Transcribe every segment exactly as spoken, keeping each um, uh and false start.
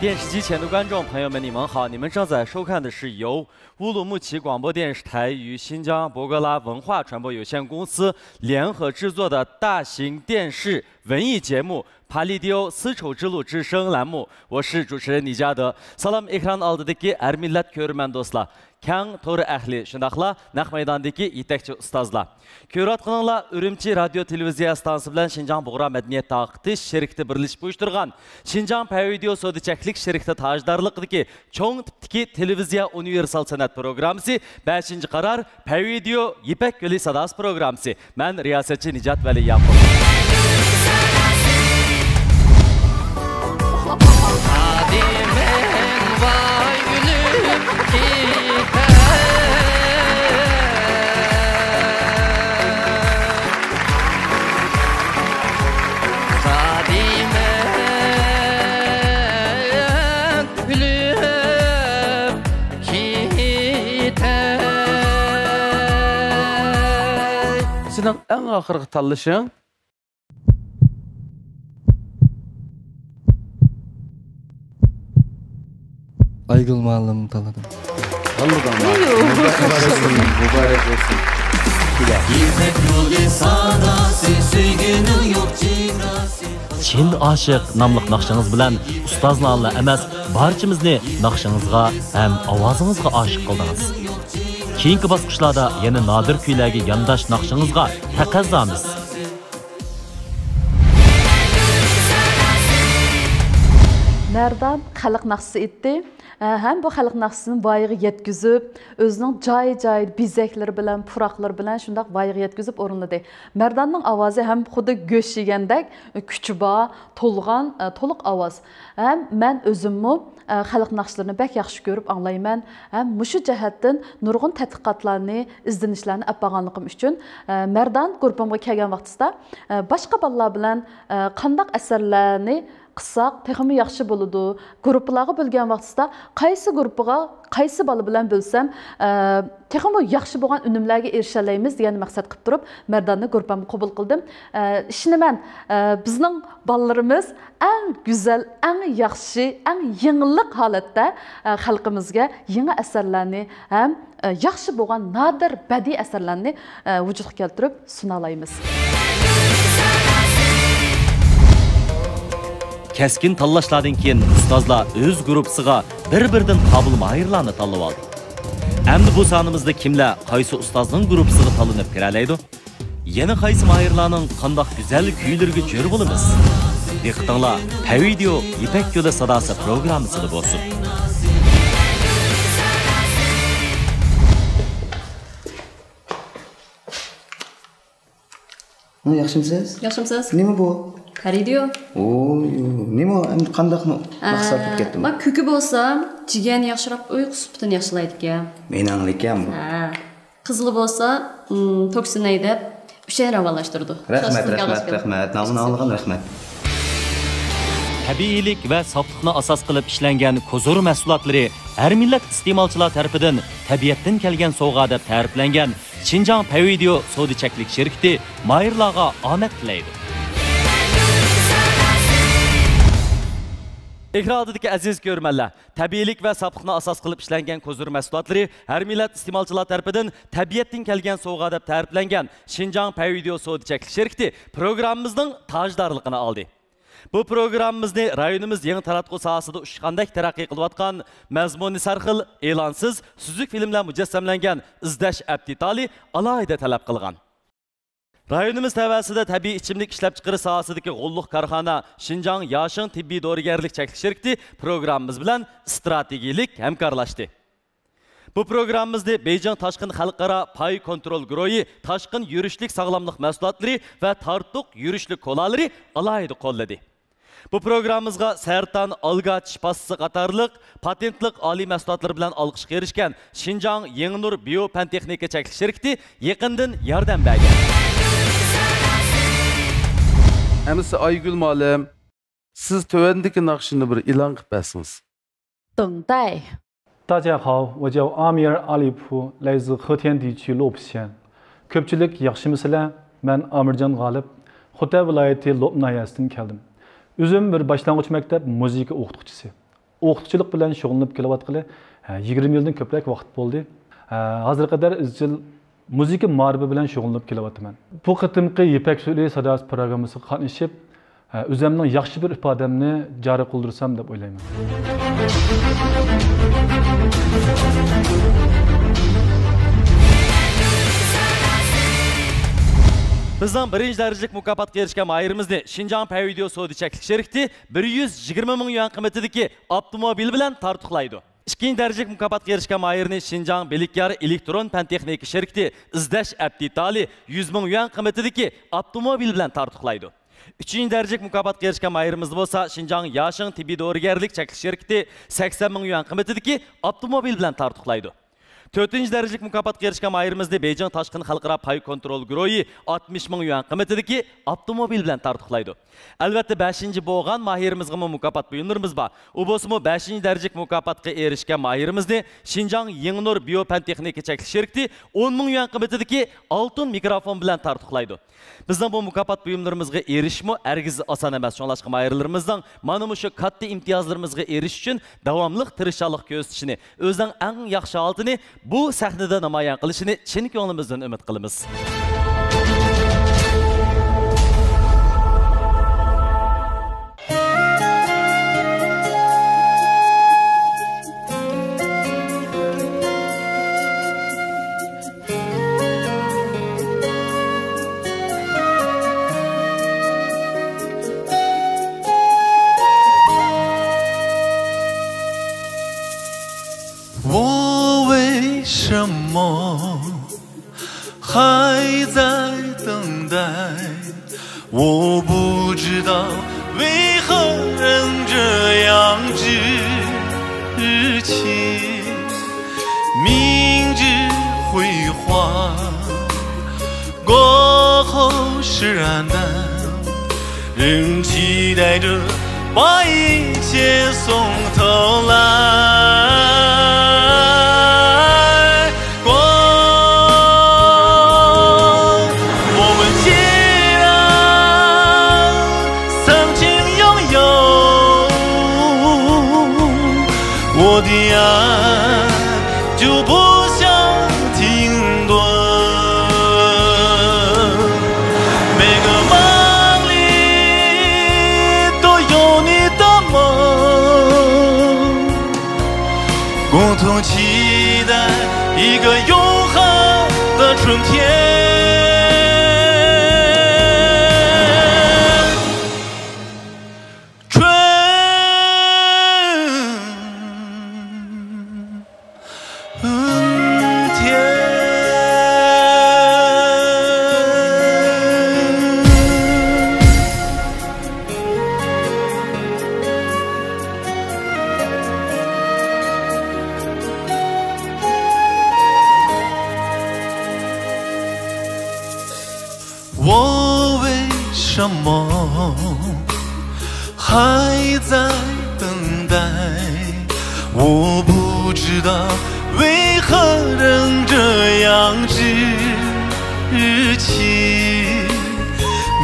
电视机前的观众朋友们，你们好！你们正在收看的是由乌鲁木齐广播电视台与新疆博格拉文化传播有限公司联合制作的大型电视文艺节目《پالېدىيو丝绸之路之声》栏目，我是主持人李嘉德。سالام ئېكران ئالدىدىكى ھەر مىللەت كۆرۈرمەن دوستلار، كەڭ تور ئەھلى، شۇنداقلا نەق مەيداندىكى يېتەكچى ئۇستازلار. كۆرۈۋاتقىنىڭلار ئۈرۈمچى رادىيو تېلېۋىزىيە ئىستانسىسى بىلەن شىنجاڭ بۇغرا مەدەنىيەت تارقىتىش شىركىتى بىرلىشىپ ئۇيۇشتۇرغان شىنجاڭ پەيۋىدېئو سودا چەكلىك شىركىتى تاجدارلىقىدىكى چوڭ تىپتىكى تېلېۋىزىيە ئۇنىۋېرسال سەنئەت پروگراممىسى، بەشىنچى قارار، پەيۋىدېئو يىپەك يولى ساداسى پروگراممىسى. مەن رىياسەتچى نىجات ۋەلى ياقۇپ. سېنىڭ ئەڭ ئاخىرقى تاللىشىڭ. ئايگۈل مۇئەللىم تاللىدىم. تاللىدىڭ. مۇبارەك بولسۇن. مۇبارەك بولسۇن. يىپەك يولى ساداسى، سۆيگۈنىڭ يوق چېگراسى. چىن ئاشىق ناملىق ناخشىڭىز بىلەن ئۇستازنى ئاللا ئەمەس، بارچىمىزنى ناخشىڭىزغا ھەم ئاۋازىڭىزغا ئاشىق قىلدىڭىز. كېيىنكى باسقۇچلاردا يەنە نادىر كۈيلەرگە يانداش ناخشىڭىزغا تەقەززامىز. مەردان خەلق ناخشىسى ئېيتتى. ھەم بۇ خەلق ناخشىسىنى ۋايىغا يەتكۈزۈپ، ئۆزىنىڭ جاي-جاي بېزەكلىرى بىلەن، پۇراقلىرى بىلەن شۇنداق ۋايىغا يەتكۈزۈپ ئورۇنلىدى. مەرداننىڭ ئاۋازى ھەم خۇددى گۆش يېگەندەك كۈچى بار، تولغان، تولۇق ئاۋاز. ھەم مەن ئۆزۈممۇ خەلق ناخشىلىرىنى بەك ياخشى كۆرۈپ ئاڭلايمەن. ھەم مۇشۇ جەھەتتىن نۇرغۇن تەتقىقاتلارنى، ئىزدىنىشلەرنى ئەپ بارغانلىقىم ئۈچۈن، مەردان گۇرۇپپامغا كەلگەن ۋاقتىسىدا، باشقا بالىلار بىلەن قانداق ئەسەرلەرنى قىلساق تېخىمۇ ياخشى بولىدۇ. گۇرۇپپىلارغا بۆلگەن ۋاقتىسىدا قايسى گۇرۇپپىغا قايسى بالا بىلەن بۆلسەم، ئە، تېخىمۇ ياخشى بولغان ئۈنۈملەرگە ئېرىشەلەيمىز دېگەن مەقسەت قىلىپ تۇرۇپ، مەرداننى گۇرۇپپامغا قوبۇل قىلدىم. ئە، ئىشىنىمەن، ئە، بىزنىڭ بالىلىرىمىز ئەڭ گۈزەل، ئەڭ ياخشى، ئەڭ يېڭىلىق ھالەتتە، ئە، خەلقىمىزگە يېڭى ئەسەرلەرنى ھەم، ئە، ياخشى بولغان نادىر بەدىئىي ئەسەرلەرنى، ئە، ۋۇجۇدقا كەلتۈرۈپ سۇنالايمىز. كەسكىن تاللاشلاردىن كېيىن ئۇستازلار ئۆز گۇرۇپپىسىغا بىر-بىردىن قابىل ماھىرلارنى تاللىۋالدى. ئەمدى بۇ سانىمىزدا كىملەر قايسى ئۇستازنىڭ گۇرۇپپىسىغا تاللىنىپ كىرەلەيدۇ؟ يەنە قايسى ماھىرلارنىڭ قانداق گۈزەل كۈيلىرىگە جۆر بولىمىز؟ دىققىتىڭلار پەيۋىدېئو يىپەك يولى ساداسى پروگراممىسىدا بولسۇن. ھە، ياخشىمسىز؟ ياخشىمسىز؟ نېمە بۇ؟ پەيۋىدېئو. ئوي، نېمە ئەمدى قانداق مەقسەت بولۇپ كەتتىمۇ؟ ما كۆكى بولسا، جىگەرنى ياخشىراق ئۇيقۇ سۈپىتىنى ياخشىلايدىكەن. مېنىڭلىكەن بۇ. ھە. قىزىلى بولسا، توكسىن ھەيدەپ، ئۈچەينى راۋانلاشتۇرىدۇ. رەھمەت، رەھمەت، رەھمەت. نامىنى ئاڭلىغان رەھمەت. تەبىئىيلىك ۋە ساپلىقنى ئاساس قىلىپ ئىشلەنگەن كوزۇر مەھسۇلاتلىرى ھەر مىللەت ئىستېمالچىلار تەرىپىدىن تەبىئەتتىن كەلگەن سوۋغا دەپ تەرىپلەنگەن شىنجاڭ پەيۋىدېئو سودا چەكلىك شىركىتى ماھىرلارغا ئامەت تىلەيدۇ. ئېكران ئالدىدىكى ئەزىز كۆرۈرمەنلەر، تەبىئىيلىك ۋە ساپلىقنى ئاساس قىلىپ ئىشلەنگەن كوزۇر مەھسۇلاتلىرى ھەر مىللەت ئىستېمالچىلار تەرىپىدىن تەبىئەتتىن كەلگەن سوۋغا دەپ تەرىپلەنگەن شىنجاڭ پەيۋىدېئو سودا چەكلىك شىركىتى پروگراممىمىزنىڭ تاجدارلىقىنى ئالدى. بۇ پروگراممىمىزنى رايونىمىز يېڭى تاراتقۇ ساھەسىدە ئۇچقاندەك تەرەققىي قىلىۋاتقان، مەزمۇنى سەرخىل، ئېلانسىز، سۈزۈك فىلىملەر مۇجەسسەملەنگەن ئىزدەش ئەپ دېتالى ئالاھىدە تەلەپ قىلغان. رايونىمىز تەۋەسىدە تەبىئىي ئىچىملىك ئىشلەپچىقىرىش ساھەسىدىكى غوللۇق كارخانا شىنجاڭ ياشىڭ تېببىي دورىگەرلىك چەكلىك شىركىتى پروگراممىمىز بىلەن ئىستراتېگىيىلىك ھەمكارلاشتى. بۇ پروگراممىمىزنى بېيجىڭ تاشقىن خەلقئارا پاي كونترول گۇرۇھى تاشقىن يۈرۈشلۈك ساغلاملىق مەھسۇلاتلىرى ۋە تارتۇق يۈرۈشلۈك كولالىرى ئالاھىدە قوللىدى. بۇ پروگراممىمىزغا سەرطان، ئالگا چىش پاستىسى قاتارلىق پاتېنتلىق ئالىي مەھسۇلاتلىرى بىلەن ئالقىشقا ئېرىشكەن شىنجاڭ يېڭىنۇر بىيو پەن تېخنىكا چەكلىك شىركىتى يېقىندىن ياردەم بەرگەن. ئەمىسە ئايگۈل مۇئەللىم، سىز تۆۋەندىكى ناخشىنى بىر ئېلان قىلىپ بەرسىڭىز. 等待。大家好，我叫阿米尔·阿里普，来自和田地区洛普县。كۆپچىلىك ياخشىمۇسىلەر؟ مەن ئامىرجان غالىپ، خوتەن ۋىلايىتى لوپ ناھىيەسىدىن كەلدىم. ئۆزۈم بىر باشلانغۇچ مەكتەپ مۇزىكا ئوقۇتقۇچىسى. ئوقۇتقۇچىلىق بىلەن شۇغۇللىنىپ كېلىۋاتقىلى، ھە، يىگىرمە يىلدىن كۆپرەك ۋاقىت بولدى. ھە، ھازىرغا قەدەر ئىزچىل مۇزىكا مائارىپى بىلەن شۇغۇللىنىپ كېلىۋاتىمەن. بۇ قېتىمقى يىپەك سۈلى ساداسى پروگراممىسىغا قاتنىشىپ، ھە، ئۆزۈمنىڭ ياخشى بىر ئىپادەمنى جارى قىلدۇرسام دەپ ئويلايمەن. بىزنىڭ بىرىنچى دەرىجىلىك مۇكاپاتقا ئېرىشكەن ماھىرىمىزنى شىنجاڭ پەن ۋىدېئو سودا چەكلىك شىركىتى بىر يۈز يىگىرمە مىڭ يۈەن قىممىتىدىكى ئاپتوموبىل بىلەن تارتۇقلايدۇ. ئىككىنچى دەرىجىلىك مۇكاپاتقا ئېرىشكەن ماھىرىنى شىنجاڭ بىلىكيار ئېلېكترون پەن تېخنىكا شىركىتى ئىزدەش ئەپ دېتالى يۈز مىڭ يۈەن قىممىتىدىكى ئاپتوموبىل بىلەن تارتۇقلايدۇ. ئۈچىنچى دەرىجىلىك مۇكاپاتقا ئېرىشكەن ماھىرىمىزنى بولسا شىنجاڭ ياشىڭ تېببىي دورىگەرلىك چەكلىك شىركىتى سەكسەن مىڭ يۈەن قىممىتىدىكى ئاپتوموبىل بىلەن تارتۇقلايدۇ. تۆتىنچى دەرىجىلىك مۇكاپاتقا ئېرىشكەن ماھىرىمىزنى بېيجىڭ تاشقىن خەلقئارا پاي كونترول گۇرۇھى ئاتمىش مىڭ يۈەن قىممىتىدىكى ئاپتوموبىل بىلەن تارتۇقلايدۇ. ئەلۋەتتە، بەشىنچى بولغان ماھىرىمىزغىمۇ مۇكاپات بۇيۇملىرىمىز بار. ئۇ بولسىمۇ بەشىنچى دەرىجىلىك مۇكاپاتقا ئېرىشكەن ماھىرىمىزنى شىنجاڭ يېڭىنۇر بىيو پەن تېخنىكا چەكلىك شىركىتى ئون مىڭ يۈەن قىممىتىدىكى ئالتۇن مىكروفون بىلەن تارتۇقلايدۇ. بىزنىڭ بۇ مۇكاپات بۇيۇملىرىمىزغا ئېرىشىشمۇ ھەرگىز ئاسان ئەمەس. شۇڭلاشقا ماھىرلىرىمىزنىڭ مانا مۇشۇ كاتتا ئىمتىيازلىرىمىزغا ئېرىشىش ئۈچۈن داۋاملىق تىرىشچانلىق كۆرسىتىشىنى، ئۆزىنىڭ ئەڭ ياخشى ھالىتىنى بۇ سەھنىدە نامايان قىلىشىنى چىن كۆڭلىمىزدىن ئۈمىد قىلىمىز. 我为什么还在等待？我不知道为何仍这样痴情。明知辉煌过后是暗淡，仍期待着把一切从头来过。我们既然曾经拥有，我的爱 就不想停顿。每个梦里都有你的梦，共同期待一个永恒的春天。 春天。我为什么还在等待？我不知道为何仍这样痴情。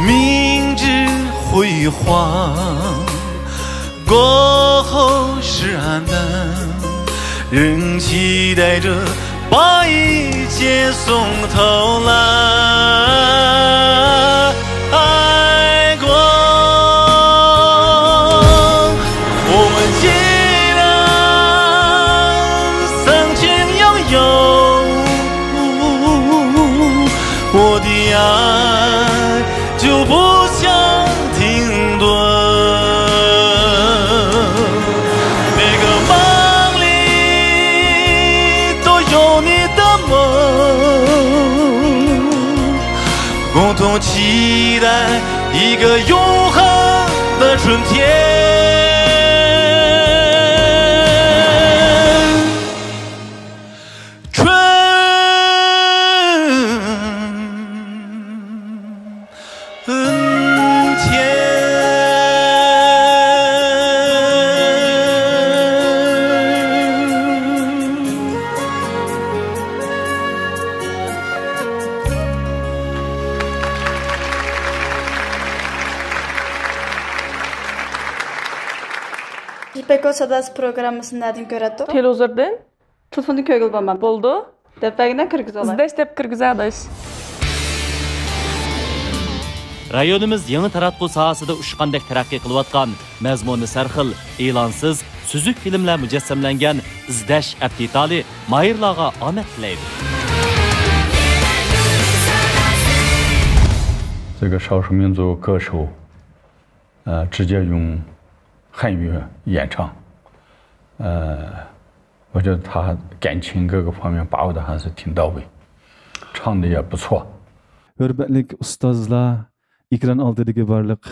明知辉煌 过后是暗淡，仍期待着把一切从头来过。我们既然曾经拥有，我的爱 就不想停顿。每个梦里都有你的梦，共同期待一个永恒的春天。春 春天。ئېكو ساداسى پروگراممىسىنى نەدىن كۆرەتتۇق؟ تېلېۋىزوردىن. تېلېفوندىن كۆرگىلى بولمامدۇ؟ بولدى. دەپ بەرگىنە كىرگۈزۈۋالاي. ئىزدەش دەپ كىرگۈزە، ئاداش. رايونىمىز يېڭى تاراتقۇ ساھەسىدە ئۇچقاندەك تەرەققىي قىلىۋاتقان، مەزمۇنى سەرخىل، ئېلانسىز، سۈزۈك فىلىملەر مۇجەسسەملەنگەن ئىزدەش ئەپ دېتالى ماھىرلارغا ئامەت تىلەيدۇ. 这个少数民族歌手，呃，直接用汉语演唱，呃，我觉得他感情各个方面把握的还是挺到位，唱的也不错。 ھۆرمەتلىك ئۇستازلار، ئېكران ئالدىدىكى بارلىق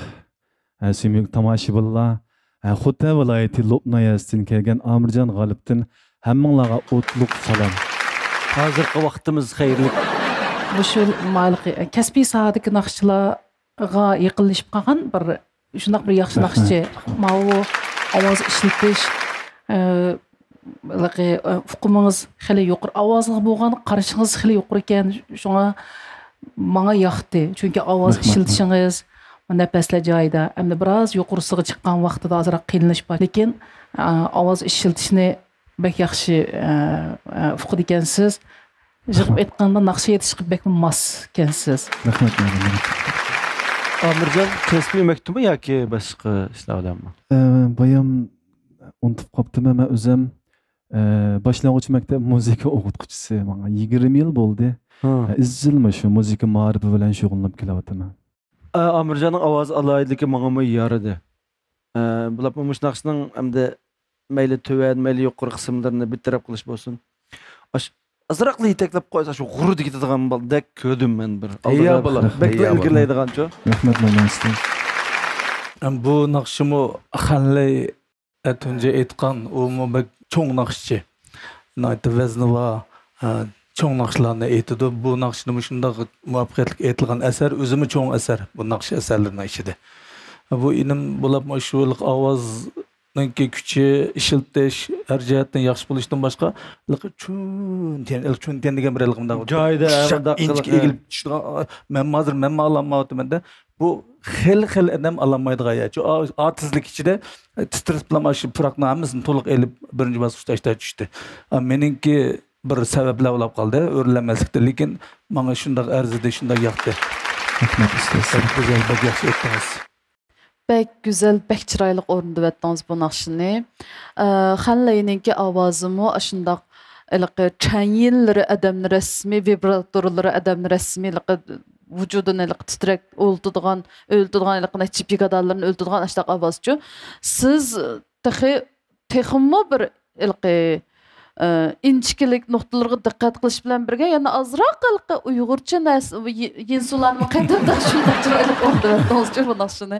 ھە، سۆيۈملۈك تاماشىبىنلار، ھە، خوتەن ۋىلايىتى لوپ ناھىيەسىدىن كەلگەن ئامىرجان غالىپتىن ھەممىڭلارغا ئوتلۇق سالام. ھازىرقى ۋاقتىمىز خەيرلىك. مۇشۇ مايلىقى كەسپىي ساھەدىكى ناخشىچىلارغا يېقىنلىشىپ قالغان بىر شۇنداق بىر ياخشى ناخشىچى. ماۋۇ ئاۋاز ئىشلىتىش، ئە، ھېلىقى، ئە، ئۇقۇمىڭىز خېلى يۇقىرى، ئاۋازىغا بولغان قارىشىڭىز خېلى يۇقىرى ئىكەن، شۇڭا ماڭا ياقتى. چۈنكى ئاۋاز ئىشلىتىشىڭىز، نەپەسلەر جايىدا. ئەمدى بىراز يۇقىرىسىغا چىققان ۋاقتىدا ئازراق قىينىلىش بار. لېكىن، ئا، ئاۋاز ئىشلىتىشنى بەك ياخشى، ئە، ئە، ئۇقىدىكەنسىز. يىغىپ ئېيتقاندا ناخشا ئېيتىشقا بەكمۇ ماس ئىكەنسىز. رەھمەت، مەمنۇن. ئامىرجان كەسپىي مەكتۇبمۇ ياكى باشقا ئىشلار بىلەنمۇ؟ ئە، بايام ئۇنتۇپ قاپتىمەن مەن ئۆزۈم. ئە، باشلانغۇچ مەكتەپ مۇزىكا ئوقۇتقۇچىسى ماڭا يىگىرمە يىل بولدى. ئە، ئىزچىل مۇشۇ مۇزىكا مائارىپى بىلەن شۇغۇللىنىپ كېلىۋاتىمەن. ئامىرجاننىڭ ئاۋاز ئالاھىدىلىكى ماڭىمۇ يارىدى. ئە، بولۇپمۇ مۇشۇ ناخشىنىڭ ئەمدى مەيلى تۆۋەن، مەيلى يۇقىرى قىسىملىرىنى بىر تەرەپ قىلىش بولسۇن. ئاش-، ئازراقلا يېتەكلەپ قويسا شۇ غۇررىدە كېتىدىغان بالىدەك كۆردۈم مەن بىر. تەييار بالا، بەكلا ئىلگىرىلەيدىغانچۇ. رەھمەت، مەمنۇن ئۇستاز. بۇ ناخشىمۇ خەنلەي تۇنجى ئېيتقان، ئۇمۇ بەك چوڭ ناخشىچى. ناھايىتى ۋەزنى بار، چوڭ ناخشىلارنى ئېيتىدۇ. بۇ ناخشىنى مۇشۇنداق مۇۋەپپەقىيەتلىك ئېيتىلغان ئەسەر، ئۆزىمۇ چوڭ ئەسەر بۇ ناخشا ئەسەرلىرىنىڭ ئىچىدە. بۇ ئىنىم بولۇپمۇ شۇ ئاۋازنىڭكى كۈچى، ئىشلىتىش ھەر جەھەتتىن ياخشى بولۇشتىن باشقا، چۈنتيەن، چۈنتيەن دېگەن بىر مۇنداق جايىدا، ئىنچىكە ئېگىلىپ چۈشىدىغان، مەن ھازىر مەنمۇ ئالالمايۋاتىمەن-دە. بۇ خېلى خېلى ئادەم ئالالمايدىغان يەر. شۇ ئا-، ئا تېزلىك ئىچىدە، ئە، تىترىتىپلا مانا شۇ پۇراقنىڭ ھەممىسىنى تولۇق ئېلىپ، بىرىنچى باسقۇچتا ئاشتا چۈشتى. ئا، مېنىڭكى بىر سەۋەبلەر بولاپ قالدى، ئۆرلەنمەسلىكتە. لېكىن ماڭا شۇنداق ئەرزىدى، شۇنداق ياقتى. رەھمەت، ئۇستاز. بەك گۈزەل، بەك ياخشى ئېيتتىڭىز. بەك گۈزەل، بەك چىرايلىق ئورۇندىۋەتتىڭىز بۇ ناخشىنى. ئە، خەنلەينىڭكى ئاۋازىمۇ ئاشۇنداق ھېلىقى چۈەن يىللىرى ئادەمنى رەسمىي، ۋىبراتورلىرى ئادەمنى رەسمىي ھېلىقى ۋۇجۇدىنى ھېلىقى تىترەك ئۆلتۈدىغان، ئۆلتۈدىغان ھېلىقى نەچچە بىگادارلىرىنى ئۆلتۈدىغان ئاشۇنداق ئاۋازچۇ. سىز تېخى، تېخىمۇ بىر ھېلىقى، ئە، ئىنچىكىلىك نۇقتىلىرىغا دىققەت قىلىش بىلەن بىرگە، يەنە ئازراق ھېلىقى ئۇيغۇرچە نەرسە، يىنسۇلارنى قېتىپ شۇنداق چىرايلىق ئورۇندىۋەتتىڭىزچۇ بۇ ناخشىنى.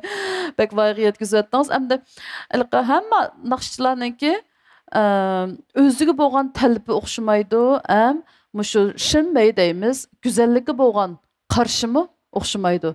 بەك ۋايىغا يەتكۈزۈۋەتتىڭىز. ئەمدى ھېلىقى ھەممە ناخشىچىلارنىڭكى ئەم، ئۆزىگە بولغان تەلىپى ئوخشىمايدۇ، ھەم مۇشۇ شىنمەي دەيمىز، گۈزەللىككە بولغان قارىشىمۇ ئوخشىمايدۇ.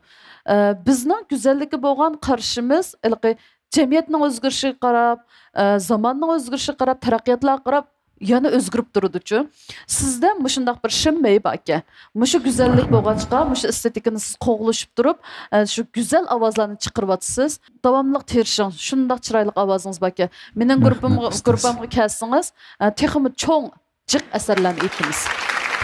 ئە، بىزنىڭ گۈزەللىككە بولغان قارىشىمىز ھېلىقى جەمئىيەتنىڭ ئۆزگىرىشىگە قاراپ، ئە، زاماننىڭ ئۆزگىرىشىگە قاراپ، تەرەققىياتلارغا قاراپ يەنە ئۆزگىرىپ تۇرىدۇچۇ. سىزدە مۇشۇنداق بىر شىنمەي باركەن. مۇشۇ گۈزەللىك بولغاچقا، مۇشۇ ئېستېتىكىنى سىز قوغلىشىپ تۇرۇپ، ئە، شۇ گۈزەل ئاۋازلارنى چىقىرىۋاتىسىز. داۋاملىق تىرىشىڭ، شۇنداق چىرايلىق ئاۋازىڭىز باركەن. مېنىڭ گۇرۇپپامغا، گۇرۇپپامغا كەلسىڭىز، ئە، تېخىمۇ چوڭ، جىق ئەسەرلەرنى ئېيتىمىز.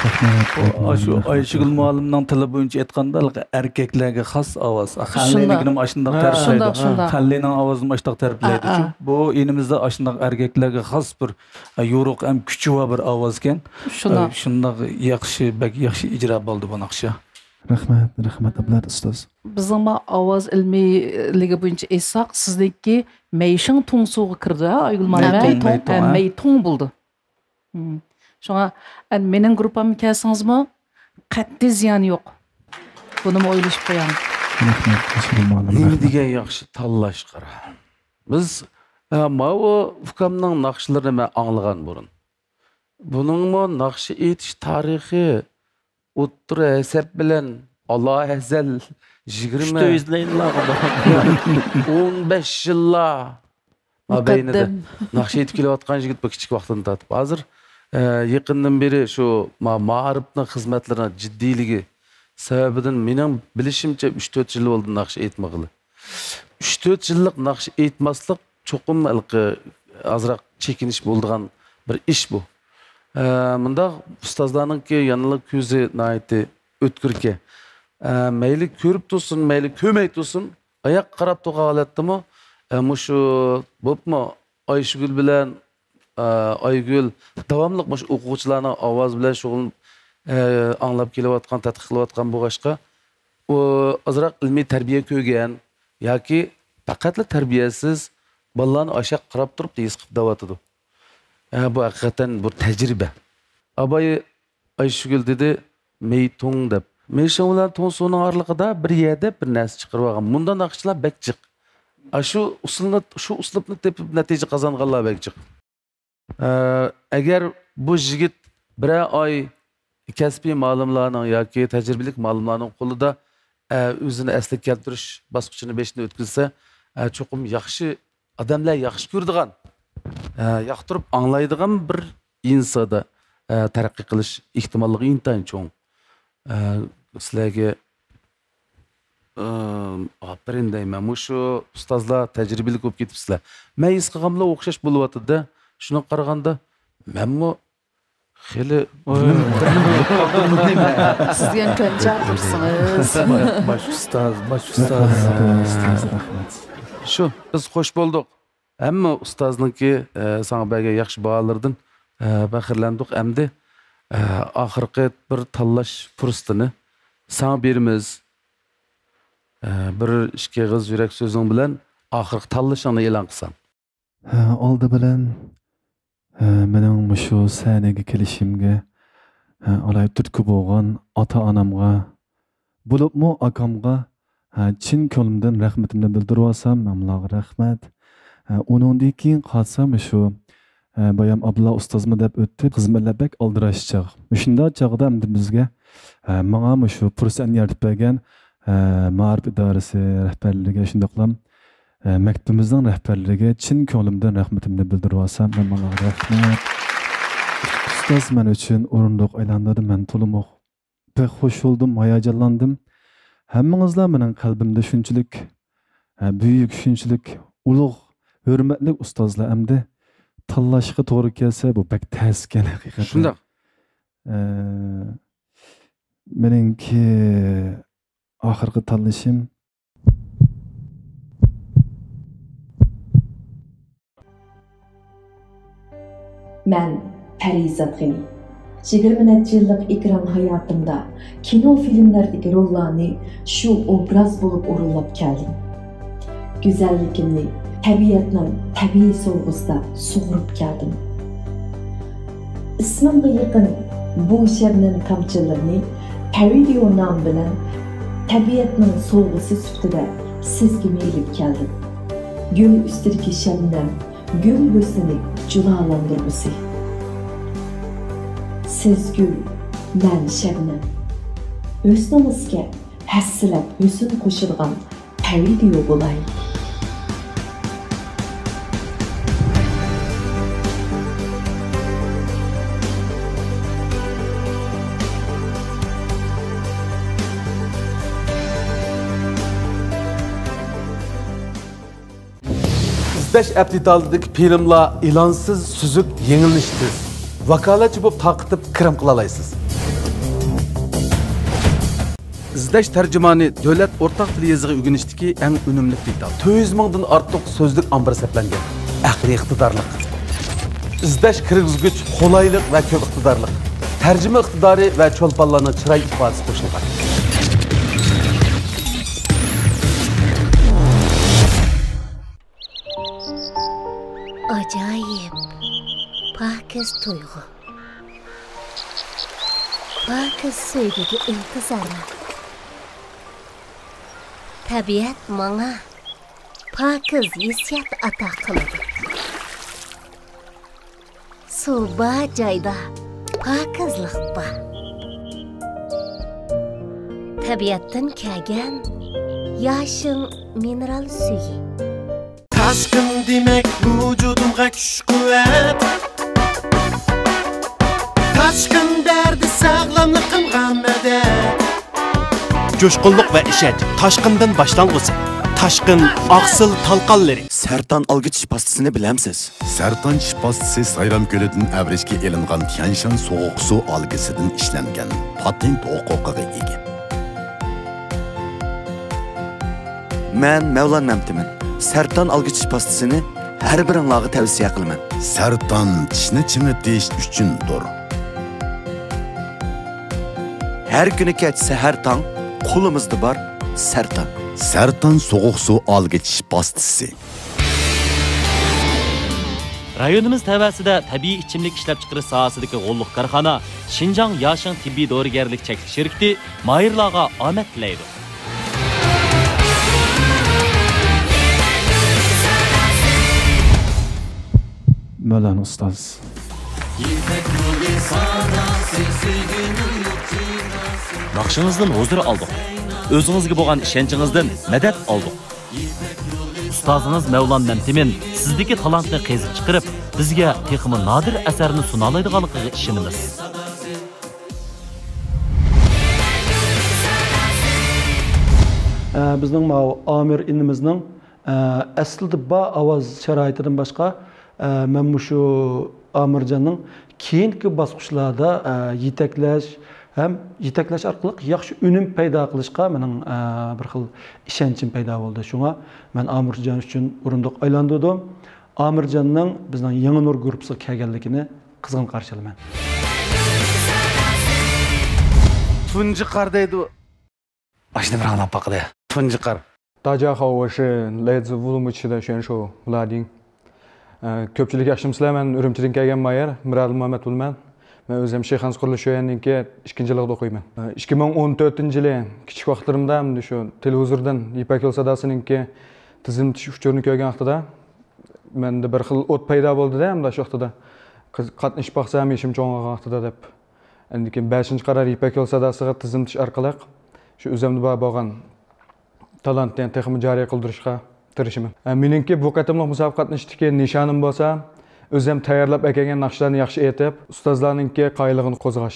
رەھمەت. ئاشۇ ئايشىگۈل مۇئەللىمنىڭ تىلى بويىچە ئېيتقاندا، ئەركەكلەرگە خاس ئاۋاز. خەنلەينىڭكىنىمۇ ئاشۇنداق تەرىپلەيدۇ. شۇنداق، شۇنداق. خەنلەينىڭ ئاۋازىنىمۇ ئاشۇنداق تەرىپلەيدۇ. بۇ ئىنىمىزدە ئاشۇنداق ئەركەكلەرگە خاس بىر، ئە، يورۇق ھەم كۈچى بار بىر ئاۋازكەن. شۇنداق. ئە، شۇنداق ياخشى، بەك ياخشى ئىجرا بولدى بۇ ناخشا. رەھمەت، رەھمەت، ئابلەت ئۇستاز. بىزنىڭ ما ئاۋاز ئىلمىيلىكى بويىچە ئېيتساق، سىزنىڭكى مەيشىڭ توڭسۇغا كىرىدۇ، ھە، ئايگۈل مۇئەللىم؟ مەيتوڭ، ھە، مەيتوڭ، ھە؟ مەيتوڭ بولىدۇ. شۇڭا، ئەن مېنىڭ گۇرۇپپامغا كەلسىڭىزمۇ، قەتئىي زىيان يوق. بۇنىمۇ ئويلىشىپ قويۇڭ. رەھمەت، ئايشىگۈل مۇئەللىم. نېمە دېگەن ياخشى تاللاش قارا. بىز، ئە، ماۋۇ ئۇكامنىڭ ناخشىلىرىنى مەن ئاڭلىغان بۇرۇن. بۇنىڭمۇ ناخشا ئېيتىش تارىخى ئوتتۇرا ھەسەپ بىلەن ئالاھەزەل يىگىرمە، ئون بەش يىللار مابەينىدە ناخشا ئېيتىپ كېلىۋاتقان يىگىت بۇ كىچىك ۋاقتىدىن تارتىپ. ھازىر، ئە، يېقىندىن بېرى شۇ ما-، مائارىپنىڭ خىزمەتلىرىنىڭ جىددىيلىكى سەۋەبىدىن مېنىڭ بىلىشىمچە ئۈچ تۆت يىل بولدى ناخشا ئېيتمىغىلى. ئۈچ تۆت يىللىق ناخشا ئېيتماسلىق چوقۇم ھېلىقى ئازراق چېكىنىش بولىدىغان بىر ئىش بۇ. ئە، مۇنداق ئۇستازلارنىڭكى يەنىلا كۆزى ناھايىتى ئۆتكۈركەن. ئە، مەيلى كۆرۈپ تۇرسۇن، مەيلى كۆرمەي تۇرسۇن، ئاياققا قاراپ تۇرغان ھالەتتىمۇ، ئە، مۇشۇ بولۇپمۇ ئايشىگۈل بىلەن، ئە، ئايگۈل داۋاملىق مۇشۇ ئوقۇغۇچىلارنىڭ ئاۋازى بىلەن شۇغۇللىنىپ، ئە، ئاڭلاپ كېلىۋاتقان، تەتقىق قىلىۋاتقان بولغاچقا، ئۇ ئازراق ئىلمىي تەربىيە كۆرگەن ياكى پەقەتلا تەربىيەسىز بالىلارنى ئاشاق قاراپ تۇرۇپ ھېس قىلىپ دەۋاتىدۇ. ئە، بۇ ھەقىقەتەن بىر تەجرىبە. ئاباي ئايشىگۈل دېدى، «مېيى توڭ» دەپ. مېيشىڭ بىلەن توڭ سۇنىڭ ئارىلىقىدا بىر يەردە بىر نەرسە چىقىرىۋالغان. مۇنداق ناخشىچىلار بەك جىق. ئاشۇ ئۇسۇلنى، شۇ ئۇسلۇبنى تېپىپ نەتىجە قازانغانلار بەك جىق. ئە، ئەگەر بۇ يىگىت بىرەر ئاي كەسپىي مالىملارنىڭ ياكى تەجرىبىلىك مالىملارنىڭ قولىدا، ئە، ئۆزىنى ئەسلىگە كەلتۈرۈش باسقۇچىنى بېشىدىن ئۆتكۈزسە، ئە، چوقۇم ياخشى، ئادەملەر ياخشى كۆرىدىغان، ئە، ياقتۇرۇپ ئاڭلايدىغان بىر ئىنساندا، ئە، تەرەققىي قىلىش ئېھتىماللىقى ئىنتايىن چوڭ. ئە، سىلەرگە، ئە، ئاپىرىن دەيمەن. مۇشۇ ئۇستازلار تەجرىبىلىك بولۇپ كېتىپسىلەر. مەن ھېس قىلغانلا ئوخشاش بولۇۋاتىدۇ-دە. شۇنىڭغا قارىغاندا، مەنمۇ خېلى سىز يەنە كۆنچەپ تۇرسىڭىز. باش ئۇستاز، باش ئۇستاز. شۇ، بىز خوش بولدۇق. ھەممە ئۇستازنىڭكى، ئە، ساڭا بەرگەن ياخشى باھالىرىدىن، ئە، پەخىرلەندۇق. ئەمدى، ئە، ئاخىرقى بىر تاللاش پۇرسىتىنى ساڭا بېرىمىز. ئە، بىر ئىككى ئېغىز يۈرەك سۆزۈڭ بىلەن ئاخىرقى تاللىشىڭنى ئېلان قىلساڭ. ھە، ئالدى بىلەن، ھە، مېنىڭ مۇشۇ سەھنىگە كېلىشىمگە، ھە، ئالاھىدە تۈرتكە بولغان ئاتا-ئانامغا، بولۇپمۇ ئاكامغا، ھە، چىن كۆڭلۈمدىن رەھمىتىمنى بىلدۈرۈۋالسام، مەن بۇلارغا رەھمەت. ھە، ئۇنىڭدىن كېيىن قالسا مۇشۇ، ھە، بايام ئابدۇللا ئۇستازمۇ دەپ ئۆتتى، خىزمەتلەر بەك ئالدىراش چاغ. مۇشۇنداق چاغدا ئەمدى بىزگە، ھە، ماڭا مۇشۇ پۇرسەتنى يارىتىپ بەرگەن، ھە، مائارىپ ئىدارىسى رەھبەرلىرىگە، شۇنداقلا، ھە، مەكتىپىمىزنىڭ رەھبەرلىرىگە چىن كۆڭلۈمدىن رەھمىتىمنى بىلدۈرۈۋالسام، مەن ماڭا رەھمەت. ئۇستاز مەن ئۈچۈن ئورۇندۇق ئايلاندۇردى، مەن تولىمۇ بەك خوش بولدۇم، ھاياجانلاندىم. ھەممىڭىزلار مېنىڭ قەلبىمدە شۇنچىلىك، ھە، بۈيۈك، شۇنچىلىك ئۇلۇغ، ھۆرمەتلىك ئۇستازلار. ئەمدى تاللاشقا توغرا كەلسە، بۇ بەك تەس ئىكەن ھەقىقەتەن. شۇنداق. ئە، مېنىڭكى ئاخىرقى تاللىشىم. مەن پەرىزات غېنى. يىگىرمە نەچچە يىللىق ئېكران ھاياتىمدا كىنو، فىلىملەردىكى روللارنى شۇ ئوبراز بولۇپ ئورۇنلاپ كەلدىم. گۈزەللىكىمنى تەبىئەتنىڭ تەبىئىي سوۋغىسىدا سۇغۇرۇپ كەلدىم. ئىسمىمغا يېقىن بۇ شەبنەم تامچىلىرىنى پەۋىدىيو نامى بىلەن تەبىئەتنىڭ سوۋغىسى سۈپىتىدە سىزگىمۇ ئېلىپ كەلدىم. گۈل ئۈستىدىكى شەبنەم، گۈل ھۆسنىنى جۇلالاندۇرغۇسى. سىز گۈل، مەن شەبنەم. ھۆسنىڭىزگە ھەسسىلەپ ھۆسن قوشىدىغان پەۋىدىيو بولاي. ئىزدەش ئەپ دېتالىدىكى فىلىملار ئېلانسىز، سۈزۈك، يېڭىلىنىشى تېز. ۋاكالەتچى بولۇپ تارقىتىپ كىرىم قىلالايسىز. ئىزدەش تەرجىمانى دۆلەت ئورتاق تىل يېزىقى ئۆگىنىشتىكى ئەڭ ئۈنۈملۈك دېتال. تۆت يۈز مىڭدىن ئارتۇق سۆزلۈك ئامبىرى سەپلەنگەن. ئەقلىي ئىقتىدارلىق. ئىزدەش كىرگۈزگۈچ قولايلىق ۋە كۆپ ئىقتىدارلىق. تەرجىمە ئىقتىدارى ۋە چولپانلارنىڭ چىراي ئىپادىسى قوشۇلغان. ئاجايىپ، پاكىز تۇيغۇ. پاكىز سۆيگۈگە ئىنتىزارلىق. تەبىئەت ماڭا پاكىز ھېسسىيات ئاتا قىلىدۇ. سۇ بار جايدا پاكىزلىق بار. تەبىئەتتىن كەلگەن ياشىل مىنېرال سۈيى. تاشقىن دېمەك ۋۇجۇدۇمغا كۈچ-قۇۋۋەت. تاشقىن دەردى ساغلاملىقىمغا مەدەت. جۇشقۇنلۇق ۋە ئىشەنچ تاشقىندىن باشلانغۇسى. تاشقىن ئاقسىل تالقانلىرى. سەرتان ئالگۈچ پاستىسىنى بىلەمسىز؟ سەرتان چىش پاستىسى سايرام كۆلىدىن ئەۋرىشكە ئېلىنغان تيەنشان سوغۇق سۇ ئالگىسىدىن ئىشلەنگەن، پاتېنت ھوقۇقىغا ئىگە. مەن مەۋلان مەمتىمىن. سەرتان ئالگۈچ چىش پاستىسىنى ھەر بىرىڭلارغا تەۋسىيە قىلىمەن. سەرتان چىشنى چىڭىتىش ئۈچۈندۇر. ھەر كۈنى كەچ سەھەر تاڭ قولىمىزدا بار سەرتان. سەرتان سوغۇق سۇ ئالگۈچ پاستىسى. رايونىمىز تەۋەسىدە تەبىئىي ئىچىملىك ئىشلەپچىقىرىش ساھەسىدىكى غوللۇق كارخانا شىنجاڭ ياشىڭ تېببىي دورىگەرلىك چەكلىك شىركىتى ماھىرلارغا ئامەت تىلەيدۇ. مەۋلانا ئۇستاز. ناخشىڭىزدىن ھۇزۇر ئالدۇق. ئۆزىڭىزگە بولغان ئىشەنچىڭىزدىن مەدەت ئالدۇق. ئۇستازىڭىز مەۋلان مەمتىمىن سىزدىكى تالانتنى قېزىپ چىقىرىپ، بىزگە تېخىمۇ نادىر ئەسەرنى سۇنالايدىغانلىقىغا ئىشىنىمىز. ئە، بىزنىڭ ماۋۇ ئامىر ئىنىمىزنىڭ، ئە، ئەسلىدە بار ئاۋاز شارائىتىدىن باشقا، ئە، مەن مۇشۇ ئامىرجاننىڭ كېيىنكى باسقۇچلاردا، ئە، يېتەكلەش ھەم يېتەكلەش ئارقىلىق ياخشى ئۈنۈم پەيدا قىلىشقا مېنىڭ، ئە، بىر خىل ئىشەنچىم پەيدا بولدى. شۇڭا مەن ئامىرجان ئۈچۈن ئورۇندۇق ئايلاندۇردۇم. ئامىرجاننىڭ بىزنىڭ يېڭى نۇر گۇرۇپپىسىغا كەلگەنلىكىنى قىزغىن قارشى ئالىمەن. تۇنجى قار دەيدۇ. ماشىنا بىر ئاڭلاپ باقىلى. تۇنجى قار. 大家好，我是来自乌鲁木齐的选手 ۋلادىن. ئە، كۆپچىلىك ياخشىمۇسىلەر؟ مەن ئۈرۈمچىدىن كەلگەن مايار، مىرادىل مۇھەممەت بولىمەن. مەن ئۆزۈم شىخەنزە قۇرۇلۇش شۆيەننىڭكى ئىككىنچى يىللىقىدا ئوقۇيمەن. ئە، ئىككى مىڭ ئون تۆتىنچى يىلى كىچىك ۋاقىتلىرىمدا مەن شۇ تېلېۋىزوردىن يىپەك يولى ساداسىنىڭكى تىزىملىتىش ئۇچۇرىنى كۆرگەن ۋاقتىدا مەندە بىر خىل ئوت پەيدا بولدى-دە، ئەمدى شۇ ۋاقتىدا. قىز-، قاتنىشىپ باقسام، يېشىم چوڭ بولغان ۋاقتىدا دەپ. ئاندىن كېيىن بەشىنچى قارار يىپەك يولى ساداسىغا تىزىملىتىش ئارقىلىق شۇ ئۆزۈمدە بار بولغان تالانتنى تېخىمۇ جارى قىلدۇرۇشقا تىرىشىمەن. ئە، مېنىڭكى بۇ قېتىملىق مۇسابىقە قاتنىشىشتىكى نىشانىم بولسا، ئۆزۈم تەييارلاپ ئەكەلگەن ناخشىلارنى ياخشى ئېيتىپ، ئۇستازلارنىڭكى قايىللىقىنى قوزغاش.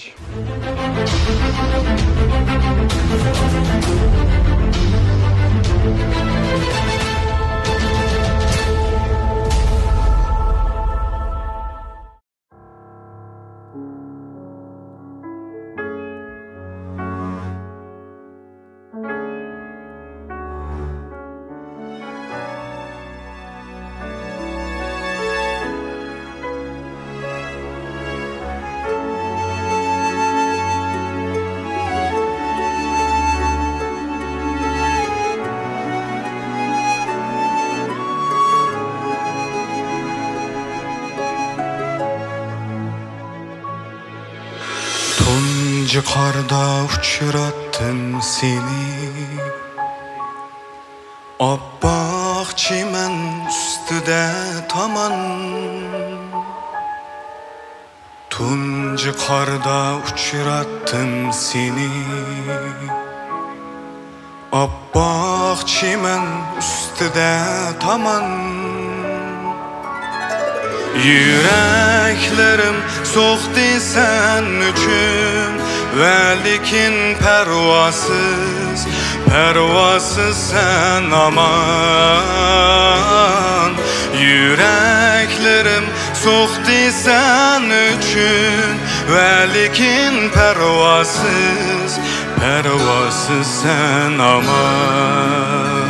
تۇنجى قاردا ئۇچراتتىم سېنى، ئاپئاق چىمەن ئۈستىدە تامان. تۇنجى قاردا ئۇچراتتىم سېنى، ئاپئاق چىمەن ئۈستىدە تامان. يۈرەكلىرىم سوقتى سەن ئۈچۈن، ۋە لېكىن پەرۋاسىز، پەرۋاسىز سەن ئامان. يۈرەكلىرىم سوقتى سەن ئۈچۈن، ۋە لېكىن پەرۋاسىز، پەرۋاسىز سەن ئامان.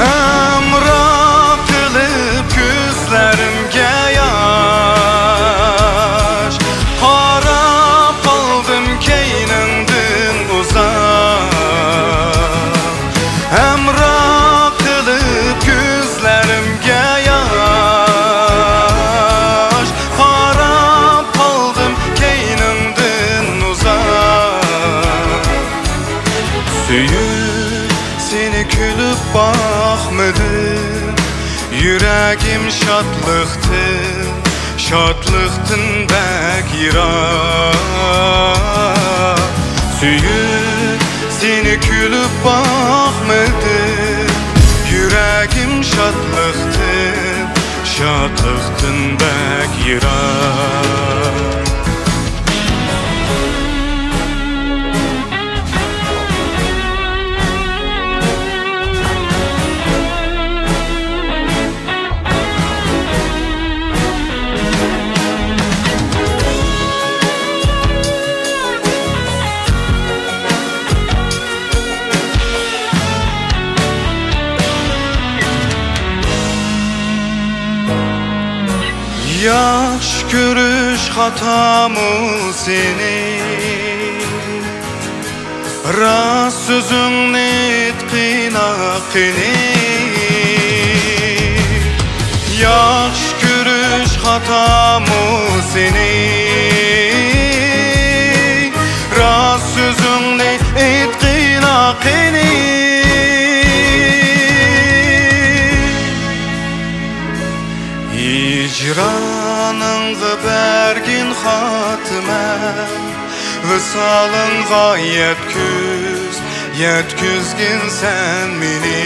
ھەمراھ قىلىپ كۆزلىرىمگە ياش، قاراپ قالدىم كەينىڭدىن ئۇزاق. ھەمراھ قىلىپ كۆزلىرىمگە ياش، قاراپ قالدىم كەينىڭدىن ئۇزاق. سۆيۈپ سېنى كۈلۈپ باقمىدىم، يۈرەكىم شادلىقتىن، شادلىقتىن بەك يىراق. سۆيۈپ سېنى كۈلۈپ باقمىدىم. يۈرەكىم شادلىقتىن، شادلىقتىن بەك يىراق. ياخشى كۆرۈش خاتامۇ سېنى؟ راست سۆزۈڭنى ئېيتقىنا قېنى. ياخشى كۆرۈش خاتامۇ سېنى؟ راست سۆزۈڭنى ئېيتقىنا قېنى. ھىجرانىڭغا بەرگىن خاتىمە، ۋىسالىڭغا يەتكۈز، يەتكۈزگىن سەن مېنى.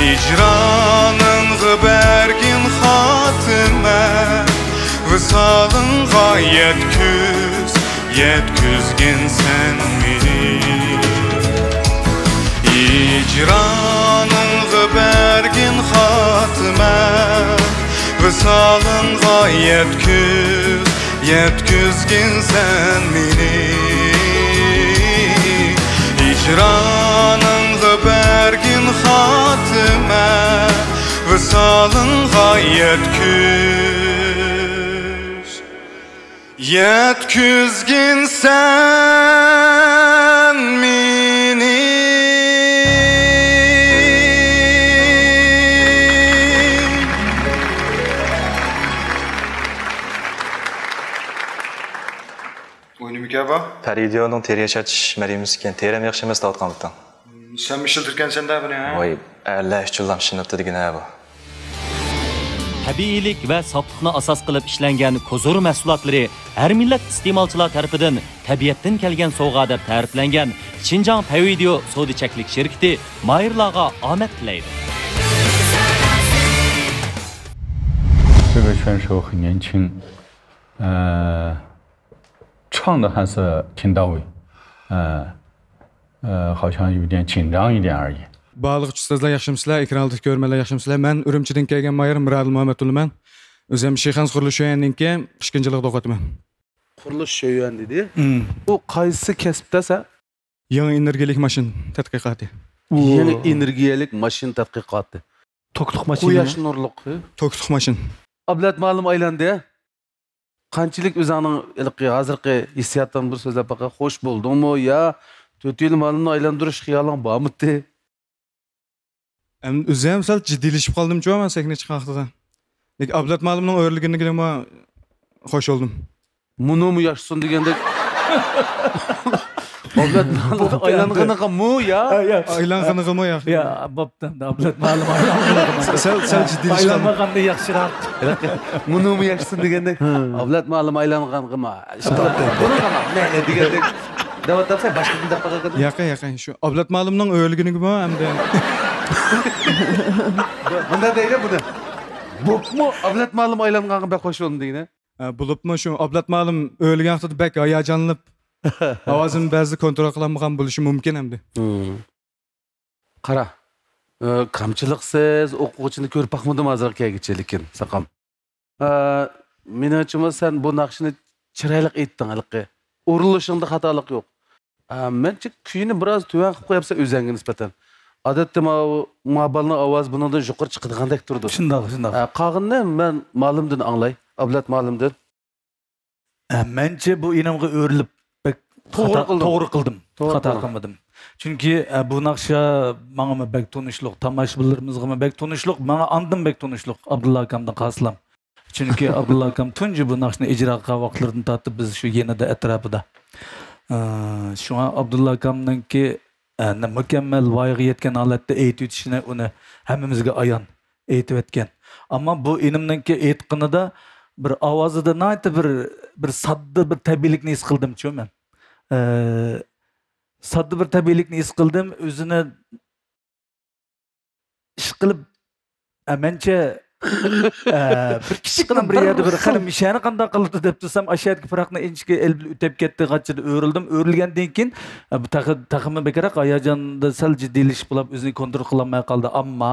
ھىجرانىڭغا بەرگىن خاتىمە، ۋىسالىڭغا يەتكۈز، يەتكۈزگىن سەن مېنى. ھىجرانىڭغا بەرگىن خاتىمە، ۋىسالىڭغا يەتكۈز، يەتكۈزگىن سەن مېنى. ھىجرانىڭغا بەرگىن خاتىمە، ۋىسالىڭغا يەتكۈز، يەتكۈزگىن سەن مېنى. ئۇ نېمىكەن بۇ؟ پەرىدىيونىڭ تېرە ياشارتىش مەرىمىسى ئىكەن. تېرەم ياخشى ئەمەس دەۋاتقانمىتىڭ؟ سەنمۇ ئىشلىتىدىكەنسەن-دە بۇنى، ھە؟ ۋاي، ئەرلەر ئۈچۈنلا ئىشلىنىپتۇ دېگىنە بۇ. تەبىئىيلىك ۋە ساپلىقنى ئاساس قىلىپ ئىشلەنگەن كوزۇر مەھسۇلاتلىرى ھەر مىللەت ئىستېمالچىلار تەرىپىدىن تەبىئەتتىن كەلگەن سوۋغا دەپ تەرىپلەنگەن شىنجاڭ پەيۋىديو سودا چەكلىك شىركىتى ماھىرلارغا ئامەت تىلەيدۇ. 这个选手很年轻，呃，唱的还是挺到位，呃，呃，好像有点紧张一点而已。 بارلىق ئۇستازلار ياخشىمۇسىلەر؟ ئېكران ئالدىدىكى كۆرۈرمەنلەر ياخشىمۇسىلەر؟ مەن ئۈرۈمچىدىن كەلگەن ماھىر مىرادىل مۇھەممەتئۇلۇمەن. ئۆزۈم شىخەنزە قۇرۇلۇش شۆيۈەننىڭكى ئىككىنچى يىللىقىدا ئوقۇۋاتىمەن. قۇرۇلۇش شۆيۈەن دېدى. مم. بۇ قايسى كەسىپتە سەن؟ يېڭى ئېنېرگىيەلىك ماشىنا تەتقىقاتى. يېڭى ئېنېرگىيەلىك ماشىنا تەتقىقاتى. توكلۇق ماشىنا. قۇياش نۇرلۇق. توكلۇق ماشىنا. ئابلەت مۇئەللىم ئايلاندى. قانچىلىك ئۆزۈڭنىڭ ھېلىقى ھازىرقى ھېسسىياتىڭ بىر سۆزلەپ باققىن، خوش بولدۇڭمۇ يا تۆت يىل مۇئەللىمنى ئايلاندۇرۇش خىيالىڭ بارمىدى؟ ئەمدى ئۆزۈم سەل جىددىيلىشىپ قالدىمچۇ مەن سەھنىگە چىققان ۋاقتىدا. لېكىن ئابلەت مۇئەللىمنىڭ ئۆرلىگىنىگىمۇ خوش بولدۇم. مۇنۇمۇ ياشىسۇن دېگەندەك. ئابلەت مۇئەللىم ئايلانغىنىغىمۇ يا؟ ھە، يا. ئايلانغىنىغىمۇ يا؟ يا، بوپتۇ ئەمدى ئابلەت مۇئەللىم ئايلانغىنىغىمۇ. سەل، سەل جىددىيلىشىپ قالدىم. ئايلانمىغاندا ياخشىراق. مۇنۇمۇ ياشىسۇن دېگەندەك. ھە. ئابلەت مۇئەللىم ئايلانغانغىمۇ ئىشقىلىپ بۇنىڭغىمۇ مەيلى دېگەندەك. دەۋاتامسەن باشقىدىن دەپ قالغان. ياقى، ياقى. شۇ ئابلەت مۇئەللىمنىڭ ئۆرلىگىنىگىمۇ ئەمدى. مۇنداق دەيلى بۇنى. بوپمۇ ئابلەت مۇئەللىم ئايلانغانغا بەك خوش بولدۇم دېگىنە. ھە، بولۇپمۇ شۇ ئابلەت مۇئەللىم ئۆرلىگەن ۋاقتىدا بەك ھاياجانلىنىپ، ئاۋازىمنى بەزىدە كونترول قىلالمىغان بولۇشى مۇمكىن ئەمدى. قارا، ئى، كامچىلىقسىز ئوقۇغۇچىنى كۆرۈپ باقمىدىم ھازىرغا كەلگۈچە، لېكىن ساقام. ئى، مېنىڭچىمۇ سەن بۇ ناخشىنى چىرايلىق ئېيتتىڭ ھېلىقى. ئورۇنلىشىڭدا خاتالىق يوق. ئى، مەنچە كۈيىنى بىراز تۆۋەن قىلىپ قويۇپسەن ئۆزۈڭگە نىسبەتەن. ئادەتتە ماۋۇ، ماۋۇ بالىنىڭ ئاۋازى بۇنىڭدىن يۇقىرى چىقىدىغاندەك تۇرىدۇ. شۇنداق، شۇنداق. ئى، قالغىنىنى مەن مۇئەللىمدىن ئاڭلاي، ئابلەت مۇئەللىمدىن. ئە، مەنچە بۇ ئىنىمغا ئۆرۈلۈپ بەك توغرا خاتا، قىلدىڭ. توغرا قىلدىڭ. توغرا قىلدىڭ. خاتا قىلمىدىم. چۈنكى، ئە، بۇ ناخشا ماڭىمۇ بەك تونۇشلۇق، تاماشىبىنلىرىمىزغىمۇ بەك تونۇشلۇق، ماڭا ئاندىن بەك تونۇشلۇق، ئابدۇللا ئاكامدىن قالسىلام. چۈنكى ئابدۇللا ئاكام تۇنجى بۇ ناخشىنى ئىجرا قىلغان ۋاقىتلىرىدىن تارتىپ بىز شۇ يېنىدا، ئەتراپىدا. ئە، شۇڭا ئابدۇللا ئاكامنىڭكى ئە، مۇكەممەل ۋايىغا يەتكەن ھالەتتە ئېيتىۋېتىشىنى ئۇنى ھەممىمىزگە ئايان ئېيتىۋەتكەن. ئەمما بۇ ئىنىمنىڭكى ئېيتقىنىدا بىر ئاۋازىدا ناھايىتى بىر، بىر ساددا بىر تەبىئىيلىكنى ھېس قىلدىمچۇ مەن. ئە، ساددا بىر تەبىئىيلىكنى ھېس قىلدىم. ئۆزىنى ئىشقىلىپ، ئە، مەنچە، ئە، بىر كىچىككىنە بىر يەردە بىر قېرى مىشەنى قانداق قىلىدۇ دەپ تۇرسام، ئاشۇ يەردىكى پۇراقنى ئىنچىكە ئېلىپ ئۆتۈپ كەتتى، قانچىلىك ئۆرۈلدۈم. ئۆرۈلگەندىن كېيىن، ئە، بۇ تېخى، تېخىمۇ بەكرەك ھاياجاندا سەل جىددىيلىشىپ بولۇپ، ئۆزىنى كونترول قىلالماي قالدى. ئەمما،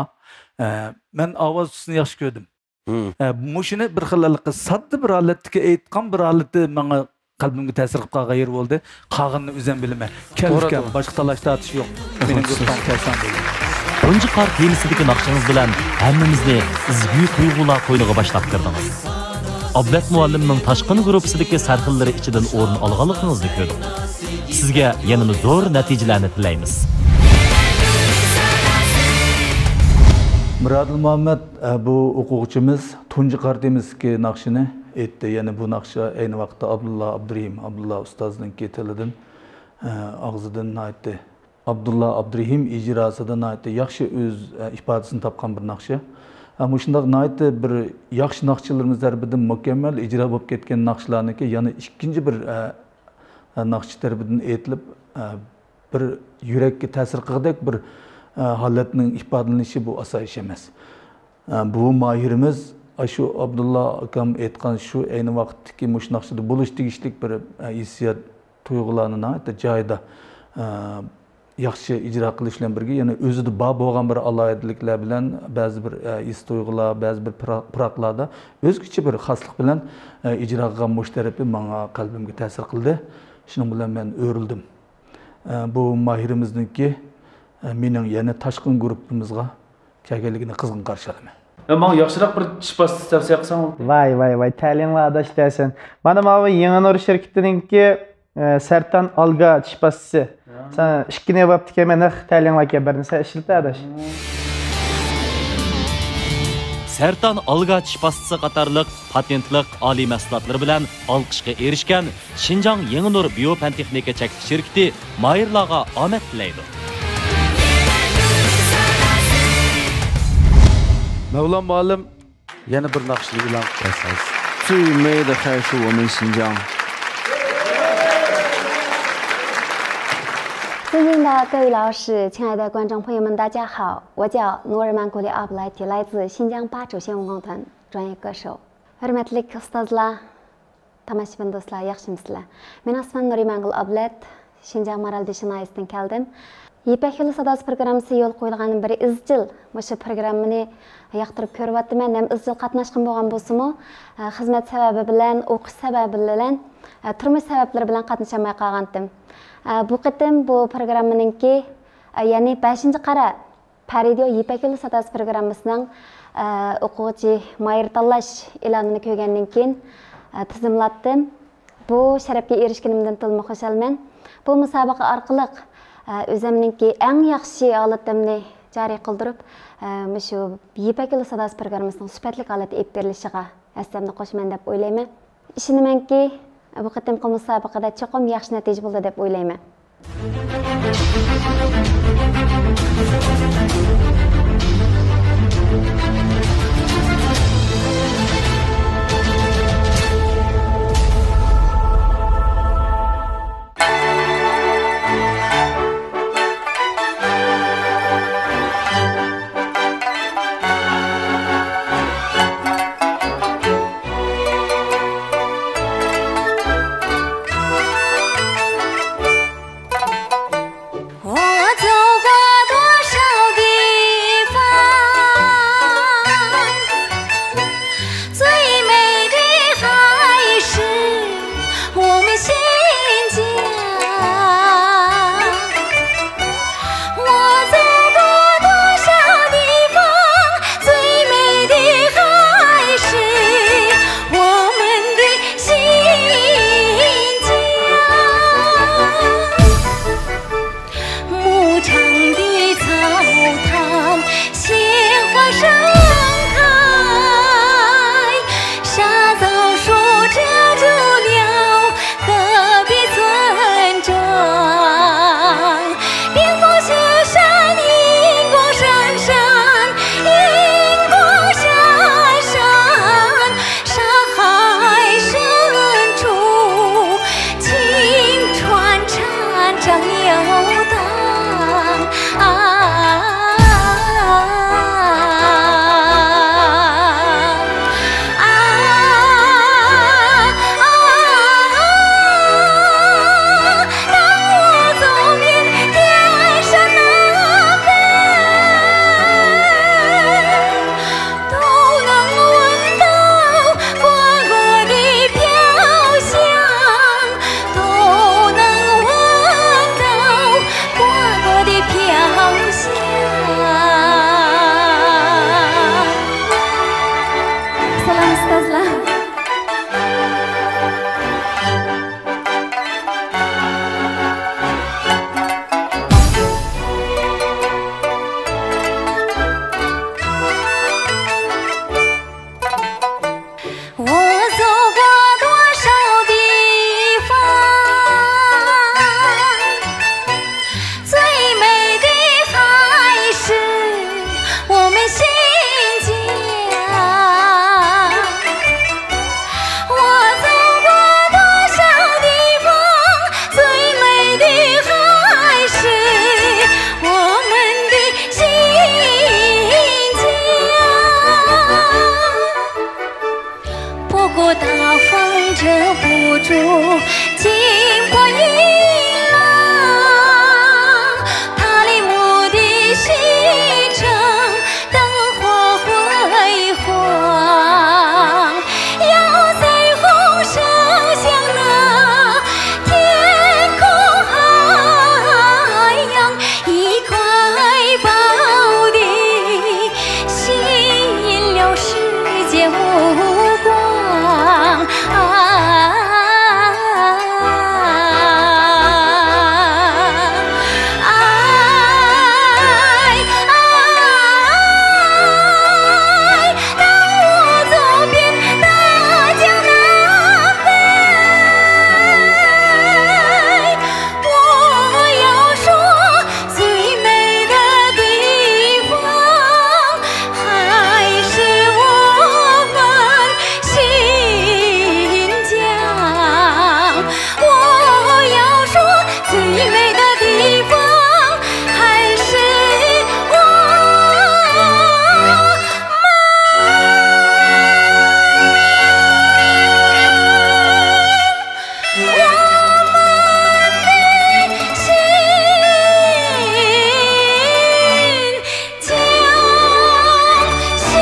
ئە، مەن ئاۋاز تۈسىنى ياخشى كۆردۈم. مم. ئە، مۇشۇنى بىر خىل ھېلىقى ساددا بىر ھالەتتىكى ئېيتقان بىر ھالىتى ماڭا قەلبىمگە تەسىر قىلىپ قالغان يېرى بولدى. قالغىنىنى ئۆزۈم بىلىمەن. كەل، توغرا، ئۇكام، توغرا. باشقا تالاش-تارتىش يوق. مېنىڭ گۇرۇپپام كەلسەڭ بولدى. تۇنجى قار تېمىسىدىكى ناخشىڭىز بىلەن ھەممىمىزنى ئەزگۈ تۇيغۇلار قوينىغا باشلاپ كىردىڭىز. ئابلەت مۇئەللىمنىڭ تاشقىن گۇرۇپپىسىدىكى سەرخىللىرى ئىچىدىن ئورۇن ئالغانلىقىڭىزنى كۆردۇق. سىزگە يەنىمۇ زور نەتىجىلەرنى تىلەيمىز. مۇرادىل مۇھەممەد، ئە، بۇ ئوقۇغۇچىمىز تۇنجى قار تېمىسىدىكى ناخشىنى ئېيتتى. يەنى بۇ ناخشا ئەينى ۋاقىتتا ئابدۇللا ئابدۇرېھىم، ئابدۇللا ئۇستازنىڭكى تىلىدىن، ئە، ئاغزىدىن ناھايىتى، ئابدۇللا ئابدۇرېھىم ئىجراسىدا ناھايىتى ياخشى ئۆز، ئە، ئىپادىسىنى تاپقان بىر ناخشا. ئە، مۇشۇنداق ناھايىتى بىر ياخشى ناخشىچىلىرىمىز تەرىپىدىن مۇكەممەل ئىجرا بولۇپ كەتكەن ناخشىلارنىڭكى يەنە ئىككىنچى بىر، ئە، ناخشا تەرىپىدىن ئېيتىلىپ، ئە، بىر يۈرەككە تەسىر قىلغۇدەك بىر، ئە، ھالەتنىڭ ئىپادىلىنىشى بۇ ئاسايىش ئەمەس. ئە، بۇ ماھىرىمىز ئاشۇ ئابدۇللا ئاكام ئېيتقان شۇ ئەينى ۋاقىتتىكى مۇشۇ ناخشىدا بولۇش تېگىشلىك بىر، ئە، ھېسسىيات، تۇيغۇلارنى ناھايىتى جايىدا، ئە، ياخشى ئىجرا قىلىش بىلەن بىرگە، يەنە ئۆزىدە بار بولغان بىر ئالاھىدىلىكلەر بىلەن بەزى بىر، ئە، ھېس تۇيغۇلار، بەزى بىر پىرا-، پىراقلاردا ئۆزگىچە بىر خاسلىق بىلەن، ئە، ئىجرا قىلغان مۇشۇ تەرىپى ماڭا قەلبىمگە تەسىر قىلدى. شۇنىڭ بىلەن مەن ئۆرۈلدۈم. ئە، بۇ ماھىرىمىزنىڭكى، ئە، مېنىڭ يەنە تاشقىن گۇرۇپپىمىزغا كەلگەنلىكىنى قىزغىن قارشى ئالىمەن. يا، ماڭا ياخشىراق بىر چىش پاستىسى تەۋسىيە قىلساڭ. ۋاي، ۋاي، ۋاي، تەلىيىڭلار ئاداش دەسەن. مانا ماۋۇ يېڭى نۇر شىركىتىنىڭكى، ئە، سەرتان ئالگا چىش پاستىسى. يا. سەن ئىككىنى ياۋاپتىكەن، مەن نەق تەلىيىڭلار كەلگەن بىرنى سەن ئىشلىتە ئاداش. سەرتان ئالگا چىش پاستىسى قاتارلىق پاتېنتلىق ئالىي مەھسۇلاتلىرى بىلەن ئالقىشقا ئېرىشكەن شىنجاڭ يېڭى نۇر بىيو پەن تېخنىكا چەكلىك شىركىتى ماھىرلارغا ئامەت تىلەيدۇ. مەۋلان مۇئەللىم، يەنە بىر ناخشىنى ئېلان قىلىپ بەرسىڭىز. 最美的海是我们新疆。尊敬的各位老师，亲爱的观众朋友们，大家好，我叫努尔曼古里阿布莱提，来自新疆巴楚宣武工团，专业歌手。 ھۆرمەتلىك ئۇستازلار، تاماشىبىن دوستلار، ياخشىمۇسىلەر؟ مېنىڭ ئىسمىم نۇرىمانگۈل ئابلەت، شىنجاڭ مارالبېشى ناھىيەسىدىن كەلدىم. يىپەك يولى ساداسى پروگراممىسى يولغا قويۇلغاندىن بېرى ئىزچىل مۇشۇ پروگراممىنى ياقتۇرۇپ كۆرۈۋاتىمەن ھەم ئىزچىل قاتناشقان بولغان بولسىمۇ، خىزمەت سەۋەبى بىلەن، ئوقۇش سەۋەبى بىلەن، تۇرمۇش سەۋەبلىرى بىلەن قاتنىشالماي قالغانتىم. بۇ قېتىم بۇ پروگراممىنىڭكى، يەنى بەشىنچى قارا پەرىدىيو يىپەك يولى ساداسى پروگراممىسىنىڭ، ئە، ئوقۇغۇچى ماھىر تاللاش ئېلانىنى كۆرگەندىن كېيىن، ئە، تىزىملاتتىم. بۇ شەرەپكە ئېرىشكىنىمدىن تولىمۇ خۇشالمەن. بۇ مۇسابىقە ئارقىلىق، ئە، ئۆزۈمنىڭكى ئەڭ ياخشى ھالىتىمنى جارى قىلدۇرۇپ، ئە، مۇشۇ يىپەك يولى ساداسى پروگراممىسىنىڭ سۈپەتلىك ھالەتتە ئېلىپ بېرىلىشىغا ھەسسەمنى قوشىمەن دەپ ئويلايمەن. ئىشىنىمەنكى، بۇ قېتىمقى مۇسابىقىدە چوقۇم ياخشى نەتىجە بولىدۇ دەپ ئويلايمەن. 方还是我们。我们的心 将心。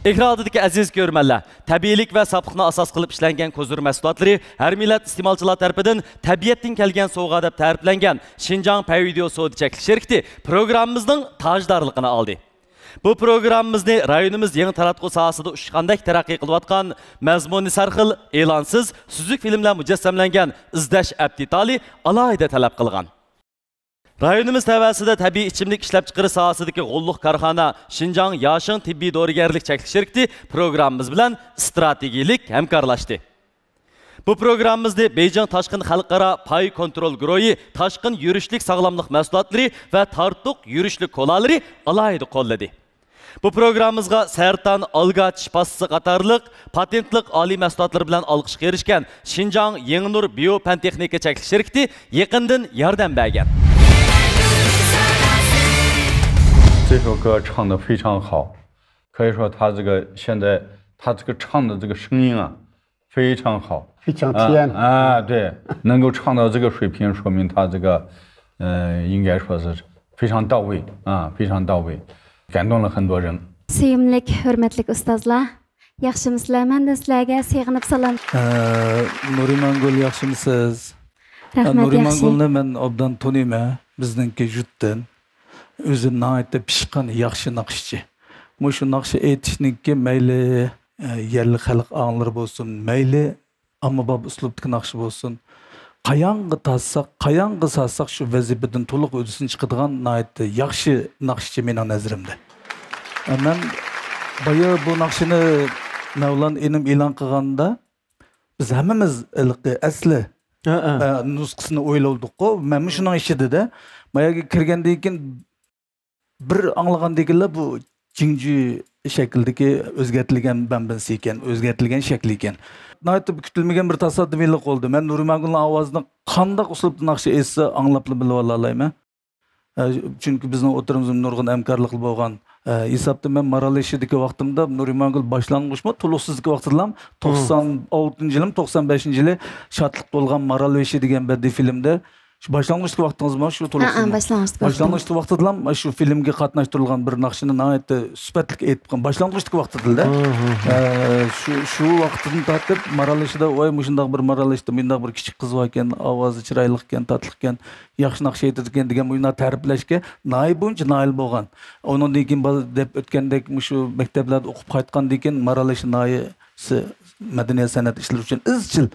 ئېكران ئالدىدىكى ئەزىز كۆرۈرمەنلەر، تەبىئىيلىك ۋە ساپلىقنى ئاساس قىلىپ ئىشلەنگەن كوزۇر مەھسۇلاتلىرى ھەر مىللەت ئىستېمالچىلار تەرىپىدىن تەبىئەتتىن كەلگەن سوۋغا دەپ تەرىپلەنگەن شىنجاڭ پەي ۋىدېئو سودا چەكلىك شىركىتى پروگراممىمىزنىڭ تاجدارلىقىنى ئالدى. بۇ پروگراممىمىزنى رايونىمىز يېڭى تاراتقۇ ساھەسىدە ئۇچقاندەك تەرەققىي قىلىۋاتقان، مەزمۇنى سەرخىل، ئېلانسىز، سۈزۈك فىلىملەر مۇجەسسەملەنگەن ئىزدەش ئەپتىتالى ئالاھىدە تەلەپ قىلغان. رايونىمىز تەۋەسىدە تەبىئىي ئىچىملىك ئىشلەپچىقىرىش ساھەسىدىكى غوللۇق كارخانا شىنجاڭ ياشىڭ تېببىي دورىگەرلىك چەكلىك شىركىتى پروگراممىمىز بىلەن ئىستراتېگىيىلىك ھەمكارلاشتى. بۇ پروگراممىمىزنى بېيجىڭ تاشقىن خەلقئارا پاي كونترول گۇرۇھى تاشقىن يۈرۈشلۈك ساغلاملىق مەھسۇلاتلىرى ۋە تارتۇق يۈرۈشلۈك كولالىرى ئالاھىدە قوللىدى. بۇ پروگراممىمىزغا سەرتان ئالگا چىش پاستىسى قاتارلىق پاتېنتلىق ئالىي مەھسۇلاتلىرى بىلەن ئالقىشقا ئېرىشكەن شىنجاڭ يېڭىنۇر بىيو پەن تېخنىكا چەكلىك شىركىتى يېقىندىن ياردەم بەرگەن. 这首歌唱得非常好，可以说他这个现在他这个唱的这个声音啊，非常好，非常甜。啊，对，能够唱到这个水平，说明他这个，呃，应该说是非常到位啊，非常到位，感动了很多人。 سۆيۈملۈك، ھۆرمەتلىك ئۇستازلار، ياخشىمۇسىلەر؟ مەندىن سىلەرگە سېغىنىپ سالام. نۇرىمانگۈل، ياخشىمۇسىز؟ رەھمەت، ياخشى. نۇرىمانگۈلنى مەن ئوبدان تونۇيمەن، بىزنىڭكى يۇرتتىن. ئۆزى ناھايىتى پىشقان، ياخشى ناخشىچى. مۇشۇ ناخشا ئېيتىشنىڭكى مەيلى يەرلىك خەلق ئاڭلىرى بولسۇن، مەيلى ئاممىباب ئۇسلۇبتىكى ناخشا بولسۇن، قاياڭغا تارتساق، قاياڭغا سالساق شۇ ۋەزىپىدىن تولۇق ھۆددىسىنى چىقىدىغان ناھايىتى ياخشى ناخشىچى مېنىڭ نەزىرىمدە. مەن بايا بۇ ناخشىنى مەۋلان ئىنىم ئېلان قىلغاندا، بىز ھەممىمىز ھېلىقى ئەسلى نۇسخىسىنى ئويلىدۇققۇ، مەنمۇ شۇنىڭ ئىچىدىدە. ما يەرگە كىرگەندىن كېيىن بىر ئاڭلىغاندىكىنلا بۇ جىڭجۈ شەكلىدىكى ئۆزگەرتىلگەن بەمبىسى ئىكەن، ئۆزگەرتىلگەن شەكلى ئىكەن. ناھايىتى كۈتۈلمىگەن بىر تاسادىپىيلىق بولدى. مەن نۇرىمانگۈلنىڭ ئاۋازىنى قانداق ئۇسلۇبتا ناخشا ئېيتسا ئاڭلاپلا بىلىۋالالايمەن. ئە، چۈنكى بىزنىڭ ئوتتۇرىمىزدا نۇرغۇن ھەمكارلىقلار بولغان. ئە، ھېسابتا مەن مارالبېشىدىكى ۋاقتىمدا نۇرىمانگۈل باشلانغۇچمۇ، تولۇقسىزدىكى ۋاقتىدىلا توقسان ئالتىنچى يىلىمۇ، توقسان بەشىنچى يىلى شادلىق تولغان مارالبېشى دېگەن بەدىئىي فىلىمدە شۇ باشلانغۇچتىكى ۋاقتىڭىزمۇ شۇ تولۇقسىز؟ ھە، باشلانغۇچتىكى ۋاقتىم. باشلانغۇچتىكى ۋاقتىدىلا شۇ فىلىمگە قاتناشتۇرۇلغان بىر ناخشىنى ناھايىتى سۈپەتلىك ئېيتقان. باشلانغۇچتىكى ۋاقتىدىلا. ئە، شۇ، شۇ ۋاقتىدىن تارتىپ مارالبېشىدا، ۋاي، مۇشۇنداق بىر مارالبېشىدا مۇنداق بىر كىچىك قىز باركەن، ئاۋازى چىرايلىقكەن، تاتلىقكەن، ياخشى ناخشا ئېيتىدىكەن دېگەن مۇشۇنداق تەرىپلەشكە ناھايە بۇنچە نائىل بولغان. ئۇنىڭدىن كېيىن بالا دەپ ئۆتكەندەك مۇشۇ مەكتەپلەردە ئوقۇپ قايتقاندىن كېيىن مارالبېشى ناھىيەسى مەدەنىيەت سەنئەت ئىشلىرى ئۈچۈن ئىزچىل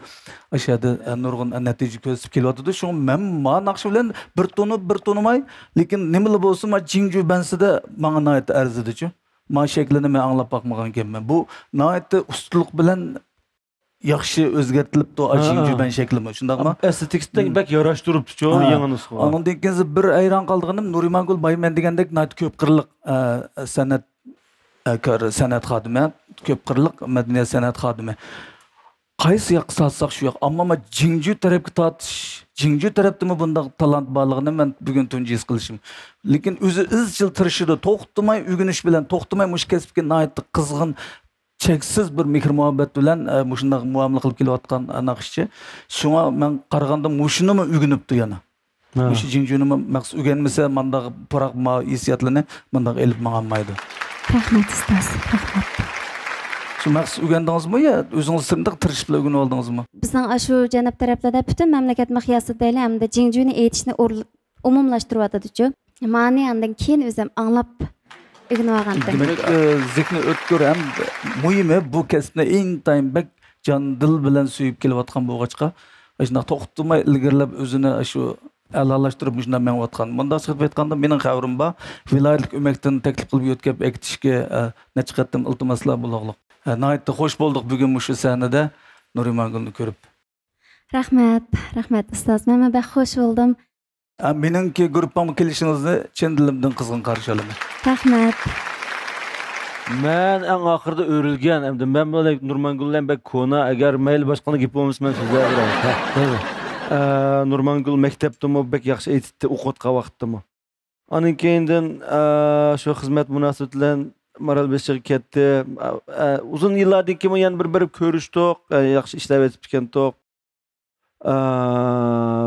ئاشۇ يەردە نۇرغۇن نەتىجە كۆرسىتىپ كېلىۋاتىدۇ. شۇڭا مەن ما ناخشا بىلەن بىر تونۇپ، بىر تونۇماي، لېكىن نېمىلا بولسۇن، ما جىڭجۈ بەنسىدە ماڭا ناھايىتى ئەرزىدىچۇ. ما شەكلىنى مەن ئاڭلاپ باقمىغانىكەنمەن. بۇ ناھايىتى ئۇستىلىق بىلەن ياخشى ئۆزگەرتىلىپتۇ، ئاشۇ جىڭجۈ بەن شەكلىمۇ، شۇنداقمۇ؟ ئېستېتىكىسىدە بەك ياراشتۇرۇپتۇچۇ، يېڭى نۇسخىغا. ئاندىن كېيىن بىر ھەيران قالىدىغىنىم، نۇرىمانگۈل بايمەن دېگەندەك ناھايىتى كۆپ قىرلىق، ئە، سەنئەت، ئە، كار-، سەنئەت خادىمى، كۆپ قىرلىق مەدەنىيەت سەنئەت خادىمى. قايسى ياققا تارتساق شۇ ياق. ئەمما ما جىڭجۈ تەرەپكە تارتىش، جىڭجۈ تەرەپتىمۇ بۇنداق تالانت بارلىقىنى مەن بۈگۈن تۇنجى ھېس قىلىشىم. لېكىن ئۆزى ئىزچىل تىرىشىدۇ، توختىماي ئۆگىنىش بىلەن، توختىماي مۇشۇ كەسىپكە ناھايىتى قىزغىن، چەكسىز بىر مېھىر-مۇھەببەت بىلەن، ئە، مۇشۇنداق مۇئامىلە قىلىپ كېلىۋاتقان، ئە، ناخشىچى. شۇڭا مەن قارىغاندا مۇشۇنىمۇ ئۆگىنىپتۇ يەنە. مۇشۇ جىڭجۈنىمۇ مەخسۇس ئۆگەنمىسە، مانداق پۇراق ما-، ھېسسىياتلىرىنى مانداق ئېلىپ ماڭالمايدۇ. رەھمەت، ئۇستاز، رەھمەت. شۇ مەخسۇس ئۆگەندىڭىزمۇ يا ئۆزىڭىز سىرتتا تىرىشىپلا ئۆگىنىۋالدىڭىزمۇ؟ بىزنىڭ ئاشۇ جەنۇب تەرەپلەردە پۈتۈن مەملىكەت مىقياسىدا دەيلى، ھەمدە جىڭجۈنى ئېيتىشنى ئور-، ئومۇملاشتۇرۇۋاتىدۇچۇ. مانى ئاندىن كېيىن ئۆزۈم ئاڭلاپ ئۆگىنىۋالغانتىم. دېمەك، ئە، زېھنى ئۆتكۈر ھەم مۇھىمى بۇ كەسىپنى ئىنتايىن بەك جان دىل بىلەن سۆيۈپ كېلىۋاتقان بولغاچقا، ئاشۇنداق توختىماي ئىلگىرىلەپ ئۆزىنى شۇ ئەلالاشتۇرۇپ مۇشۇنداق مېڭىۋاتقان. مۇنداقچە قىلىپ ئېيتقاندا، مېنىڭ خەۋىرىم بار، ۋىلايەتلىك ئۆمەكتىن تەكلىپ قىلىپ يۆتكەپ ئەكېتىشكە، ئە، نەچچە قېتىم ئىلتىماسلار بولغۇلۇق. ئە، ناھايىتى خوش بولدۇق بۈگۈن مۇشۇ سەھنىدە نۇرىمانگۈلنى كۆرۈپ. رەھمەت، رەھمەت ئۇستاز. مەنمۇ بەك خوش بولدۇم. ئە، مېنىڭكى گۇرۇپپامغا كېلىشىڭىزنى چىن دىلىمدىن قىزغىن قارشى ئالىمەن. رەھمەت. مەن ئەڭ ئاخىرىدا ئۆرۈلگەن ئەمدى. مەن بۇ نۇرمانگۈل بىلەن بەك كونا، ئەگەر مەيلى باشقىلارنىڭ گېپى بولمىسا مەن سۆزلەۋېرەي. ھە، توغرا. ئە، نۇرمانگۈل مەكتەپتىمۇ بەك ياخشى ئېيتىتتى، ئوقۇۋاتقان ۋاقىتتىمۇ. ئاندىن كېيىندىن، ئە، شۇ خىزمەت مۇناسىۋىتى بىلەن مارالبېشىغا كەتتى. ئە، ئە، ئۇزۇن يىللاردىن كېيىن يەنە بىر بېرىپ كۆرۈشتۇق. ئە، ياخشى ئىشلەۋېتىپتىكەنتۇق. ئە،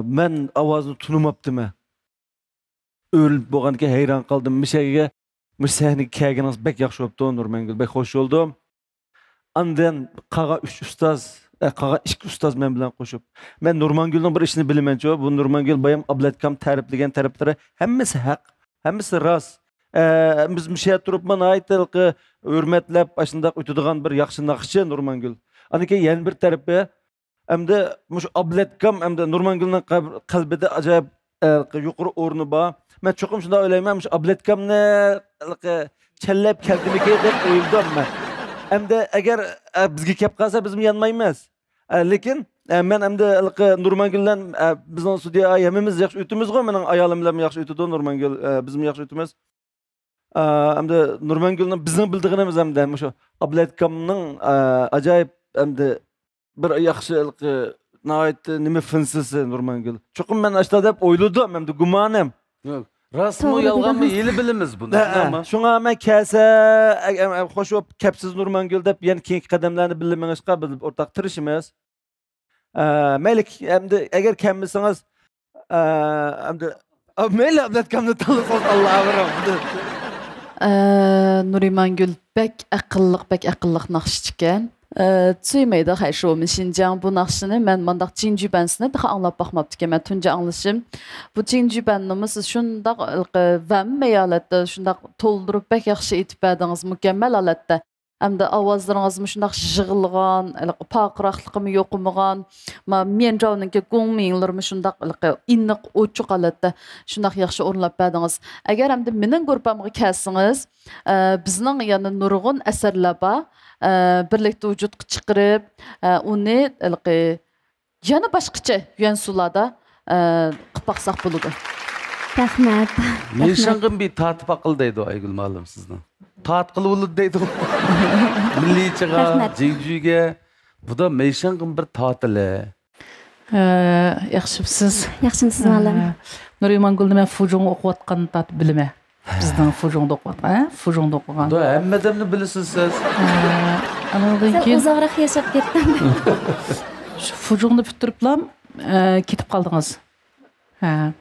مەن ئاۋازىنى تونۇماپتىمەن. ئۆرۈلۈپ بولغاندىكىن ھەيران قالدىم. مۇشۇ يەرگە، مۇشۇ سەھنىگە كەلگىنىڭىز بەك ياخشى بوپتۇ، نۇرمەنگۈل. بەك خوش بولدۇم. ئاندىن قالغان ئۈچ ئۇستاز، ئە، قالغان ئىككى ئۇستاز مەن بىلەن قوشۇپ. مەن نۇرمانگۈلنىڭ بىر ئىشىنى بىلىمەنچۇ، بۇ نۇرمانگۈل بايام ئابلەتكام تەرىپلىگەن تەرەپلىرى ھەممىسى ھەق، ھەممىسى راست. ئە، بىز مۇشۇ يەردە تۇرۇپمۇ ناھايىتى ھېلىقى ھۆرمەتلەپ، ئاشۇنداق ئۆتىدىغان بىر ياخشى ناخشىچى نۇرمانگۈل. ئاندىن كېيىن يەنە بىر تەرىپى، ئەمدى مۇشۇ ئابلەتكام ئەمدى نۇرمانگۈلنىڭ قەب-، قەلبىدە ئاجايىپ، ئە، يۇقىرى ئورنى بار. مەن چوقۇم شۇنداق ئويلايمەن، مۇشۇ ئابلەتكامنى، ئە، چەنلەپ كەلدىمىكىن دەپ ئويلىدىم مەن. ئەمدى ئەگەر، ئە، بىزگە كەپ قالسا، بىزمۇ يانمايمىز. ئە، لېكىن، ئە، مەن ئەمدى ھېلىقى نۇرمانگۈل بىلەن، ئە، بىزنىڭ ستۇدىيە ھەممىمىز ياخشى ئۆتىمىزغۇ، مېنىڭ ئايالىم بىلەن ياخشى ئۆتىدۇ، نۇرمانگۈل، ئە، بىزمۇ ياخشى ئۆتىمىز. ئە، ئەمدى نۇرمانگۈلنىڭ بىزنىڭ بىلىدىغىنىمىز ئەمدى مۇشۇ ئابلەتكامنىڭ، ئە، ئاجايىپ ئەمدى بىر ياخشى ھېلىقى ناھايىتى نېمە فىنسىسى نۇرمانگۈل. چوقۇم مەن ئاشۇنداق دەپ ئويلىدىم ئەمدى گۇمانىم. ياق، راستمۇ توغرا يالغانمۇ دېدىڭىز. ھېلى بىلىمىز بۇنى، ھە، ھە. شۇڭا مەن كەلسە، ئە، ئە، ئە، خوش بوپ كەپسىز نۇرمانگۈل دەپ يەنە كېيىنكى قەدەملەرنى بىللە مېڭىشقا بىز ئورتاق تىرىشىمىز. ئە، مەيلى، ئەمدى ئەگەر كەلمىسىڭىز، ئە، ئەمدى، ئا، مەيلى، ئابلەتكامنى تاللىسىڭىز تاللاۋېرىڭ. ئە، نۇرىمانگۈل بەك ئەقىللىق، بەك ئەقىللىق ناخشىچىكەن. ئە، 最美的还是我们新疆 بۇ ناخشىنى مەن مانداق جىڭجۈبەنسىنى تېخى ئاڭلاپ باقماپتىكەنمەن، تۇنجى ئاڭلىشىم. بۇ جىڭجۈبەننىمۇ سىز شۇنداق ھېلىقى ۋەممە ھالەتتە، شۇنداق تولدۇرۇپ بەك ياخشى ئېيتىپ بەردىڭىز، مۇكەممەل ھالەتتە. ھەمدە ئاۋازلىرىڭىزمۇ شۇنداق يىغىلغان، ھېلىقى پارقىراقلىقىمۇ يوقىمىغان، ما، ميەنجاۋنىڭكى گۇڭمىڭلىرىمۇ شۇنداق ھېلىقى ئېنىق، ئوچۇق ھالەتتە شۇنداق ياخشى ئورۇنلاپ بەردىڭىز. ئەگەر ئەمدى مېنىڭ گۇرۇپپامغا كەلسىڭىز، ئە، بىزنىڭ يەنە نۇرغۇن ئەسەرلەر بار، ئە، بىرلىكتە ۋۇجۇدقا چىقىرىپ، ئە، ئۇنى ھېلىقى يەنە باشقىچە يۈەنسۇلاردا، ئە، قىلىپ باقساق بولىدۇ. رەھمەت. مېيشىڭغىن بىر تارتىپ ئاقىل دەيدۇ ئايگۈل مۇئەللىم سىزنى. تارتقىلى بولىدۇ دەيدۇ. مىللىيچىغا، رەھمەت. جىڭجۈگە. بۇدا مېيشىڭغىن بىر تارتىلى. ئە، ياخشىمسىز؟ ياخشىمسىز، مۇئەللىم؟ ئە، نۇرىمانگۈلنى مەن فۇجۇڭدا ئوقۇۋاتقاندا تارتىپ بىلىمەن. بىزنىڭ فۇجۇڭدا ئوقۇۋاتقان، ھە؟ فۇجۇڭدا ئوقۇغان. بۇ ھەممە ئادەمنى بىلىسىز سىز. ھە، ئانىڭدىن سەل كېيىن ئۇزاقراق ياشاپ كەتتىم. شۇ فۇجۇڭدا پۈتتۈرۈپلا، ئە، كېتىپ قالدىڭىز. ھە.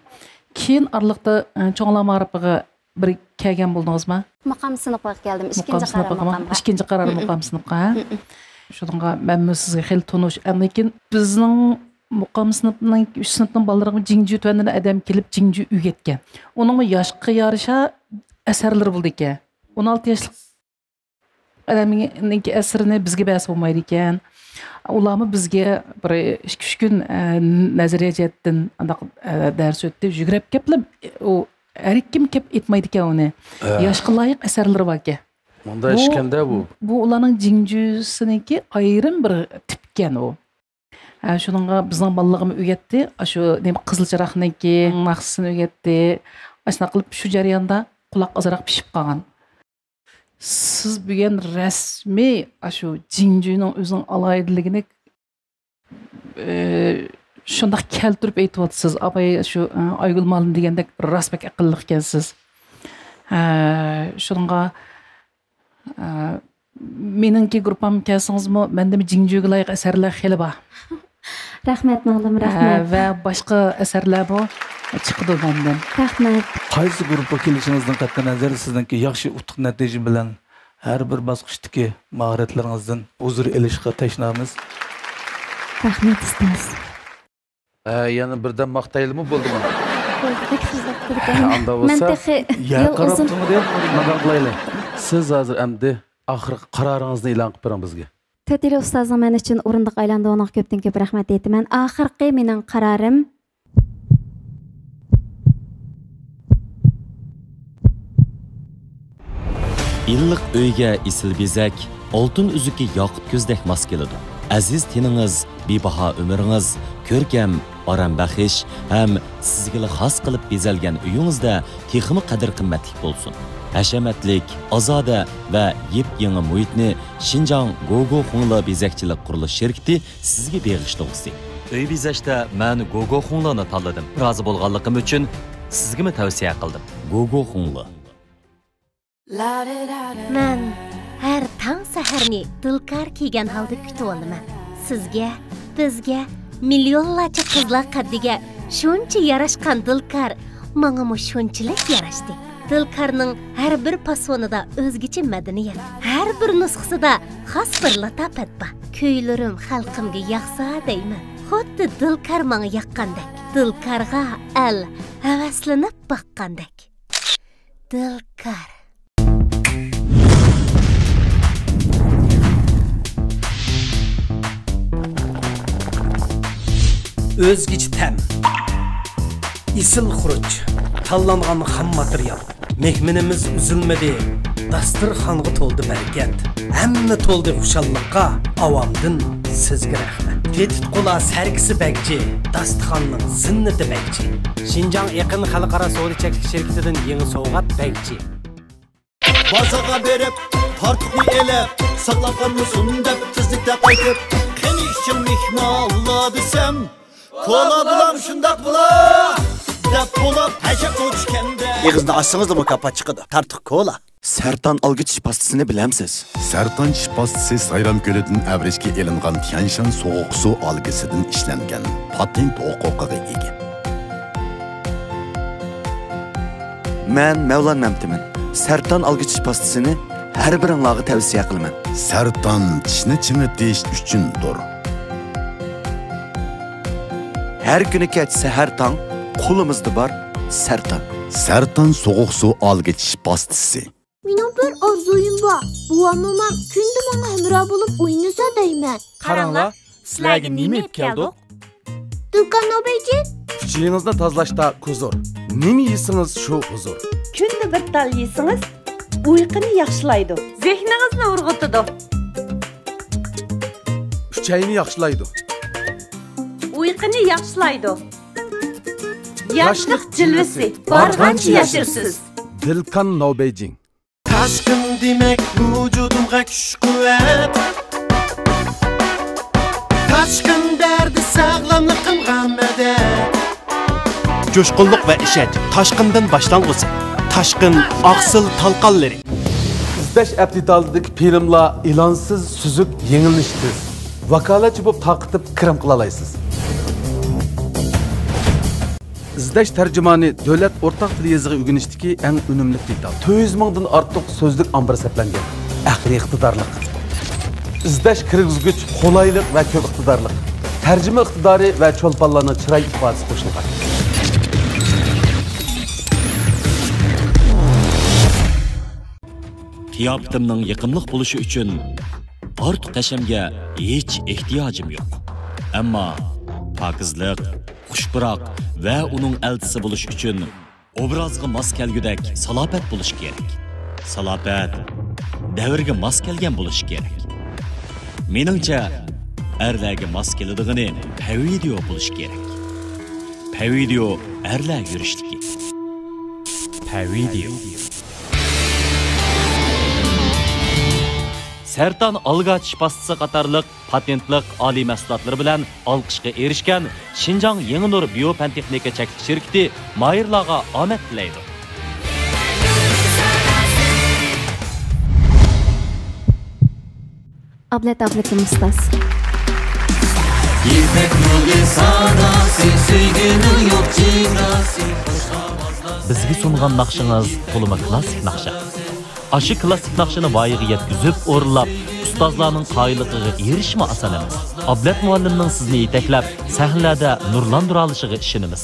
كېيىن ئارىلىقتا، ئە، چوڭلار مائارىپىغا بىر كەلگەن بولدىڭىزمۇ؟ مۇقام سىنىپىغا كەلدىم. ئىككىنچى قارار مۇقام. ئىككىنچى قارار مۇقام سىنىپقا، ھە؟ شۇنىڭغا مەنمۇ سىزگە خېلى تونۇش. ئاندىن كېيىن بىزنىڭ مۇقام سىنىپنىڭ، ئۈچ سىنىپنىڭ بالىلىرىغا جىڭجۈ تۈەنىدىن ئادەم كېلىپ جىڭجۈ ئۆگەتكەن. ئۇنىڭمۇ ياشقا يارىشا ئەسەرلىرى بولىدىكەن. ئون ئالتە ياشلىق ئادەمنىڭكى ئەسىرىنى بىزگە بەرسە بولمايدىكەن. ئۇلارمۇ بىزگە بىر ئىككى، ئۈچ كۈن، ئە، نەزەرىيە جەھەتتىن ئانداق، ئە، دەرس ئۆتتى. يۈگرەپ كەپلا، ئۇ ھەر كىم كەپ ئېيتمايدىكەن ئۇنى. ھە. ياشقا لايىق ئەسەرلىرى باركەن. مۇنداق بۇ، ئىشكەندە بۇ. بۇ ئۇلارنىڭ جىڭجۈسىنىڭكى ئايرىم بىر تىپكەن ئۇ. ھە، شۇنىڭغا بىزنىڭ بالىلىرىمۇ ئۆگەتتى. ئاشۇ نېمە، قىزىل چىراغنىڭكى ناخشىسىنى ئۆگەتتى. ئاشۇنداق قىلىپ شۇ جەرياندا قۇلاق ئازراق پىشىپ قالغان. سىز بۈگۈن رەسمىي ئاشۇ جىڭجۈنىڭ ئۆزىنىڭ ئالاھىدىلىكىنى، ئى، شۇنداق كەلتۈرۈپ ئېيتىۋاتىسىز. ئاپاي، شۇ، ئى، ئايگۈل مۇئەللىم دېگەندەك راست بەك ئەقىللىق ئىكەنسىز. ھە، شۇنىڭغا، ئى، مېنىڭكى گۇرۇپپامغا كەلسىڭىزمۇ، مەندىمۇ جىڭجۈگە لايىق ئەسەرلەر خېلى بار. رەھمەت، مۇئەللىم، ھە، رەھمەت. ۋە باشقا ئەسەرلەرمۇ چىقىدۇ مەندىن. رەھمەت. قايسى گۇرۇپپىغا كېلىشىڭىزدىن قەتئىينەزەر، سىزنىڭكى ياخشى ئۇتۇق نەتىجە بىلەن ھەر بىر باسقۇچتىكى ماھارەتلىرىڭىزدىن ھۇزۇر ئېلىشقا تەشنامىز. رەھمەت، ئۇستاز. ھە، يەنە بىردەم ماختايلىمۇ بولدىمۇ؟ بولدى، بەك سۆزلەپ تۇرىدىكەن. ئانداق مەن بولسا، تېخى يەر يول قاراپ ئۇزۇن. تۇرمىدى. مانداق قىلايلى. سىز ھازىر ئەمدى ئاخىرقى قارارىڭىزنى ئېلان قىلىپ بېرىڭ بىزگە. تۆتىلى ئۇستازنىڭ مەن ئۈچۈن ئورۇندۇق ئايلاندۇرغىنىغا كۆپتىن كۆپ رەھمەت ئېيتىمەن. ئاخىرقى مېنىڭ قارارىم. ئىللىق ئۆيگە ئېسىل بېزەك، ئالتۇن ئۈزۈكى ياقۇت كۆزدەك ماس كېلىدۇ. ئەزىز تېنىڭىز، بىباھا ئۆمرىڭىز، كۆركەم، ئارام بەخش ھەم سىزگىلا خاس قىلىپ بېزەلگەن ئۆيىڭىزدە تېخىمۇ قەدىر-قىممەتلىك بولسۇن. ھەشەمەتلىك، ئازادە ۋە يېپيېڭى مۇھىتنى شىنجاڭ گوگو خۇڭلې بېزەكچىلىك قۇرۇلۇش شىركىتى سىزگە بېغىشلىغۇسى. ئۆي بېزەشتە مەن گوگو خۇڭلېنى تاللىدىم. رازى بولغانلىقىم ئۈچۈن سىزگىمۇ تەۋسىيە قىلدىم. گوگو خۇڭلې. مەن ھەر تاڭ سەھەرنى دىلكار كىيگەن ھالدا كۈتۈۋالىمەن. سىزگە، بىزگە، مىليونلارچە قىزلار قەددىگە شۇنچە ياراشقان دىلكار ماڭىمۇ شۇنچىلىك ياراشتى. دىلكارنىڭ ھەر بىر پاسونىدا ئۆزگىچە مەدەنىيەت، ھەر بىر نۇسخىسىدا خاس بىر لاتاپەت بار. كۈيلىرىم خەلقىمگە ياقسا دەيمەن، خۇددى دىلكار ماڭا ياققاندەك، دىلكارغا ئەل ھەۋەسلىنىپ باققاندەك. دىلكار. ئۆزگىچە تەم، ئېسىل خۇرۇچ، تاللانغان خام ماتېرىيال. مېھمىنىمىز ئۈزۈلمىدى، داستىرخانغا تولدى بەرىكەت. ھەممە تولدى خۇشاللىققا، ئاۋامدىن سىزگە رەھمەت. تېتىتقۇلار سەركىسى بەگچى، داستىخاننىڭ زىننىتى بەگچى. شىنجاڭ ئېقىن خەلقئارا سودا چەكلىك شىركىتىدىن يېڭى سوۋغات بەگچى. بازارغا بېرىپ، تارتۇقنى ئېلىپ، ساقلاپ قالمىسۇن دەپ تېزلىكتە قايتىپ، قېنى ئىچىڭ مېھمانلار دېسەم، كولا بولام شۇنداق بولا دەپ بولۇپ، ھەشەپ ئوچكەندە. ئېغىزنى ئاچسىڭىزلا مۇكاپات چىقىدۇ. تارتۇق كولا. سەرتان ئالگا چىش پاستىسىنى بىلەمسىز؟ سەرتان چىش پاستىسى سايرام كۆلىدىن ئەۋرىشكە ئېلىنغان تيەنشان سوغۇق سۇ ئالگىسىدىن ئىشلەنگەن، پاتېنت ھوقۇقىغا ئىگە. مەن مەۋلان مەمتىمىن. سەرتان ئالگا چىش پاستىسىنى ھەر بىرىڭلارغا تەۋسىيە قىلىمەن. سەرتان چىشنى چىڭىتىش ئۈچۈندۇر. ھەر كۈنى كەچ سەھەر تاڭ قولىمىزدا بار سەرتان. سەرتان سوغۇق سۇ ئالگا چىش پاستىسى. مېنىڭ بىر ئارزۇيۇم بار. بوۋام، مومام كۈندە ماڭا ھەمراھ بولۇپ ئوينىسا دەيمەن. قاراڭلار، سىلەرگە نېمە ئېلىپ كەلدۇق؟ دۇكان نوبەيجىن. ئۈچىيىڭىزنى تازىلاشتا كۇزۇر. نېمە يېسىڭىز، شۇ ھۇزۇر. كۈندە بىر تال يېسىڭىز، ئۇيقۇنى ياخشىلايدۇ. زېھنىڭىزنى ئۇرغۇتىدۇ. ئۈچەينى ياخشىلايدۇ. ئۇيقۇنى ياخشىلايدۇ. ياشلىق جىلۋىسى، بارغانچە ياشىرسىز. دىلكان نوبەيجىڭ. تاشقىن دېمەك ۋۇجۇدۇمغا كۈچ-قۇۋۋەت. تاشقىن بەردى ساغلاملىقىمغا مەدەت. جۇشقۇنلۇق ۋە ئىشەنچ تاشقىندىن باشلانغۇسى. تاشقىن ئاقسىل تالقانلىرى. ئىزدەش ئەپ دېتالىدىكى فىلىملار ئېلانسىز، سۈزۈك، يېڭىلىنىشى تېز. ۋاكالەتچى بولۇپ تارقىتىپ كىرىم قىلالايسىز. ئىزدەش تەرجىمانى دۆلەت ئورتاق تىل يېزىقى ئۆگىنىشتىكى ئەڭ ئۈنۈملۈك دېتال. تۆت يۈز مىڭدىن ئارتۇق سۆزلۈك ئامبىرى سەپلەنگەن. ئەقلىي ئىقتىدارلىق. ئىزدەش كىرگۈزگۈچ قولايلىق ۋە كۆپ ئىقتىدارلىق. تەرجىمە ئىقتىدارى ۋە چولپانلارنىڭ چىراي ئىپادىسى قوشۇلغان. قىياپىتىمنىڭ يېقىملىق بولۇشى ئۈچۈن ئارتۇق ھەشەمگە ھېچ ئېھتىياجىم يوق. ئەمما پاكىزلىق، خۇش پۇراق ۋە ئۇنىڭ ئەلچىسى بولۇش ئۈچۈن ئوبرازغا ماس كەلگۈدەك سالاپەت بولۇش كېرەك. سالاپەت دەۋرگە ماس كەلگەن بولۇش كېرەك. مېنىڭچە، ئەرلەرگە ماس كېلىدىغىنى پەۋىدىيو بولۇش كېرەك. پەۋىدىيو ئەرلەر يۈرۈشلۈكى. پەۋىدىيو. سەرتان ئالگا چىش پاستىسى قاتارلىق پاتېنتلىق ئالىي مەھسۇلاتلىرى بىلەن ئالقىشقا ئېرىشكەن شىنجاڭ يېڭى نۇر بىيو پەن تېخنىكا چەكلىك شىركىتى ماھىرلارغا ئامەت تىلەيدۇ. ئابلەت ئابلىكىم ئۇستاز. يىپەك يولى ساداسى، سۆيگۈنىڭ يوق جىداسى. بىزگە سۇنغان ناخشىڭىز تولىمۇ كلاسسىك ناخشا. ئاشۇ كلاسسىك ناخشىنى ۋايىغا يەتكۈزۈپ ئورۇنلاپ، ئۇستازلارنىڭ قايىللىقىغا ئېرىشىشمۇ ئاسان ئەمەس. ئابلەت مۇئەللىمنىڭ سىزنى يېتەكلەپ، سەھنىلەردە نۇرلاندۇرالىشىغا ئىشىنىمىز.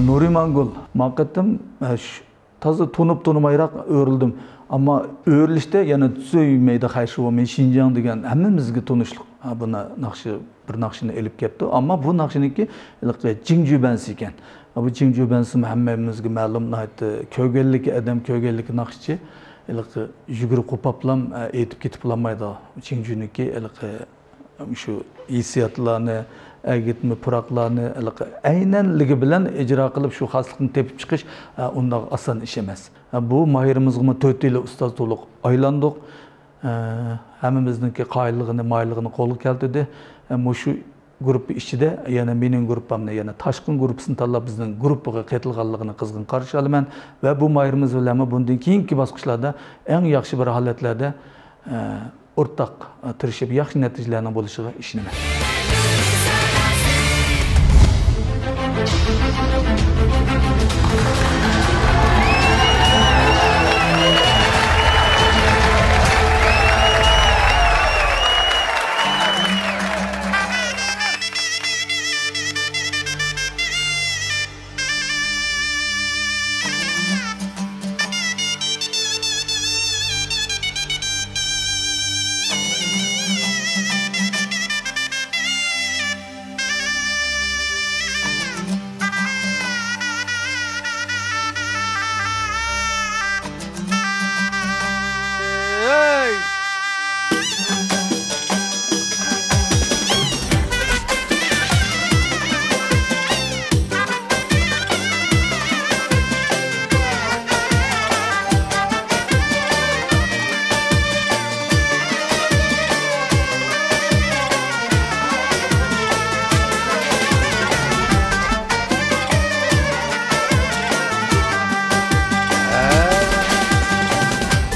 نۇرى ماڭگۈل، ما قېتىم، ئە، ش-، تازا تونۇپ تونۇمايراق ئۆرۈلدۈم. ئەمما ئۆرۈلۈشتە يەنە تۈزۈي مەيدە خەشى بولماي شىنجاڭ دېگەن ھەممىمىزگە تونۇشلۇق، ھە، بۇ نا-، ناخشا، بىر ناخشىنى ئېلىپ كەپتۇ. ئەمما بۇ ناخشىنىڭكى ھېلىقى جىڭجۈبەنسى ئىكەن. ھە، بۇ جىڭجۈبەنسىمۇ ھەممىمىزگە مەلۇم، ناھايىتى كۆرگەنلىكى ئادەم، كۆرگەنلىكى ناخشىچى. ھېلىقى يۈگۈرۈپ قوپاپلام، ئە، ئېيتىپ كېتىپ بولالمايدۇ. چىڭجۈنىڭكى ھېلىقى شۇ ھېسسىياتلارنى، ئەگىتمە پۇراقلارنى ھېلىقى ئەينەنلىكى بىلەن ئىجرا قىلىپ، شۇ خاسلىقنى تېپىپ چىقىش، ئە، ئۇنداق ئاسان ئىش ئەمەس. ئە، بۇ ماھىرىمىزغىمۇ تۆت يىل ئۇستاز تولۇق ئايلاندۇق. ئە، ھەممىمىزنىڭكى قايىللىقىنى، مايىللىقىنى قولغا كەلتۈردى. ئە، مۇشۇ گۇرۇپپا ئىچىدە يەنە مېنىڭ گۇرۇپپامنى، يەنە تاشقىن گۇرۇپپىسىنى تاللاپ، بىزنىڭ گۇرۇپپىغا قېتىلغانلىقىنى قىزغىن قارشى ئالىمەن ۋە بۇ ماھىرىمىز بىلەنمۇ بۇندىن كېيىنكى باسقۇچلاردا ئەڭ ياخشى بىر ھالەتلەردە، ئە، ئورتاق، ئە، تىرىشىپ، ياخشى نەتىجىلەرنىڭ بولۇشىغا ئىشىنىمەن.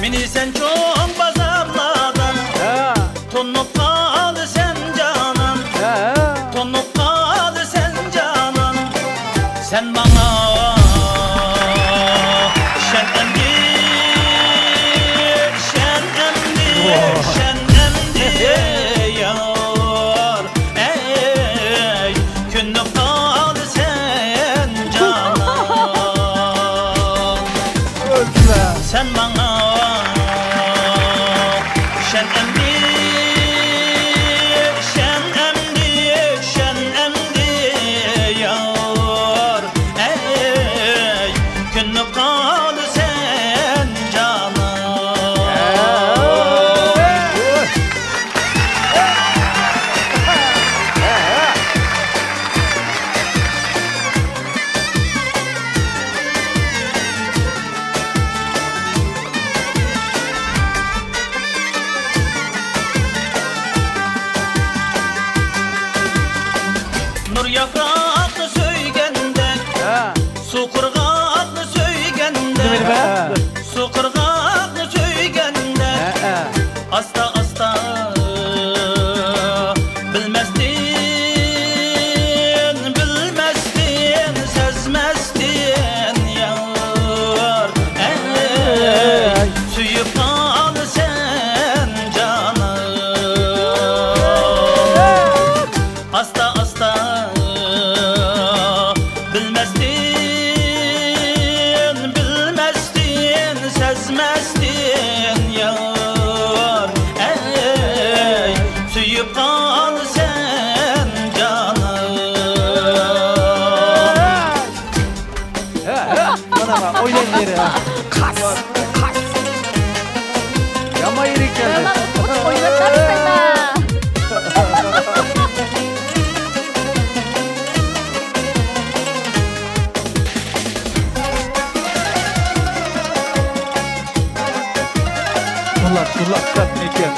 مېنى سەن چوڭ بازارلاردا تونۇپ قالىسەن جانان، تونۇپ قالىسەن جانان. سەن ماڭا ئىشەن ئەمدى، ئىشەن ئەمدى، ئىشەن ئەمدى يار. ئەي، كۆنۈپ قالىسەن جانان. سەن ماڭا ئىشەن ئەمدى، ئىشەن ئەمدى، ئىشەن ئەمدى يار. ئەي، كۆنۈپ قالىسەن جانان. نۇر ياپراقنى سۆيگەندەك، ھە. سۇ قىرغاقنى سۆيگەندەك، نېمە دېدى؟ سۇ قىرغاقنى سۆيگەندەك، ھە، ھە. ئاستا ئاستا بىلمەستىن، بىلمەستىن، سەزمەستىن يار، ئەي، سۆيۈپ قالىسەن جانان. ئاستا ئاستا بىلمەستىن، بىلمەستىن، سەزمەستىن يار، ئەي، سۆيۈپ قالىسەن جانان. ھە، ھە، مانا، مانا، ئوينايدۇ يەنە، ھە. قاس، قاس. يامان يېرى كەلدى. مانا، ئويناپ تاشلايمەن. قۇلاق، قۇلاق، قۇلاق، ئېكەن.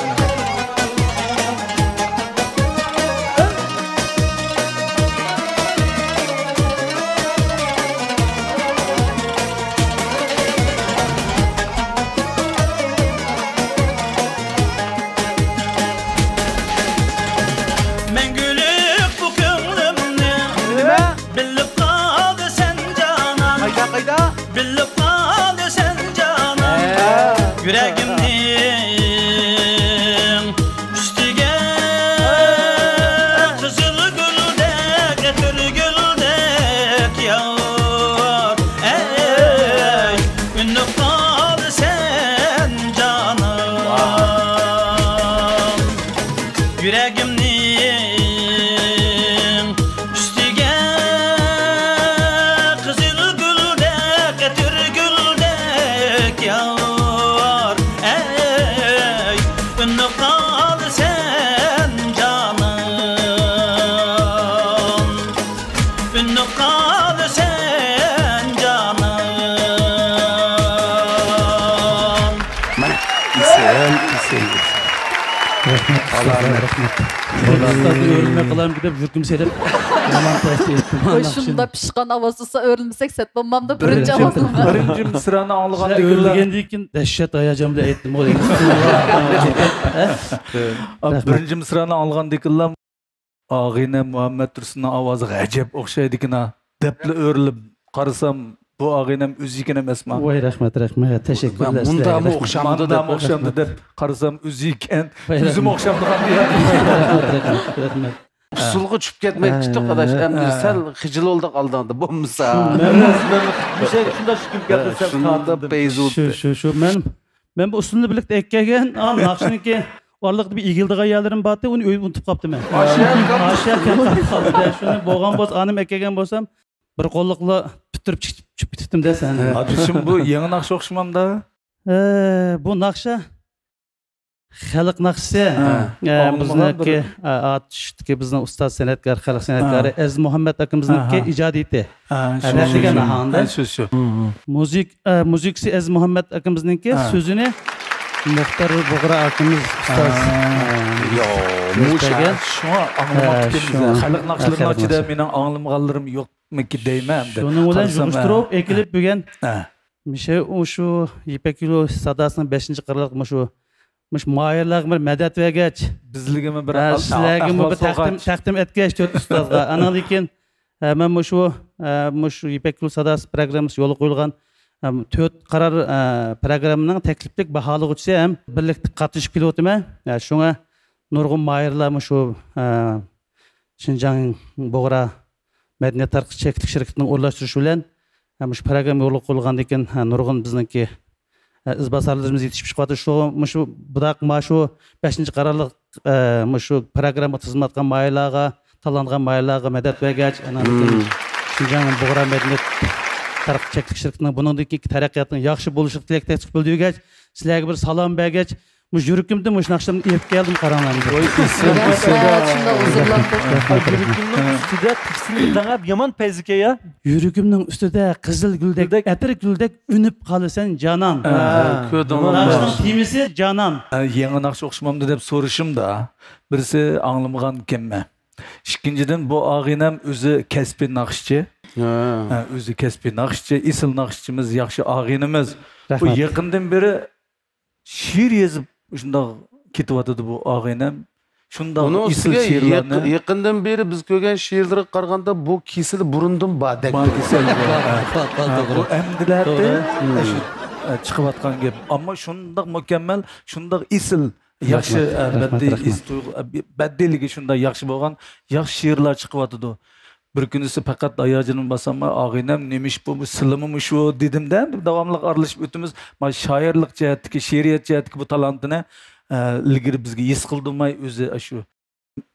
رەھمەت. ئۇستازلار، رەھمەت. ئۇستازنى ئۆرۈلمەي قالايمىكىن دەپ يۈرىكىم سېلىپ، يامان تەستە ئېيتتىم. ۋاي، شۇنداق پىشقان ئاۋاز تۇرسا ئۆرۈلمىسەك سەت بولمامدۇ؟ بىرىنچى ئاۋازىڭ. بىرىنچى مىسرانى ئاڭلىغاندىكىنلا ئۆرۈلگەندىن كېيىن دەھشەت ھاياجان بىلەن ئېيتتىم. رەھمەت. بىرىنچى مىسرانى ئاڭلىغاندىكىنلا ئاغىنەم مۇھەممەت تۇرسۇننىڭ ئاۋازىغا ئەجەب ئوخشايدىكىنا دەپلا ئۆرۈلۈپ قارىسام، بۇ ئاغىنەم ئۆزى ئىكەن ئەمەسما؟ ۋاي، رەھمەت، رەھمەت. تەشەككۈرلەر سىلەرگە. مۇنداقمۇ ئوخشامدۇ دەپ، مۇنداقمۇ ئوخشامدۇ دەپ قارىسام، ئۆزى ئىكەن. ۋاي، ئۆزىمۇ رەھمەت. ئوخشامدىغان دېگەن. رەھمەت، رەھمەت، رەھمەت. ئۇسسۇلغا چۈشۈپ كەتمەكچىدۇق، ئاداش. ئەمدى سەل خىجىل بولدۇق ئالدىڭدا، بولمىسا. مەن، مەن مۇشۇ شۇنداق شۈكۈم كەلدى، سەل شۇنداق پەيزى شۇ، شۇ، شۇ. مەن، مەن بۇ ئۇسسۇلنى بىرلىكتە ئەكەلگەن، ئا، ناخشىنىڭكى ئارىلىقتا بىر ئېگىلىدىغان يەرلىرىم بارتى، ئۇنى ئۇنتۇپ قاپتىمەن. ئاشۇ يەرگە قالدى. ئاشۇ يەرگە قالدى. شۇنى بولغان بولسا، ئانام ئەكەلگەن بولسام، بىر قوللۇقلا پۈتتۈرۈپ چىقىپ، چىقىپ كېتىپتىم-دە سەھنىدىن. ھە، ھە. بۇ يېڭى ناخشا ئوخشىمامدا؟ ھە، بۇ ناخشا خەلق ناخشىسى. ھە. ھە، بىزنىڭكى، ھە، ئاتۇشتىكى بىزنىڭ ئۇستاز سەنئەتكار، خەلق سەنئەتكارى ئەزىز مۇھەممەت ئاكىمىزنىڭكى ئىجادىيىتى. ھە، شۇ، شۇ، شۇ. ھە، شۇ، شۇ. مۇزىك-، ئە، مۇزىكىسى ئەزىز مۇھەممەت ئاكىمىزنىڭكى، سۆزىنى مۇختار بۇغرا ئاكىمىز ئۇستاز، ئە، يو، يېزىپ بەرگەن. شۇڭا ئاڭلىماقچى ئىكەنمىز. خەلق ناخشىلىرىنىڭ ئىچىدە مېنىڭ ئاڭلىمىغانلىرىم يوقمىكى دەيمەن ئەمدى. شۇنىڭ بىلەن قارىسام، جۇغۇشتۇرۇپ ئەكېلىپ بۈگۈن مۇشۇ، مۇشۇ يىپەك يولى ساداسىنىڭ بەشىنچى قىرلىق مۇشۇ، مۇشۇ ماھىرلارغا بىر مەدەت بەرگەچ، بىزلىكىمۇ بىر، ھە، سىلەرگىمۇ بىر تەقدىم، تەقدىم ئەتكەچ تۆت ئۇستازغا. ئانىڭدىن كېيىن ھە، مەن مۇشۇ، ھە، مۇشۇ يىپەك يولى ساداسى پروگراممىسى يولغا قويۇلغان، ھە، تۆت قارار، ھە، پروگراممىنىڭ تەكلىپلىك باھالىغۇچىسى ھەم بىرلىكتە قاتنىشىپ كېلىۋاتىمەن. ھە، شۇڭا نۇرغۇن ماھىرلار مۇشۇ، ھە، شىنجاڭ بۇغرا مەدەنىيەت تارقىتىش چەكلىك شىركىتىنىڭ ئورۇنلاشتۇرۇشى بىلەن، ھە، مۇشۇ پروگرامما يولغا قويۇلغاندىن كېيىن، ھە، نۇرغۇن بىزنىڭكى ئىزباسارلىرىمىز يېتىشىپ چىقىۋاتىدۇ. شۇ، مۇشۇ، بۇنداق، مانا شۇ بەشىنچى قارارلىق، ئە، مۇشۇ پروگراممىغا تىزىملاتقان ماھىرلارغا، تاللانغان ماھىرلارغا مەدەت بەرگەچ، ئانان شىنجاڭ بۇغرا مەدەنىيەت تەرەققىي چەكلىك شىركىتىنىڭ بۇنىڭدىن كېيىنكى تەرەققىياتىنىڭ ياخشى بولۇشىغا تىلەكداشلىق بىلدۈرگەچ، سىلەرگە بىر سالام بەرگەچ، مۇشۇ يۈرىكىمدىن مۇشۇ ناخشامنى ئېلىپ كەلدىم، قاراڭلار. ۋاي، ئېسىل، ئېسىل. شۇنداق ھۇزۇرلاندۇق. يۈرىكىمنىڭ ئۈستىدە تەقسىرلىك داڭاپ يامان پەيزىكەن يا. يۈرىكىمنىڭ ئۈستىدە قىزىل گۈلدەك، ئەتىر گۈلدەك ئۈنۈپ قالىسەن جانان. ھە، كۆردۈڭلارمۇ؟ ناخشىنىڭ تېمىسى جانان. ھە، يېڭى ناخشا ئوخشىمامدۇ دەپ سورىشىمدا، بىرسى ئاڭلىمىغانكەنمەن. ئىككىنچىدىن، بۇ ئاغىنەم ئۆزى كەسپىي ناخشىچى. ھە. ھە، ئۆزى كەسپىي ناخشىچى، ئېسىل ناخشىچىمىز، ياخشى ئاغىنىمىز. بۇ يېقىندىن بېرى شېئىر يېزىپ، شۇنداق كېتىۋاتىدۇ بۇ ئاغىنەم. شۇنداق ئېسىل شېئىرلارنى. يېقىندىن بېرى بىز كۆرگەن شېئىرلىرىغا قارىغاندا، بۇ كېسىلى بۇرۇندىن باردەك. بار كېسەل بۇ. بار، بار، بار، ھە، توغرا. بۇ ئەمدىلەردە، توغرا. ئە، شۇ، ئە، چىقىۋاتقان گەپ. ئەمما شۇنداق مۇكەممەل، شۇنداق ئېسىل، ياخشى، ئە، بەدىئىي ھېس تۇيغۇ، ئە، بەدىئىيلىكى شۇنداق ياخشى بولغان، ياخشى شېئىرلار چىقىۋاتىدۇ. بىر كۈنىسى پەقەت ھاياجىنىم باساملا، «ئاغىنەم، نېمىش بۇ، بۇ سىلىمۇ مۇشۇ؟» دېدىم-دە، داۋاملىق ئارىلىشىپ ئۆتىمىز. مانا شائىرلىق جەھەتتىكى، شېئىرىيەت جەھەتتىكى بۇ تالانتىنى، ئە، ئىلگىرى بىزگە ھېس قىلدۇرماي ئۆزى ئاشۇ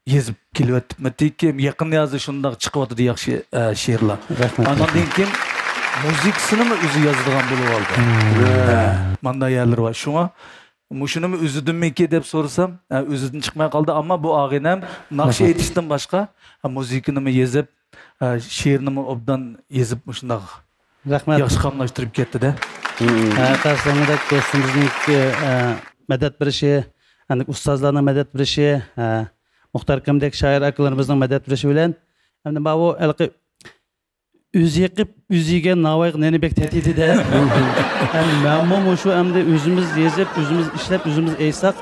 يېزىپ كېلىۋېتىپتىكەن. يېقىن يازدا شۇنداق چىقىۋاتىدۇ ياخشى، ئە، شېئىرلار. رەھمەت. ئاندىن كېيىن مۇزىكىسىنىمۇ ئۆزى يازىدىغان بولۇۋالدى. ھە، مانداق يەرلىرى بار. شۇڭا مۇشۇنىمۇ ئۆزىدىنمىكى دەپ سورىسام، ھە، ئۆزىدىن چىقماي قالدى. ئەمما بۇ ئاغىنەم ناخشا ئېيتىشتىن باشقا، ھە، مۇزىكىنىمۇ يېزىپ، ھە، شېئىرنىمۇ ئوبدان يېزىپ، مۇشۇنداق ياخشى قاملاشتۇرۇپ كەتتى-دە. ھە، قەستەمدەك دوستىمىزنىڭكى، ھە، مەدەت بېرىشى، يەنى ئۇستازلارنىڭ مەدەت بېرىشى، ھە، مۇختار ئاكامدەك شائىر ئاكىلىرىمىزنىڭ مەدەت بېرىشى بىلەن، ئەمدى ماۋۇ ھېلىقى ئۆزى يېقىپ، ئۆزى يېگەن ناۋايغا نېنى بەك تېتىيدۇ-دە. ھەم مەنمۇ مۇشۇ ئەمدى ئۆزىمىز يېزىپ، ئۆزىمىز ئىشلەپ، ئۆزىمىز ئېيتساق،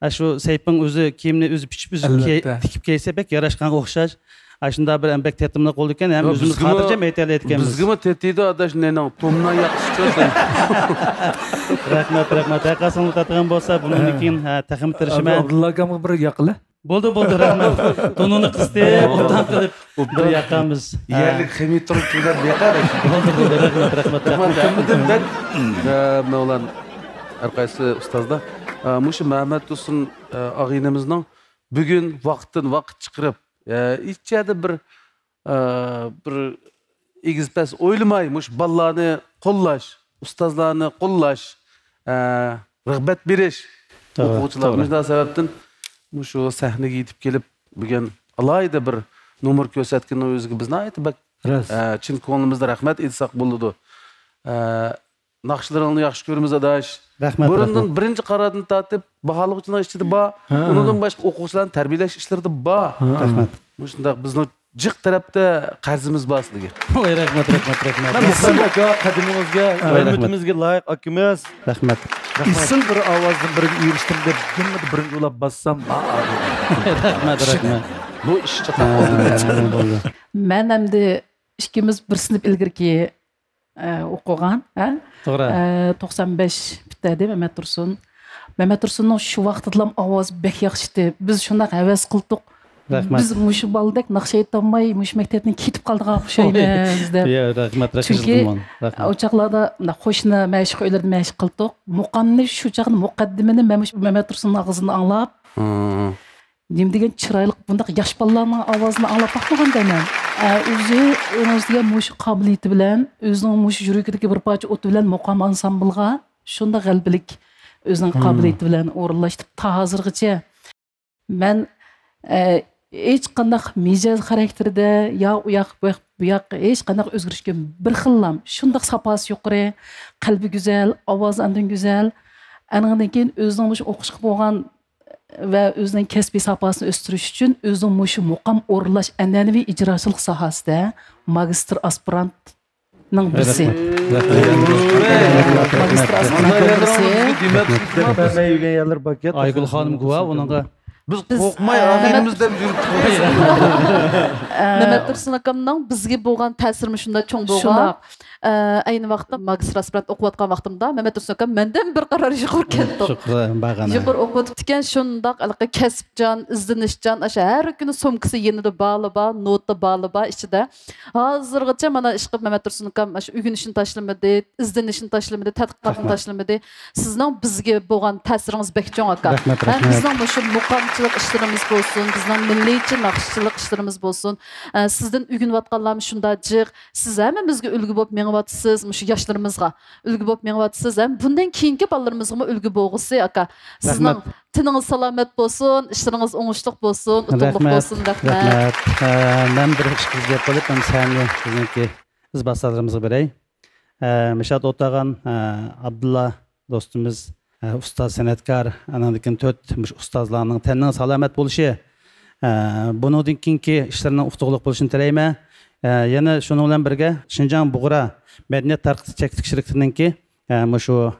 ئاشۇ سەيپىڭ ئۆزى كىيىمنى ئۆزى پىچىپ، ئۆزى تىكىپ كەلسە بەك ياراشقانغا ئوخشاش. ئاشۇنداق بىر ئەم بەك تېتىملىق بولىدىكەن، ھەم ئۆزىمىز خاتىرجەم ئېيتالايدىكەنمىز. بىزگىمۇ تېتىيدۇ، ئاداش، نېنىڭ تومنان ياقىسىچۇ سەن. رەھمەت، رەھمەت. ھەرقايسىڭلار تارتقان بولسا، بۇنىڭدىن كېيىن، ھە، تېخىمۇ تىرىشىمەن. ئابدۇللا ئاكامغا بىر ياقىلى. بولدى، بولدى، رەھمەت. تونۇنى قىستى، ئوبدان قىلىپ بىر ياقامىز. يەرلىك خېمىي تۇرۇپ كىرگەن بىر ياقا. بولدى، بولدى، رەھمەت، رەھمەت، رەھمەت. ھەممىدىن بەك، ئە، مەۋلان، ھەرقايسى ئۇستازلار، ئە، مۇشۇ مەمەت تۇرسۇن، ئە، ئاغىنىمىزنىڭ بۈگۈن ۋاقىتتىن ۋاقىت چىقىرىپ، ئە، ھېچ يەردە بىر ئە، بىر ئېگىز پەس ئويلىماي، مۇشۇ بالىلارنى قوللاش، ئۇستازلارنى قوللاش، ئە، رىغبەت بېرىش، توغرا، ئوقۇغۇچىلار. توغرا. مۇشۇنداق سەۋەبتىن مۇشۇ سەھنىگە يېتىپ كېلىپ، بۈگۈن ئالاھىدە بىر نومۇر كۆرسەتكىنىڭ ئۆزىگە بىز ناھايىتى بەك، راست. ئە، چىن كۆڭلىمىزدىن رەھمەت ئېيتساق بولىدۇ. ئە، ناخشىلىرىڭنى ياخشى كۆرىمىز، ئاداش. رەھمەت، بۇرۇندىن رەھمەت. بىرىنچى قارادىن تارتىپ باھالىغۇچىلارنىڭ ئىچىدە بار. ھە. ئۇنىڭدىن باشقا ئوقۇغۇچىلارنى تەربىيەلەش ئىشلىرىدا بار. ھە. رەھمەت. مۇشۇنداق بىزنىڭ جىق تەرەپتە قەرزىمىز بار سىلىگە. ۋاي، رەھمەت، رەھمەت، رەھمەت. مەن مۇھەممەد ئاكا، قەدىمىڭىزگە، ۋاي، رەھمەت. ھۆرمىتىمىزگە لايىق ئاكىمىز. رەھمەت. ئېسىل بىر ئاۋازدىن بىرگە ئېرىشتىم دەپ، گىممىدا بىرىنچى بولۇپ باسسام، ھا، رەھمەت، رەھمەت. بۇ ئىش چاتاق بولدى. ھە، بولدى. مەن ئەمدى ئىككىمىز بىر سىنىپ ئىلگىرىكى ئە، ئوقۇغان، ھە؟ توغرا. ئە، توقسان بەش پۈتتۈردى مەمەت تۇرسۇن. مەمەت تۇرسۇننىڭ شۇ ۋاقتىدىلا ئاۋازى بەك ياخشى ئىدى. بىز شۇنداق ھەۋەس قىلدۇق. رەھمەت. بىز مۇشۇ بالىدەك ناخشا ئېيتالماي، مۇشۇ مەكتەپتىن كېتىپ قالىدىغان ئوخشايمىز دەپ. يا، رەھمەت، رەھمەت. چۈنكى رەھمەت. ئۇ چاغلاردا خوشنا مەشىق ئۆيلىرىدە مەشىق قىلدۇق. مۇقامنى شۇ چاغدا مۇقەددىمىنى مەن مۇشۇ مەمەت تۇرسۇننىڭ ئاغزىدىن ئاڭلاپ، ھىم. نېمە دېگەن چىرايلىق بۇنداق ياش بالىلارنىڭ ئاۋازىنى ئاڭلاپ باقمىغان دەيمەن. ئە، ئۆزى، ئۆزىگە مۇشۇ قابىلىيىتى بىلەن، ئۆزىنىڭ مۇشۇ يۈرىكىدىكى بىر پارچە ئوتى بىلەن مۇقام ئانسامبىلغا شۇنداق غەلىبىلىك ئۆزىنىڭ مم. قابىلىيىتى بىلەن ئورۇنلاشتى تا ھازىرغىچە. مەن، ئە، ھېچقانداق مىجەز خاراكتېرىدە يا ئۇ ياق، بۇ ياق، بۇ ياق ھېچقانداق ئۆزگىرىش كۆرمىدىم. بىر خىللام شۇنداق ساپاسى يۇقىرى، قەلبى گۈزەل، ئاۋازى ئاندىن گۈزەل. ئانىڭدىن كېيىن ئۆزىنىڭ مۇشۇ ئوقۇشقا بولغان ۋە ئۆزىنىڭ كەسپىي ساپاسىنى ئۆستۈرۈش ئۈچۈن ئۆزىنىڭ مۇشۇ مۇقام ئورۇنلاش ئەنئەنىۋى ئىجراچىلىق ساھەسىدە ماگىستىر ئاسپىرانتنىڭ بىرسى. رەھمەت. رەھمەت. ماگىستىر ئاسپىرانتنىڭ بىرسى. دېمەپ، بىلمەي يۈرگەن يەرلەر باركەن. ئايگۈل خانىم گۇۋاھ ئۇنىڭغا. بىز بىز، قورقماي ئە، ئاغىنىمىز دەپ يۈرۈپ. ئە، مەمەت تۇرسۇن ئاكامنىڭ بىزگە بولغان تەسىرىمۇ شۇنداق چوڭ بولغان. شۇنداق. ئە، ئەينى ۋاقىتتا ماگىستىر ئاسپىرانت ئوقۇۋاتقان ۋاقتىمدا مەمەت تۇرسۇن ئاكام مەندىن بىر قارار يۇقىرى كەتتى. شۇ قىز بارغان. يۇقىرى ئوقۇۋېتىپتىكەن، شۇنداق ھېلىقى كەسىپچان، ئىزدىنىشچان، ئاشۇ ھەر كۈنى سومكىسى يېنىدا بالى بار، نوتا بالى بار ئىچىدە. ھازىرغىچە مانا ئىشقىلىپ مەمەت تۇرسۇن ئاكام ئاشۇ ئۆگىنىشنى تاشلىمىدى، ئىزدىنىشنى تاشلىمىدى، تەتقىقاتنى رەھمەت. تاشلىمىدى. سىزنىڭ بىزگە بولغان تەسىرىڭىز بەك چوڭ، ئاكا. رەھمەت، ھە، رەھمەت. بىزنىڭ مۇشۇ مۇقامچىلىق ئىشلىرىمىز بولسۇن، بىزنىڭ مىللىيچە ناخشىچىلىق ئىشلىرىمىز بولسۇن، ئە، سىزدىن ئۆگىنىۋاتقانلارمۇ شۇنداق جىق. سىز ھەممىمىزگە ئۈلگە بولۇپ مېڭىۋاتىسىز، مۇشۇ ياشلىرىمىزغا ئۈلگە بولۇپ مېڭىۋاتىسىز. ھەم بۇندىن كېيىنكى بالىلىرىمىزغىمۇ ئۈلگە بولغۇسى، ئاكا. سىزنىڭ رەھمەت. تېنىڭىز سالامەت بولسۇن، ئىشلىرىڭىز ئوڭۇشلۇق بولسۇن، ئۇتۇقلۇق رەھمەت. بولسۇن. رەھمەت. رەھمەت. ئە، مەن بىر ئىككى گەپ قىلىپ، مەن سەھنىنى بىزنىڭكى ئىزباسارلىرىمىزغا بېرەي. ئە، مەشھەدە ئولتۇرغان، ئە، ئابدۇللا دوستىمىز، ئە، ئۇستاز سەنئەتكار، ئانىڭدىن كېيىن تۆت مۇشۇ ئۇستازلارنىڭ تەننىڭ سالامەت بولۇشى، ئە، بۇنىڭدىن كېيىنكى ئىشلىرىنىڭ ئۇتۇقلۇق بولۇشىنى تىلەيمەن. ئە، يەنە شۇنىڭ بىلەن بىرگە، شىنجاڭ بۇغرا مەدەنىيەت تارقىتىش چەكلىك شىركىتىنىڭكى، ئە، مۇشۇ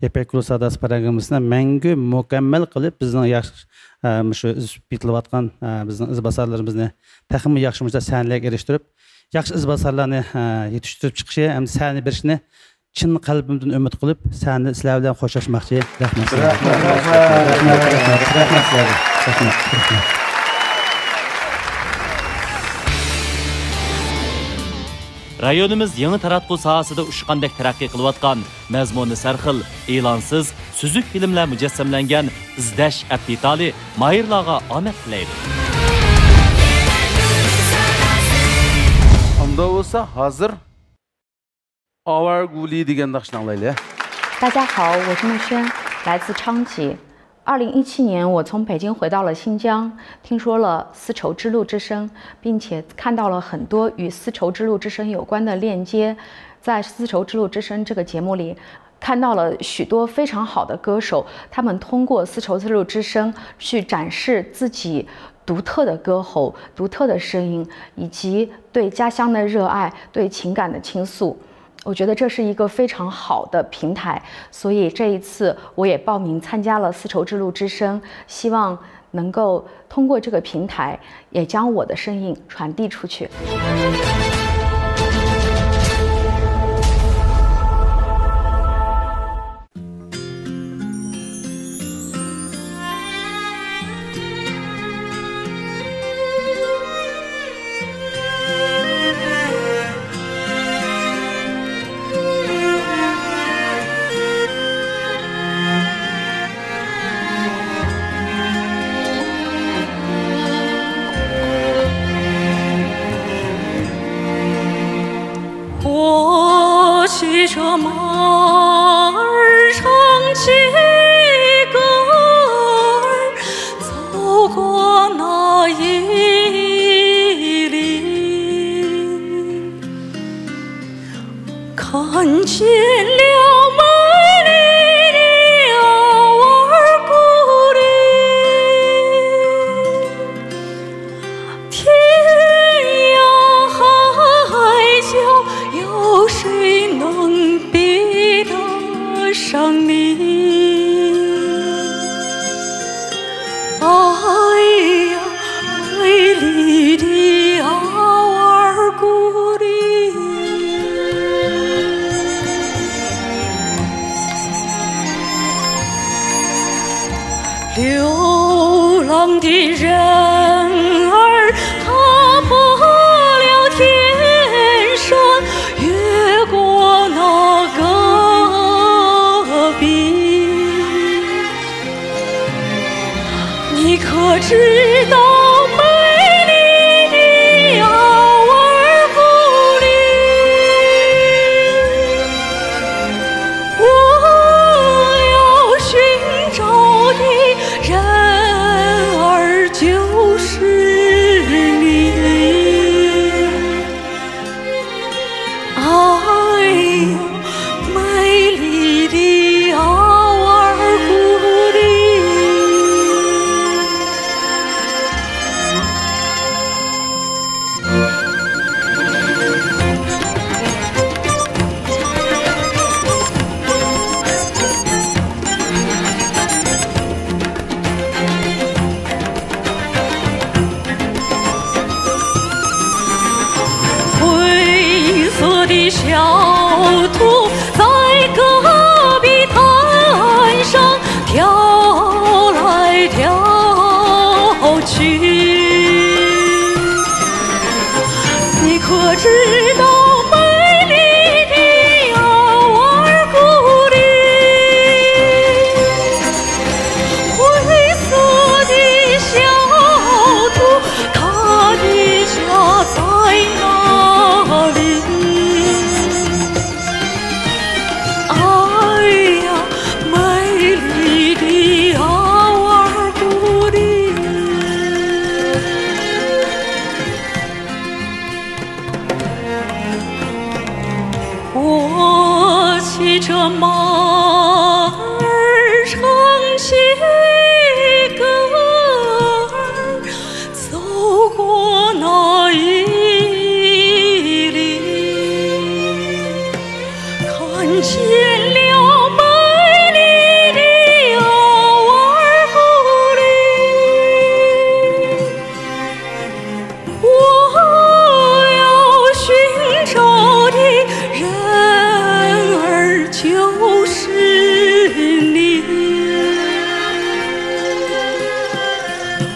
يىپەك يولى ساداسى پىروگراممىسىنى مەڭگۈ مۇكەممەل قىلىپ، بىزنىڭ ياخشى، ئە، مۇشۇ ئۈزۈپ يېتىلىۋاتقان، ئە، بىزنىڭ ئىزباسارلىرىمىزنى تېخىمۇ ياخشى مۇشۇنداق سەھنىلەرگە ئېرىشتۈرۈپ، ياخشى ئىزباسارلارنى، ئە، يېتىشتۈرۈپ چىقىشى ھەم سەھنە بېرىشىنى چىن قەلبىمدىن ئۈمىد قىلىپ، سەھنىدە سىلەر بىلەن خوشلاشماقچى. رەھمەت سىلەرگە. رەھمەت، رەھمەت، رەھمەت سىلەرگە. رەھمەت، رەھمەت. رايونىمىز يېڭى تاراتقۇ ساھەسىدە ئۇچقاندەك تەرەققىي قىلىۋاتقان، مەزمۇنى سەرخىل، ئېلانسىز، سۈزۈك فىلىملەر مۇجەسسەملەنگەن ئىزدەش ئەپ دېتالى ماھىرلارغا ئامەت تىلەيدۇ. ئۇنداق بولسا ھازىر ئاۋارە گۈلى دېگەن ناخشىنى ئاڭلايلى. 大家好，我是木轩，来自昌吉。二零一七年，我从北京回到了新疆，听说了丝绸之路之声，并且看到了很多与丝绸之路之声有关的链接。在丝绸之路之声这个节目里，看到了许多非常好的歌手，他们通过丝绸之路之声去展示自己独特的歌喉、独特的声音，以及对家乡的热爱、对情感的倾诉。我觉得这是一个非常好的平台，所以这一次我也报名参加了丝绸之路之声，希望能够通过这个平台，也将我的声音传递出去。我知道美丽的奥尔古里，灰色的小兔，它的家在哪里？哎呀，美丽的奥尔古里。 我骑着马儿唱起歌儿，走过那一里，看见了美丽的奥尔古里。 我要寻找的人儿就是你。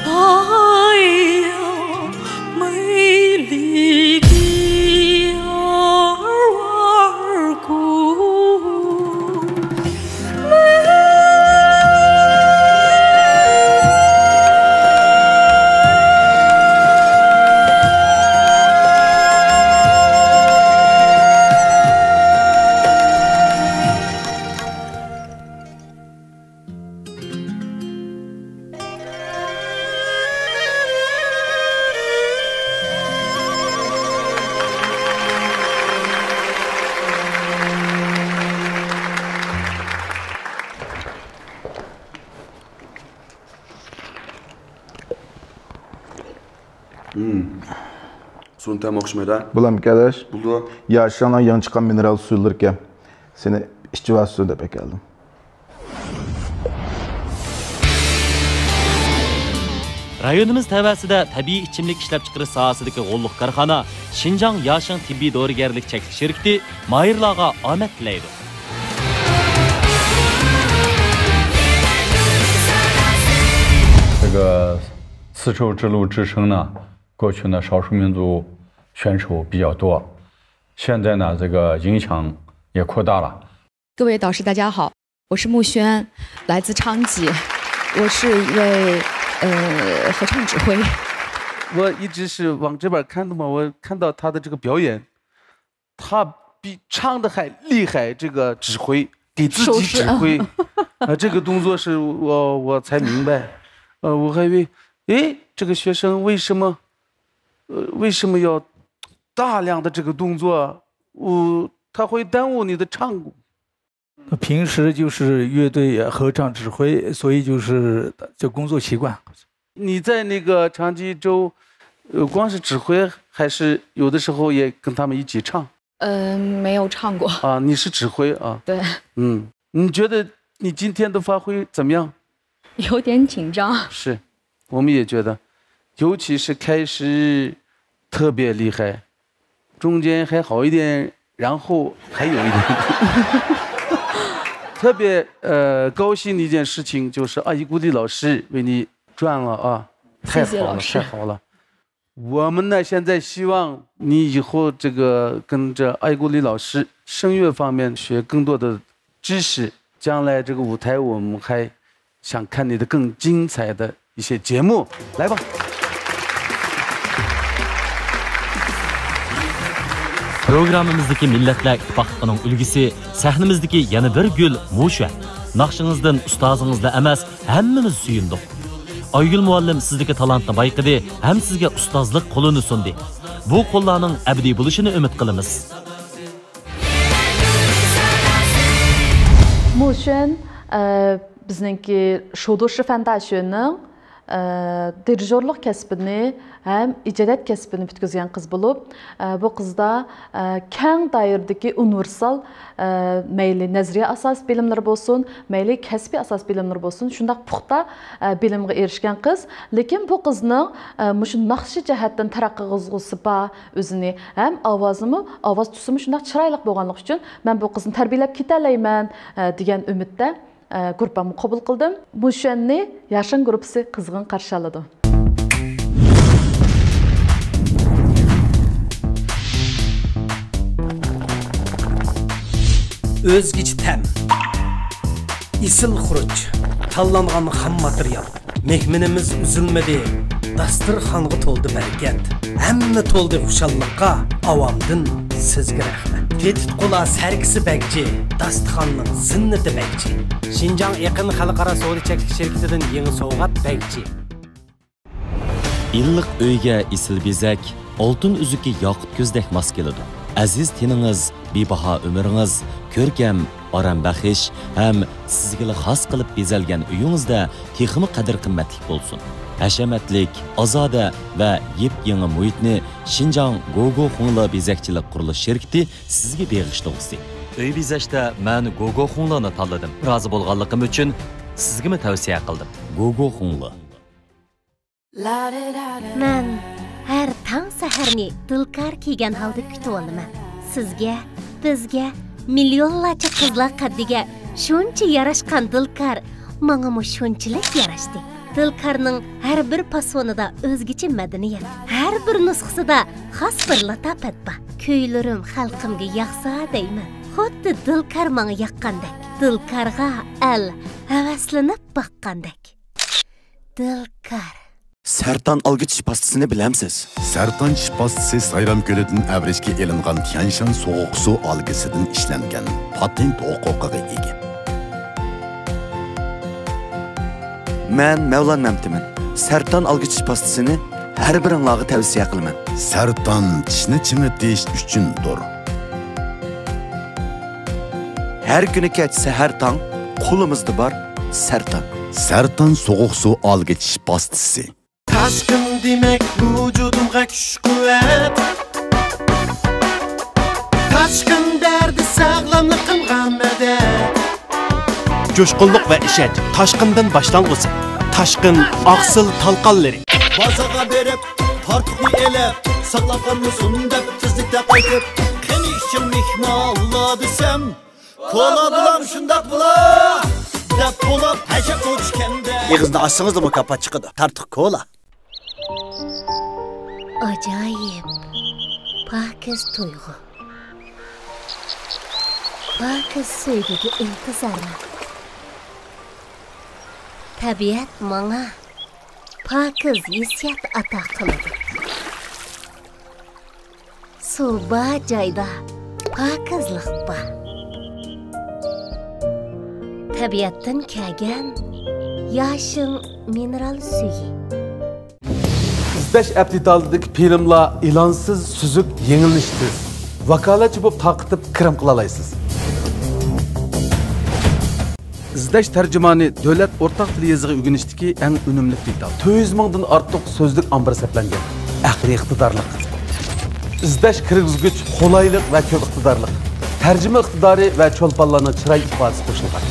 哎呀，美丽的阿尔古。 سۇنىڭ تەمى ئوخشىمايدۇ. بۇلارمۇكەن ئاداش؟ بولىدۇ. ياشىڭلار يېڭى چىققان مىنېرال سۇلىرىكەن. سېنى ئىچىۋالسۇن دەپ ئەكەلدىم. رايونىمىز تەۋەسىدە تەبىئىي ئىچىملىك ئىشلەپچىقىرىش ساھەسىدىكى غوللۇق كارخانا شىنجاڭ ياشىڭ تېببىي دورىگەرلىك چەكلىك شىركىتى ماھىرلارغا ئامەت تىلەيدۇ. 这个丝绸之路之声呢，过去呢少数民族选手比较多，现在呢这个影响也扩大了。 各位导师，大家好，我是慕宣，来自昌吉，我是一位呃合唱指挥。我一直是往这边看的嘛，我看到他的这个表演，他比唱的还厉害，这个指挥，给自己指挥，啊，这个动作是我我才明白，呃，我还以为，诶，这个学生为什么，呃，为什么要大量的这个动作？我他会耽误你的唱功。 平时就是乐队合唱指挥，所以就是这工作习惯。你在那个长崎州，呃，光是指挥，还是有的时候也跟他们一起唱？呃，没有唱过。啊，你是指挥啊？对。嗯，你觉得你今天的发挥怎么样？有点紧张。是，我们也觉得，尤其是开始特别厉害，中间还好一点，然后还有一点。特别，呃，高兴的一件事情就是阿依古丽老师为你转了啊，太好了，谢谢老师。太好了。我们呢，现在希望你以后这个跟着阿依古丽老师声乐方面学更多的知识，将来这个舞台我们还想看你的更精彩的一些节目，来吧。 پروگراممىمىزدىكى مىللەتلەر ئىتتىپاقلىقىنىڭ ئۈلگىسى، سەھنىمىزدىكى يەنە بىر گۈل موشۈەن. ناخشىڭىزدىن ئۇستازىڭىزلا ئەمەس، ھەممىمىز سۆيۈندۇق. ئايگۈل مۇئەللىم سىزدىكى تالانتنى بايقىدى ھەم سىزگە ئۇستازلىق قولىنى سۇندى. بۇ قوللارنىڭ ئەبەدىي بولۇشىنى ئۈمىد قىلىمىز. موشۈەن، ئە، بىزنىڭكى شۇدۇشى فەنداشۆنىڭ، ئە، دىرىژورلۇق كەسپىنى ھەم ئىجادىيەت كەسپىنى پۈتكۈزگەن قىز بولۇپ، ئە، بۇ قىزدا، ئە، كەڭ دائىرىدىكى ئۇنىۋېرسال، ئە، مەيلى نەزەرىيە ئاساسىي بىلىملىرى بولسۇن، مەيلى كەسپىي ئاساسىي بىلىملىرى بولسۇن، شۇنداق پۇختا، ئە، بىلىمگە ئېرىشكەن قىز. لېكىن بۇ قىزنىڭ، ئە، مۇشۇ ناخشا جەھەتتىن تەرەققىي قىلغۇسى بار ئۆزىنى، ھەم ئاۋازىمۇ، ئاۋاز تۈسىمۇ شۇنداق چىرايلىق بولغانلىقى ئۈچۈن، مەن بۇ قىزنى تەربىيەلەپ كېتەلەيمەن، ئە، دېگەن ئۈمىدتە، ئە، گۇرۇپپامغا قوبۇل قىلدىم. موشۈەننى ياشىڭ گۇرۇپپىسى قىزغىن قارشى ئالىدۇ. ئۆزگىچە تەم. ئېسىل خۇرۇچ. تاللانغان خام ماتېرىيال. مېھمىنىمىز ئۈزۈلمىدى. داستىرخانغا تولدى بەرىكەت. ھەممە تولدى خۇشاللىققا. ئاۋامدىن سىزگە رەھمەت. تېتىتقۇلار سەركىسى بەگجى. داستىخاننىڭ زىننىتى بەگجى. شىنجاڭ ئېقىن خەلقئارا سودا چەكلىك شىركىتىدىن يېڭى سوۋغات بەگجى. ئىللىق ئۆيگە ئېسىل بېزەك، ئالتۇن ئۈزۈكى ياقۇت كۆزدەك ماس كېلىدۇ. ئەزىز تېنىڭىز، بىباھا ئۆمرىڭىز كۆركەم، ئارام بەخش ھەم سىزگىلا خاس قىلىپ بېزەلگەن ئۆيىڭىزدە تېخىمۇ قەدىر-قىممەتلىك بولسۇن. ھەشەمەتلىك، ئازادە ۋە يېپيېڭى مۇھىتنى شىنجاڭ گوگو خۇڭلې بېزەكچىلىك قۇرۇلۇش شىركىتى سىزگە بېغىشلىغۇسى. ئۆي بېزەشتە مەن گوگو خۇڭلېنى تاللىدىم. رازى بولغانلىقىم ئۈچۈن سىزگىمۇ تەۋسىيە قىلدىم. گوگو خۇڭلې. مەن ھەر تاڭ سەھەرنى دىلكار كىيگەن ھالدا كۈتۈۋالىمەن. سىزگە، بىزگە مىليونلارچە قىزلار قەددىگە شۇنچە ياراشقان دىلكار ماڭىمۇ شۇنچىلىك ياراشتى. دىلكارنىڭ ھەر بىر پاسونىدا ئۆزگىچە مەدەنىيەت، ھەر بىر نۇسخىسىدا خاس بىر لاتاپەت بار. كۈيلىرىم خەلقىمگە ياقسا دەيمەن، خۇددى دىلكار ماڭا ياققاندەك، دىلكارغا ئەل ھەۋەسلىنىپ باققاندەك. دىلكار. سەرتان ئالگۈ چىش پاستىسىنى بىلەمسىز؟ سەرتان چىش پاستىسى سايرام كۆلىدىن ئەۋرىشكە ئېلىنغان تيەنشان سوغۇق سۇ ئالگىسىدىن ئىشلەنگەن پاتېنت ھوقۇقىغا ئىگە. مەن مەۋلان مەمتىمىن. سەرتان ئالگۈ چىش پاستىسىنى ھەر بىرىڭلارغا تەۋسىيە قىلىمەن. سەرتان چىشنى چىڭىتىش ئۈچۈندۇر. ھەر كۈنى كەچ سەھەر تاڭ، قولىمىزدا بار سەرتان. سەرتان سوغۇق سۇ ئالگۈ چىش پاستىسى. تاشقىن دېمەك ۋۇجۇدۇمغا كۈچ-قۇۋۋەت. تاشقىن دەردى ساغلاملىقىمغا مەدەت. جۇشقۇنلۇق ۋە ئىشەنچ تاشقىندىن باشلانغۇسى. تاشقىن ئاقسىل تالقانلىرى. بازارغا بېرىپ، تارتۇقنى ئېلىپ، ساقلاپ قالمىسۇن دەپ تېزلىكتە قايتىپ، قېنى ئىچىڭ مېھمانلار دېسەم، كولا بولام شۇنداق بولا دەپ بولۇپ ھەشەپ ئوچكەندە. ئېغىزنى ئاچسىڭىزلا مۇكاپات چىقىدۇ. تارتۇق كولا. ئاجايىپ پاكىز تۇيغۇ. پاكىز سۆيگۈگە ئىنتىزارمەن. تەبىئەت ماڭا پاكىز ھېسسىيات ئاتا قىلىدۇ. سۇ بار جايدا پاكىزلىق بار. تەبىئەتتىن كەلگەن ياشىڭ مىنېرال سۈيى. ئىزدەش ئەپ دېتالىدىكى فىلىملار ئېلانسىز، سۈزۈك، يېڭىلىنىشى تېز. ۋاكالەتچى بولۇپ تارقىتىپ كىرىم قىلالايسىز. ئىزدەش تەرجىمانى دۆلەت ئورتاق تىل يېزىقى ئۆگىنىشتىكى ئەڭ ئۈنۈملۈك دېتال. تۆت يۈز مىڭدىن ئارتۇق سۆزلۈك ئامبىرى سەپلەنگەن. ئەقلىي ئىقتىدارلىق. ئىزدەش كىرگۈزگۈچ قولايلىق ۋە كۆپ ئىقتىدارلىق. تەرجىمە ئىقتىدارى ۋە چولپانلارنىڭ چىراي ئىپادىسى قوشۇلغان.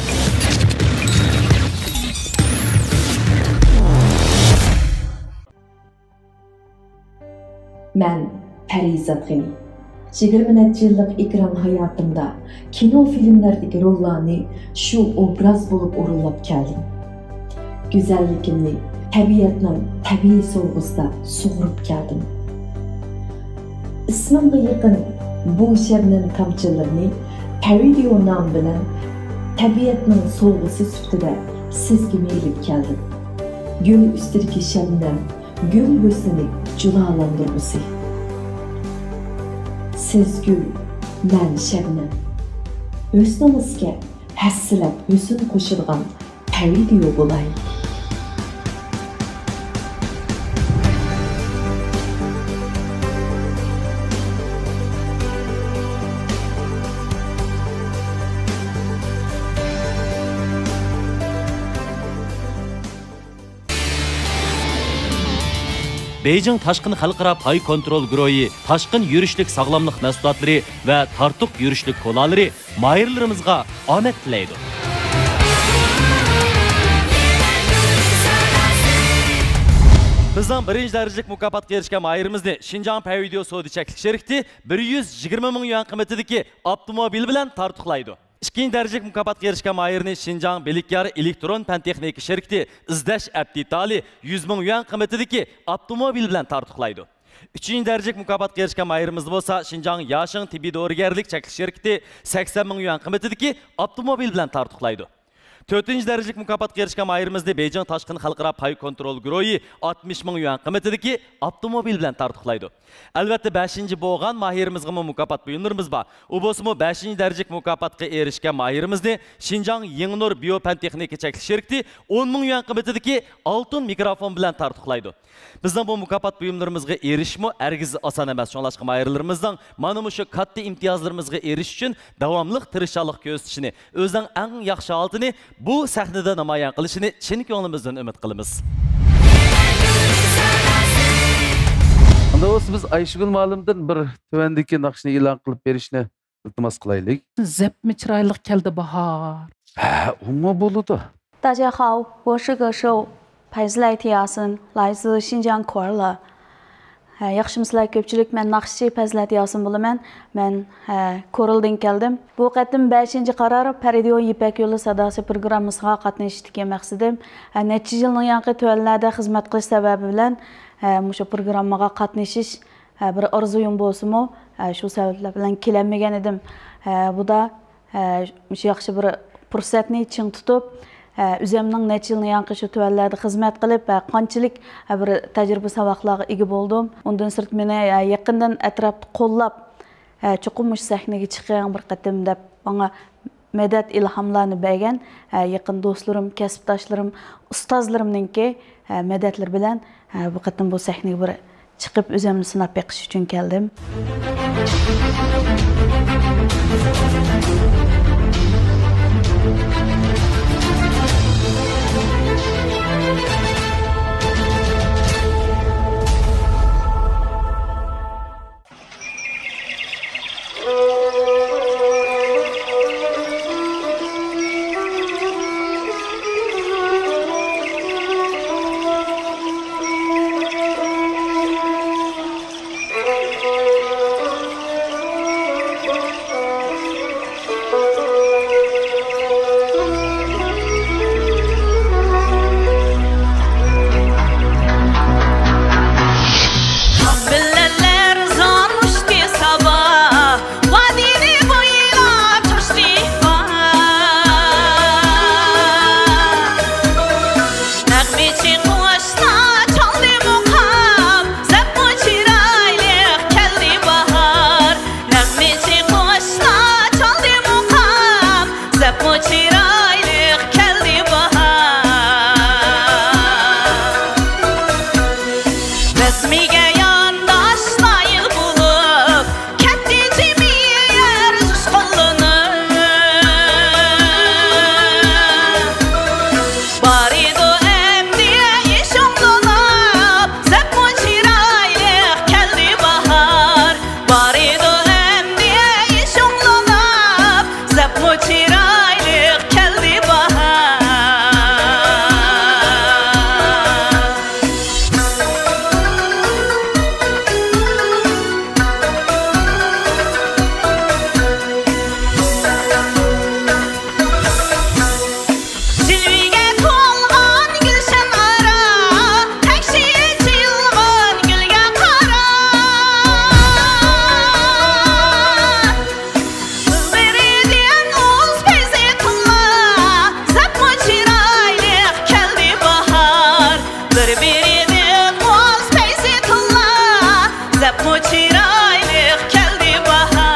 مەن پەرىزات غېنى. يىگىرمە نەچچە يىللىق ئېكران ھاياتىمدا كىنو، فىلىملەردىكى روللارنى شۇ ئوبراز بولۇپ ئورۇنلاپ كەلدىم. گۈزەللىكىمنى تەبىئەتنىڭ تەبىئىي سوۋغىسىدا سۇغۇرۇپ كەلدىم. ئىسمىمغا يېقىن بۇ شەبنەم تامچىلىرىنى پەۋىدىيو نامى بىلەن تەبىئەتنىڭ سوۋغىسى سۈپىتىدە سىزگىمۇ ئېلىپ كەلدىم. گۈل ئۈستىدىكى شەبنەم، گۈل ھۆسنىنى جۇلالاندۇرغۇسى. سىز گۈل، مەن شەبنەم. ھۆسنىڭىزگە ھەسسىلەپ ھۆسن قوشىدىغان پەۋىدىيو بولاي. بېيجىڭ تاشقىن خەلقئارا پاي كونترول گۇرۇھى تاشقىن يۈرۈشلۈك ساغلاملىق مەھسۇلاتلىرى ۋە تارتۇق يۈرۈشلۈك كولالىرى ماھىرلىرىمىزغا ئامەت تىلەيدۇ. بىزنىڭ بىرىنچى دەرىجىلىك مۇكاپاتقا ئېرىشكەن ماھىرىمىزنى شىنجاڭ پەيۋىديو سودا چەكلىك شىركىتى بىر يۈز يىگىرمە مىڭ يۈەن قىممىتىدىكى ئاپتوموبىل بىلەن تارتۇقلايدۇ. ئىككىنچى دەرىجىلىك مۇكاپاتقا ئېرىشكەن ماھىرنى شىنجاڭ بىلىكيار ئېلېكترون پەن تېخنىكا شىركىتى ئىزدەش ئەپ دېتالى يۈز مىڭ يۈەن قىممىتىدىكى ئاپتوموبىل بىلەن تارتۇقلايدۇ. ئۈچىنچى دەرىجىلىك مۇكاپاتقا ئېرىشكەن ماھىرىمىزدا بولسا شىنجاڭ ياشىڭ تېببىي دورىگەرلىك چەكلىك شىركىتى سەكسەن مىڭ يۈەن قىممىتىدىكى ئاپتوموبىل بىلەن تارتۇقلايدۇ. تۆتىنچى دەرىجىلىك مۇكاپاتقا ئېرىشكەن ماھىرىمىزنى بېيجىڭ تاشقىن خەلقئارا پاي كونترول گۇرۇھى ئاتمىش مىڭ يۈەن قىممىتىدىكى ئاپتوموبىل بىلەن تارتۇقلايدۇ. ئەلۋەتتە، بەشىنچى بولغان ماھىرىمىزغىمۇ مۇكاپات بۇيۇملىرىمىز بار. ئۇ بولسىمۇ بەشىنچى دەرىجىلىك مۇكاپاتقا ئېرىشكەن ماھىرىمىزنى شىنجاڭ يېڭىنۇر بىيو پەن تېخنىكا چەكلىك شىركىتى ئون مىڭ يۈەن قىممىتىدىكى ئالتۇن مىكروفون بىلەن تارتۇقلايدۇ. بىزنىڭ بۇ مۇكاپات بۇيۇملىرىمىزغا ئېرىشىشمۇ ھەرگىز ئاسان ئەمەس. شۇڭلاشقا ماھىرلىرىمىزنىڭ مانا مۇشۇ كاتتا ئىمتىيازلىرىمىزغا ئېرىشىش ئۈچۈن داۋاملىق تىرىشچانلىق كۆرسىتىشىنى، ئۆزىنىڭ ئەڭ ياخشى ھالىتىنى بۇ سەھنىدە نامايان قىلىشىنى چىن كۆڭلىمىزدىن ئۈمىد قىلىمىز. ئۇندا بولسا بىز ئايشىگۈل مۇئەللىمدىن بىر تۆۋەندىكى ناخشىنى ئېلان قىلىپ بېرىشنى ئىلتىماس قىلايلى. زەپمۇ چىرايلىق كەلدى باھار. ھە، ئۇمۇ بولىدۇ. 大家好，我是歌手 پەزىلەت ياسىن، 来自新疆 كورلا. ھە، ياخشىمۇسىلەر كۆپچىلىك؟ مەن ناخشىچى پەزىلەت ياسىن بولىمەن. مەن، ھە، كورلىدىن كەلدىم. بۇ قېتىم بەشىنچى قارار پەرىدىيو يىپەك يولى ساداسى پروگراممىسىغا قاتنىشىشتىكى مەقسىتىم، ھە، نەچچە يىلنىڭ ياقى تۆۋەنلەردە خىزمەت قىلىش سەۋەبى بىلەن، ھە، مۇشۇ پروگراممىغا قاتنىشىش، ھە، بىر ئارزۇيۇم بولسىمۇ، ھە، شۇ سەۋەبلەر بىلەن كېلەلمىگەن ئىدىم. ھە، بۇدا ھە، مۇشۇ ياخشى بىر پۇرسەتنى چىڭ تۇتۇپ، ھە، ئۆزۈمنىڭ نەچچە يىلنى ياقى شۇ تۆۋەنلەردە خىزمەت قىلىپ، ھە، قانچىلىك، ھە، بىر تەجرىبە ساۋاقلارغا ئىگە بولدۇم. ئۇندىن سىرت مېنى، ھە، يېقىندىن ئەتراپتا قوللاپ، ھە، چوقۇم مۇشۇ سەھنىگە چىقىڭ بىر قېتىم دەپ ماڭا مەدەت، ئىلھاملارنى بەرگەن، ھە، يېقىن دوستلىرىم، كەسىپداشلىرىم، ئۇستازلىرىمنىڭكى، ھە، مەدەتلىرى بىلەن، ھە، بۇ قېتىم بۇ سەھنىگە بىر چىقىپ ئۆزۈمنى سىناپ بېقىش ئۈچۈن كەلدىم. Bülbüller zor uçtu sabah, vadini boylap uçtu bahar. Nağmeci quşlar çaldı muqam, zepmu çıraylı keldi bahar. Nağmeci quşlar çaldı muqam, zepmu çıraylı keldi bahar. Resmiga yondosh noil bo'lib, katta jemiyat jo'shqinlanib. Bor edi endi ish o'nglanib, zepmu chiroyli keldi bahor. Bor edi endi ish o'nglanib, zepmu chiroyli keldi bahor. Jilvege to'lgan gulshan ora, tashvish yilg'on gulga qara. Bir-biridan o'z fayzi tilla, zepmu chiroyli keldi bahor. Bir-biridan o'z fayzi tilla, zepmu chiroyli keldi bahor.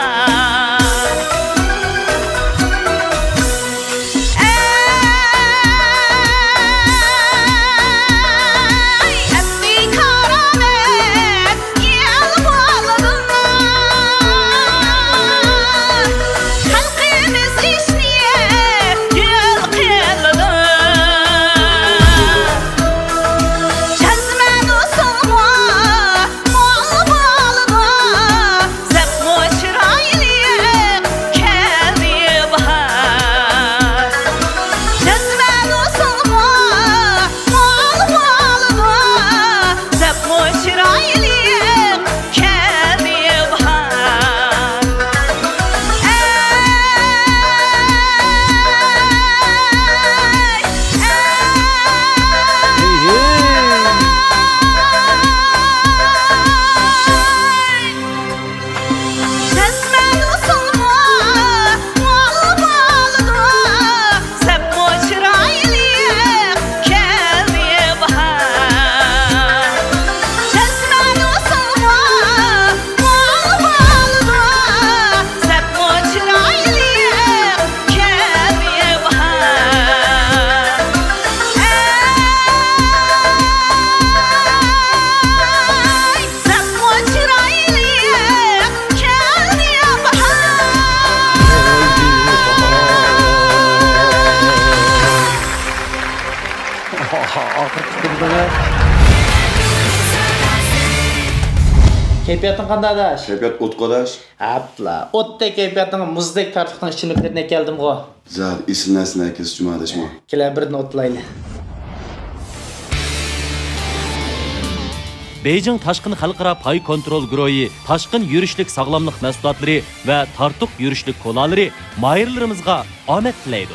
كەيپىياتىڭ قانداق، ئاداش؟ كەيپىيات ئوتقا، ئاداش. ئەپلا، ئوتتەك كەيپىياتىڭغا مۇزدەك تارتۇقنىڭ ئىچىملىكلىرىنى ئەكەلدىمغۇ. زادى ئېسىل نەرسىنى ئەكەلسىچۇ، ئاداشمۇ. كېلە، بىردىن ئوتلايلى. بېيجىڭ تاشقىن خەلقئارا پاي كونترول گۇرۇھى تاشقىن يۈرۈشلۈك ساغلاملىق مەھسۇلاتلىرى ۋە تارتۇق يۈرۈشلۈك كولالىرى ماھىرلىرىمىزغا ئامەت تىلەيدۇ.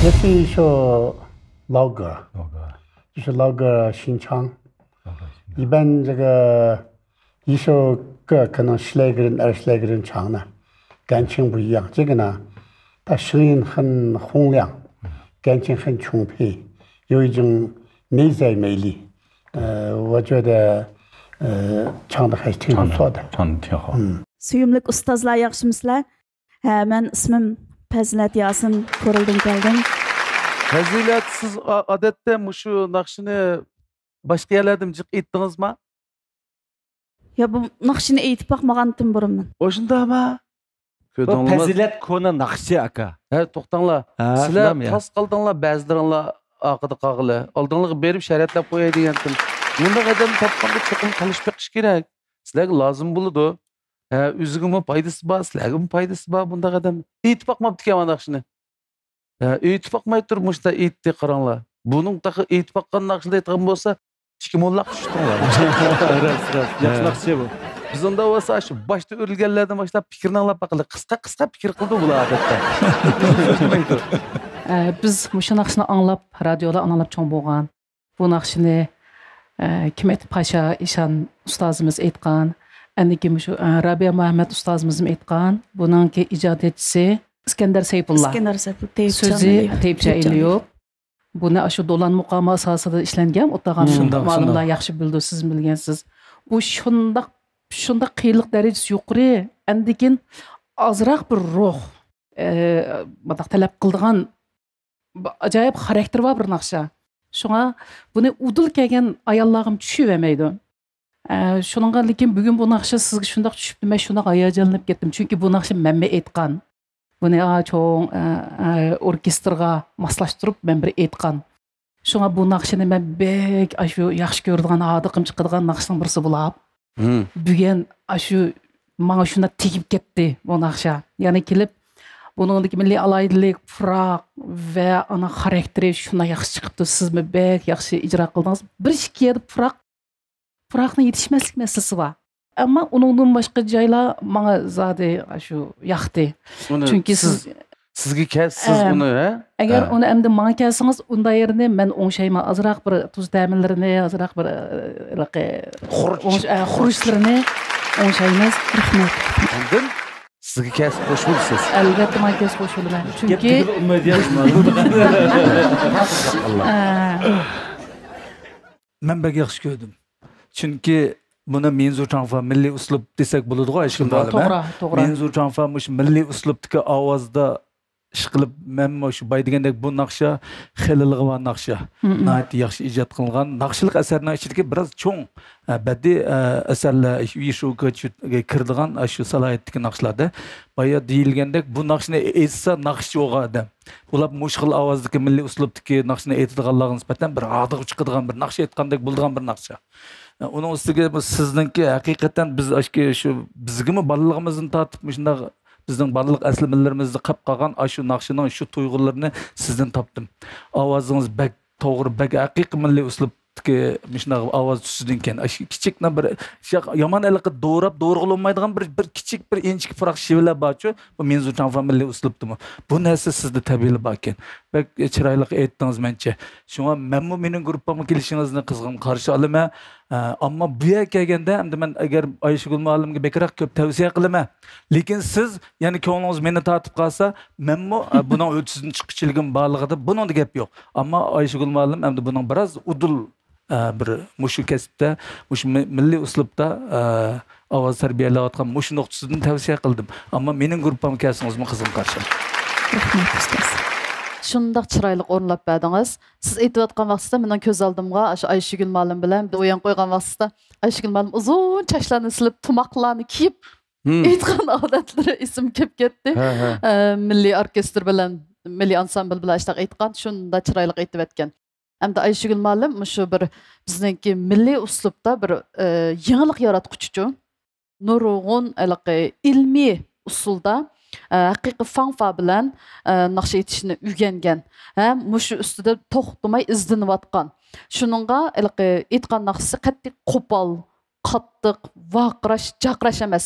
也是一首老歌，老歌。就是老歌新唱。老歌新唱。一般这个一首歌可能十来个人、二十来个人唱呢，感情不一样。这个呢，他声音很洪亮，感情很充沛，有一种内在魅力。呃，我觉得，呃，唱的还挺不错的。唱得挺好。嗯。 سۆيۈملۈك ئۇستازلار، ياخشىمۇسىلەر؟ ھە، مەن ئىسمىم پەزىلەت ياسىن، كورلىدىن كەلدىم. پەزىلەت، سىز ئا-، ئادەتتە مۇشۇ ناخشىنى باشقا يەرلەردىمۇ جىق ئېيتتىڭىزما؟ يا، بۇ ناخشىنى ئېيتىپ باقمىغانتىم بۇرۇن مەن. ئوشۇنداقما؟ بۇ كۆردۈڭلارمۇ؟ پەزىلەت كونا ناخشىچى ئاكا. ھە، توختاڭلار. ھە، سىلەر شۇنداقمۇ يا؟ تاس قالدىڭلار، بەزىلىرىڭلار ئارقىدا قالغىلى. ئالدىڭلارغا بېرىپ شەرەتلەپ قوياي دېگەنتىم. مۇنداق ئادەمنى تاپقاندا چوقۇم تالىشىپ بېقىش كېرەك. سىلەرگە لازىم بولىدۇ. ھە، ئۆزىگىمۇ پايدىسى بار، سىلەرگىمۇ پايدىسى بار بۇنداق ئادەم. ئېيتىپ باقماپتىكەن مانا ناخشىنى. ھە، ئېيتىپ باقماي تۇرۇپ مۇشۇنداق ئېيتتى، قاراڭلار. بۇنىڭ تېخى ئېيتىپ باققان ناخشىنى ئېيتقان بولسا، ئىككى موللاق چۈشتۈڭلار. راست، راست. ياخشى ناخشىچى بۇ. بىز ئۇنداق بولسا، شۇ باشتا ئۆرۈلگەنلەردىن باشلاپ پىكىرنى ئاڭلاپ باقىلى. قىسقا، قىسقا پىكىر قىلىدۇ بۇلار ئادەتتە. ئە، بىز مۇشۇ ناخشىنى ئاڭلاپ، رادىيودا ئاڭلاپ چوڭ بولغان. بۇ ناخشىنى، ئە، كىمەت پاشا ئىشان ئۇستازىمىز ئېيتقان. ئەندىكى مۇشۇ، ئە، رابىيە مۇھەممەد ئۇستازىمىزمۇ ئېيتقان. بۇنىڭكى ئىجادىيەتچىسى ئىسكەندەر سەيپۇللا. ئىسكەندەر سەيپۇللا، تېيىپ سۆزى جانلىيۇ. تېيىپ جانلىيۇ. بۇنى ئاشۇ دولان مۇقامى ئاساسىدا ئىشلەنگەن، ئوتاغان مۇئەللىملار ياخشى بىلىدۇ، سىز بىلگەنسىز. بۇ شۇنداق، شۇنداق قىيىنلىق دەرىجىسى يۇقىرى، ئەندىكىن ئازراق بىر روھ، ئە، مۇنداق تەلەپ قىلىدىغان بىر ئاجايىپ خاراكتېرى بار بىر ناخشا. شۇڭا بۇنى ئۇدۇل كەلگەن ئاياللارغىمۇ چۈشۈۋەرمەيدۇ. ئە، شۇنىڭغا لېكىن بۈگۈن بۇ ناخشا سىزگە شۇنداق چۈشۈپتۇ، مەن شۇنداق ھاياجانلىنىپ كەتتىم. چۈنكى بۇ ناخشا مەنمۇ ئېيتقان. بۇنى، ئا، چوڭ، ئە، ئە، ئوركېستىرغا ماسلاشتۇرۇپ مەن بىر ئېيتقان. شۇڭا بۇ ناخشىنى مەن بەك ئاشۇ ياخشى كۆرىدىغان، ھاردۇقۇم چىقىدىغان ناخشىنىڭ بىرسى بولاپ. مم. بۈگۈن ئاشۇ ماڭا شۇنداق تېگىپ كەتتى بۇ ناخشا. يەنە كېلىپ، بۇنىڭدىكى مىللىي ئالاھىدىلىك، پۇراق ۋە ئانا خاراكتېرى شۇنداق ياخشى چىقىپتۇ. سىزمۇ بەك ياخشى ئىجرا قىلدىڭىز. بىر ئىككى يەردە پۇراق، پۇراقنىڭ يېتىشمەسلىك مەسىلىسى بار. ئەمما ئۇنىڭدىن باشقا جايلار ماڭا زادى شۇ ياقتى. ئۇنى چۈنكى سىز، سىز، سىزگە كەلسە، سىز ئەم، ئۇنى، ھە؟ ئەگەر ھە. ئۇنى ئەمدى ماڭا كەلسىڭىز، ئۇنداق يېرىنى مەن ئوڭشايمەن. ئازراق بىر تۇز تەملىرىنى، ئازراق بىر، ئە، ھېلىقى خۇرۇچ. ئوڭش-، ئە، خۇرۇچلىرىنى ئوڭشايمىز. رەھمەت. ئاندىن سىزگە كەلسە قوشۇلىسىز. ئەلۋەتتە، ماڭا كەلسە قوشۇلىمەن. گەپ چۈنكى تېگىدە ئۇنىمايدۇ يا، شۇنداق. ئە، مەن بەك ياخشى كۆردۈم. چۈنكى بۇنى مىنزۇ چاڭفا مىللىي ئۇسلۇب دېسەك بولىدىغۇ، ئايشىگۈل مۇئەللىمە. توغرا، توغرا. مىنزۇ چاڭفا مۇشۇ مىللىي ئۇسلۇبتىكى ئاۋازدا ئىشقىلىپ، مەنمۇ شۇ باي دېگەندەك بۇ ناخشا خېلىلىغا بار ناخشا. مم. ناھايىتى ياخشى ئىجاد قىلغان ناخشىلىق ئەسەرنىڭ ئىچىدىكى بىراز چوڭ، ئە، بەدىئىي، ئە، ئەسەرلەر، ئىش-، ئىشۇ كىرىدىغان، ئە، شۇ سالاھىيەتتىكى ناخشىلاردە. بايا دېيىلگەندەك، بۇ ناخشىنى ئېيتسا ناخشىچى بولغان ئادەم. ئۇلار مۇشۇ خىل ئاۋازدىكى مىللىي ئۇسلۇبتىكى ناخشىنى ئېيتىدىغانلارغا نىسبەتەن بىر ھاردۇقى چىقىدىغان بىر ناخشا ئېيتقاندەك بولىدىغان بىر ناخشا. ئۇنىڭ ئۈستىگە بۇ سىزنىڭكى ھەقىقەتەن بىز ئاشكى شۇ بىزگىمۇ بالىلىقىمىزدىن تارتىپ مۇشۇنداق بىزنىڭ بالىلىق ئەسلىمىلىرىمىزدە قاپ قالغان ئاشۇ ناخشىنىڭ شۇ تۇيغۇلىرىنى سىزدىن تاپتىم. ئاۋازىڭىز بەك توغرا، بەك ھەقىقىي مىللىي ئۇسلۇبتىكى مۇشۇنداق ئاۋاز تۈسىدىنكەن. ئاشۇ كىچىكلا بىر شۇ يامان ھېلىقى دوراپ دورىغىلى بولمايدىغان بىر، بىر كىچىك، بىر ئىنچىكە پۇراق شېۋىلەر بارچۇ، بۇ مىنزۇ چاڭفا مىللىي ئۇسلۇبتىمۇ. بۇ نەرسە سىزدە تەبىئىيلا باركەن. بەك چىرايلىق ئېيتتىڭىز مەنچە. شۇڭا مەنمۇ مېنىڭ گۇرۇپپامغا كېلىشىڭىزنى قىزغىن قارشى ئالىمەن. ئە، ئەمما بۇ يەرگە كەلگەندە، ئەمدى مەن ئەگەر ئايشىگۈل مۇئەللىمگە بەكرەك كۆپ تەۋسىيە قىلىمەن. لېكىن سىز يەنە كۆڭلىڭىز مېنى تارتىپ قالسا، مەنمۇ، ئە، بۇنىڭ ھۆددىسىدىن چىققۇچىلىكىم بارلىقىدا بۇنىڭدا گەپ يوق. ئەمما ئايشىگۈل مۇئەللىم ئەمدى بۇنىڭ بىراز ئۇدۇل، ئە، بىر مۇشۇ كەسىپتە، مۇشۇ مى-، مىللىي ئۇسلۇبتا، ئە، ئاۋاز تەربىيەلەۋاتقان مۇشۇ نۇقتىسىدىن تەۋسىيە قىلدىم. ئەمما مېنىڭ گۇرۇپپامغا كەلسىڭىزمۇ قىزغىن قارشى ئالىمەن. رەھمەت، ئۇستاز. شۇنداق چىرايلىق ئورۇنلاپ بەردىڭىز. سىز ئېيتىۋاتقان ۋاقتىدا مېنىڭ كۆز ئالدىمغا ئاشۇ ئايشىگۈل مۇئەللىم بىلەن بىز ئويۇن قويغان ۋاقتىدا ئايشىگۈل مۇئەللىم ئۇزۇن چاچلارنى سېلىپ، تۇماقلارنى كىيىپ، مم. ئېيتقان ئادەتلىرى ئېسىمگە كېلىپ كەتتى. ھە، ھە. ئە، مىللىي ئوركېستىر بىلەن، مىللىي ئانسامبىل بىلەن ئاشۇنداق ئېيتقان، شۇنداق چىرايلىق ئېيتىۋەتكەن. ئەمدى ئايشىگۈل مۇئەللىم مۇشۇ بىر بىزنىڭكى مىللىي ئۇسلۇبتا بىر، ئە، يېڭىلىق ياراتقۇچىچۇ. نۇرغۇن ھېلىقى ئىلمىي ئۇسۇلدا، ئە، ھەقىقىي فاڭفا بىلەن، ئە، ناخشا ئېيتىشنى ئۆگەنگەن ھەم مۇشۇ ئۈستىدە توختىماي ئىزدىنىۋاتقان. شۇنىڭغا ھېلىقى ئېيتقان ناخشىسى قەتئىي قوپال، قاتتىق، ۋارقىراش، جارقىراش ئەمەس.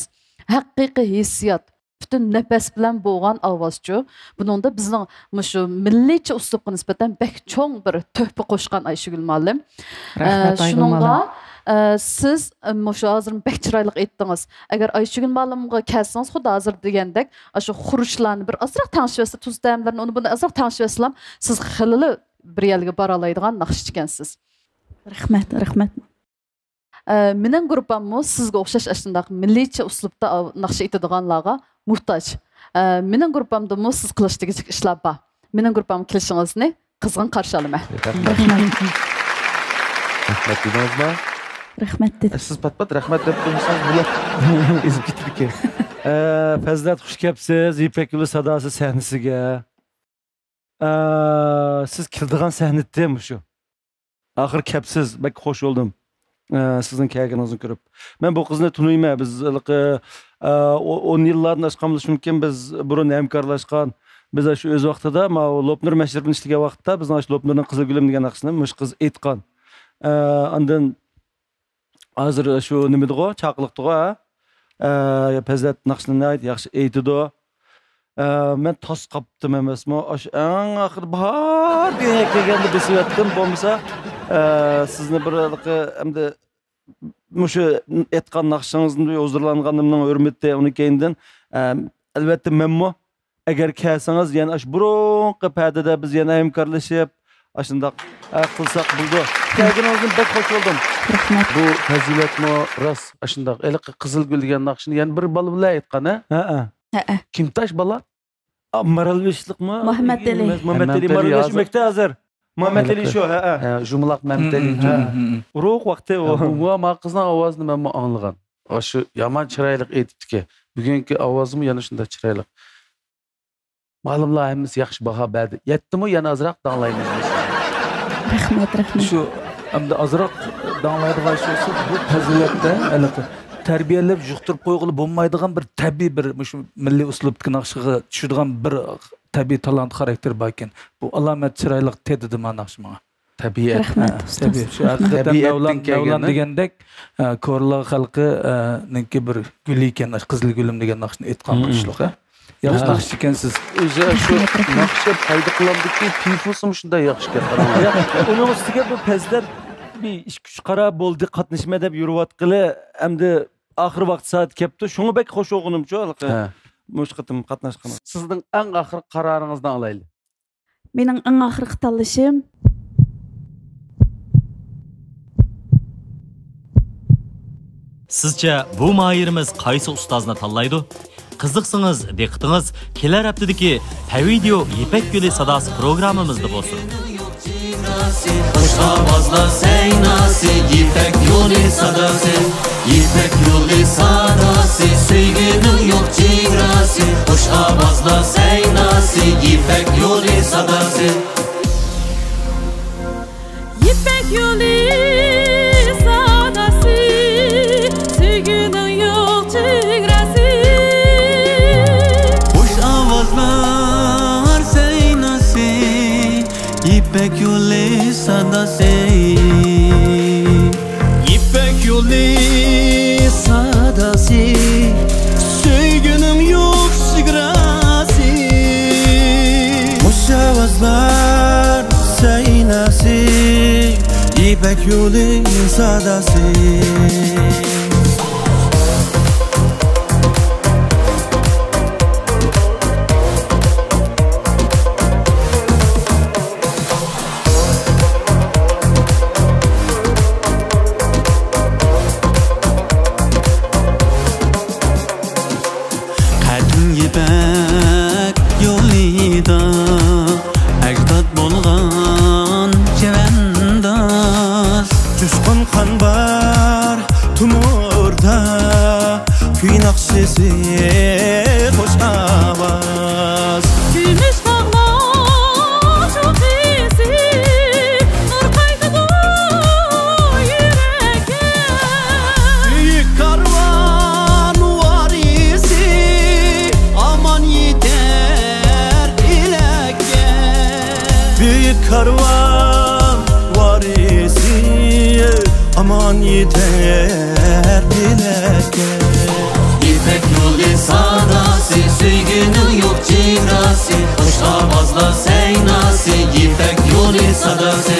ھەقىقىي ھېسسىيات، پۈتۈن نەپەس بىلەن بولغان ئاۋازچۇ. بۇنىڭدا بىزنىڭ مۇشۇ مىللىيچە ئۇسلۇبقا نىسبەتەن بەك چوڭ بىر تۆھپە قوشقان ئايشىگۈل مۇئەللىم. رەھمەت، ئە، ئايگۈل شۇنىڭغا، مۇئەللىم. ئە، سىز، ئە، مۇشۇ ھازىر بەك چىرايلىق ئېيتتىڭىز. ئەگەر ئايشىگۈل مۇئەللىمغا كەلسىڭىز، خۇددى ھازىر دېگەندەك، ئاشۇ خۇرۇچلارنى بىر ئازراق تەڭشىۋەتسە، تۇز تەملىرىنى، ئۇنى بۇنى ئازراق تەڭشىۋەتسىلەم، سىز خېلىلا بىر يەرگە بارالايدىغان ناخشىچىكەنسىز. رەھمەت، رەھمەت. ئە، مېنىڭ گۇرۇپپاممۇ سىزگە ئوخشاش ئاشۇنداق مىللىيچە ئۇسلۇبتا ئاۋ-، ناخشا ئېيتىدىغانلارغا موھتاج. ئە، مېنىڭ گۇرۇپپامدىمۇ سىز قىلىش تېگىشلىك ئىشلار بار. مېنىڭ گۇرۇپپامغا كېلىشىڭىزنى قىزغىن قارشى ئالىمەن. رەھمەت. رەھمەت دېدىڭىزما؟ رەھمەت دېدىم. ئە، سىز پات-پات رەھمەت دەپ قويمىسىڭىز بولار. ئېزىپ كېتىدىكەن. ئە، پەزىلەت، خۇش كەپسىز. يىپەك يولى ساداسى سەھنىسىگە. ئە، سىز كېلىدىغان سەھنە ئىدى مۇشۇ. ئاخىر كەپسىز، بەك خوش بولدۇم، ئە، سىزنىڭ كەلگىنىڭىزنى كۆرۈپ. مەن بۇ قىزنى تونۇيمەن. بىز ھېلىقى، ئە، ئو-، ئون يىللاردىن ئاشقان بولۇشى مۇمكىن. بىز بۇرۇن ھەمكارلاشقان. بىز شۇ ئۆز ۋاقتىدا ماۋۇ لوپنۇر مەشرىپىنى ئىشلىگەن ۋاقىتتا بىزنىڭ شۇ لوپنۇرنىڭ قىزىل گۈلۈم دېگەن ناخشىسىنى مۇشۇ قىز ئېيتقان. ئە، ئاندىن ھازىر شۇ نېمىدىغۇ، چاقىلىقتىغۇ، ھە؟ ئە، پەزىلەت ناخشىنى ناھايىتى ياخشى ئېيتىدۇ. ئە، مەن تاس قاپتىم ئەمەسمۇ؟ ئاشۇ ئەڭ ئاخىرى باھار دېگەن يەرگە كەلگەندە بېسىۋەتتىم. بولمىسا، ئە، سىزنى بىر ھېلىقى، ئەمدى مۇشۇ ئېيتقان ناخشىڭىزنى ھۇزۇرلانغىنىمنىڭ ھۆرمىتى، ئۇنىڭ كەينىدىن، ئە، ئەلۋەتتە مەنمۇ ئەگەر كەلسىڭىز، يەنە ئاشۇ بۇرۇنقى پەدىدە بىز يەنە ھەمكارلىشىپ، ئاشۇنداق، ئە، قىلساق بولىدۇ. كەلگىنىڭىزدىن بەك خوش بولدۇم. رەھمەت. بۇ پەزىلەتمۇ راست ئاشۇنداق ھېلىقى قىزىل گۈل دېگەن ناخشىنى يەنە بىر بالا بىلەن ئېيتقان، ھە؟ ھەئە. ھەئە. كىمتاش بالا؟ ئا، مارالبېشىلىقمۇ؟ مۇھەممەت ئەلى. مۇھەممەت ئەلى مارالبېشى مەكتە ھازىر. مۇھەممەت ئەلى شۇ، ھەئە. ھە، جۇمىلاق مەمتىلى. ھە. ئۇرۇق ۋاقتى ئۇ. بۇ، بۇ، ما قىزنىڭ ئاۋازىنى مەنمۇ ئاڭلىغان. ئاشۇ يامان چىرايلىق ئېيتىپتىكەن. بۈگۈنكى ئاۋازىمۇ يەنە شۇنداق چىرايلىق. مۇئەللىملار ھەممىسى ياخشى باھا بەردى. يەتتىمۇ يەنە ئازراق داڭلايمىز. رەھمەت، رەھمەت. شۇ ئەمدى ئازراق داڭلايدىغان ئىش بولسا، بۇ پەزىلەتتە ھېلىقى تەربىيەلەپ يۇقتۇرۇپ قويغىلى بولمايدىغان بىر تەبىئىي بىر مۇشۇ مىللىي ئۇسلۇبتىكى ناخشىغا چۈشىدىغان بىر تەبىئىي تالانت خاراكتېرى بار ئىكەن. بۇ ئالامەت چىرايلىق تېتىدى ما ناخشا ماڭا. تەبىئەت. رەھمەت، ھە، ئۇستاز. تەبىئەت. شۇ ھەقىقەتەن مەۋلان، مەۋلان دېگەندەك، ئە، كورلا خەلقى، ئە، نىڭكى بىر گۈلى ئىكەن، قىزىل گۈلۈم دېگەن ناخشىنى ئېيتقان تۇشلۇق، ھە؟ ياخشى ناخشىچىكەنسىز. ئۆزى شۇ ناخشا پايدا قىلامدىكى تېلېفونسىمۇ شۇنداق ياخشىكەن، قاراڭلار. ئۇنىڭ ئۈستىگە بۇ پەزىلەت بىر ئىككى ئۈچ قارا بولدى، قاتنىشىمەن دەپ يۈرۈۋاتقىلى، ئەمدى ئاخىر ۋاقىت سائەت كەپتۇ. شۇڭا بەك خوش بولغىنىمچۇ ھېلىقى مۇشۇ قېتىم قاتناشقىنىم. سىزنىڭ ئەڭ ئاخىرقى قارارىڭىزنى ئالايلى. مېنىڭ ئەڭ ئاخىرقى تاللىشىم. سىزچە بۇ ماھىرىمىز قايسى ئۇستازنى تاللايدۇ؟ قىزىقسىڭىز، دىققىتىڭىز كېلەر ھەپتىدىكى پەۋىدىيو يىپەك يولى ساداسى پروگراممىمىزدا بولسۇن. خۇش ئاۋازلار سەيناسى، يىپەك يولى ساداسى. يىپەك يولى ساداسى، سۆيگۈنىڭ يوق چېگراسى. خۇش ئاۋازلار سەيناسى، يىپەك يولى ساداسى. يىپەك يولى ساداسى، سۆيگۈنىڭ يوق چېگراسى. خۇش ئاۋازلار سەيناسى، يىپەك يولى ساداسى. يىپەك يولى ساداسى، سۆيگۈنىڭ يوق چېگراسى. خۇش ئاۋازلار سەيناسى، يىپەك يولى ساداسى. قەدىم يىپەك يولىدا ئەجداد بولغان چەۋەنداز. جۇشقۇن قان بار تومۇردا، كۈي ناخشىسى، خۇش ئاۋاز. كۈمۈش تاغلار چوققىسى، نۇر يېتەر دىلەككە. يىپەك يولى ساداسى، سۆيگۈنىڭ يوق چېگراسى، خۇش ئاۋازلار سەيناسى، يىپەك يولى ساداسى.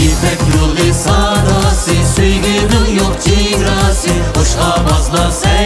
يىپەك يولى ساداسى، سۆيگۈنىڭ يوق چېگراسى، خۇش ئاۋازلار سەيناسى.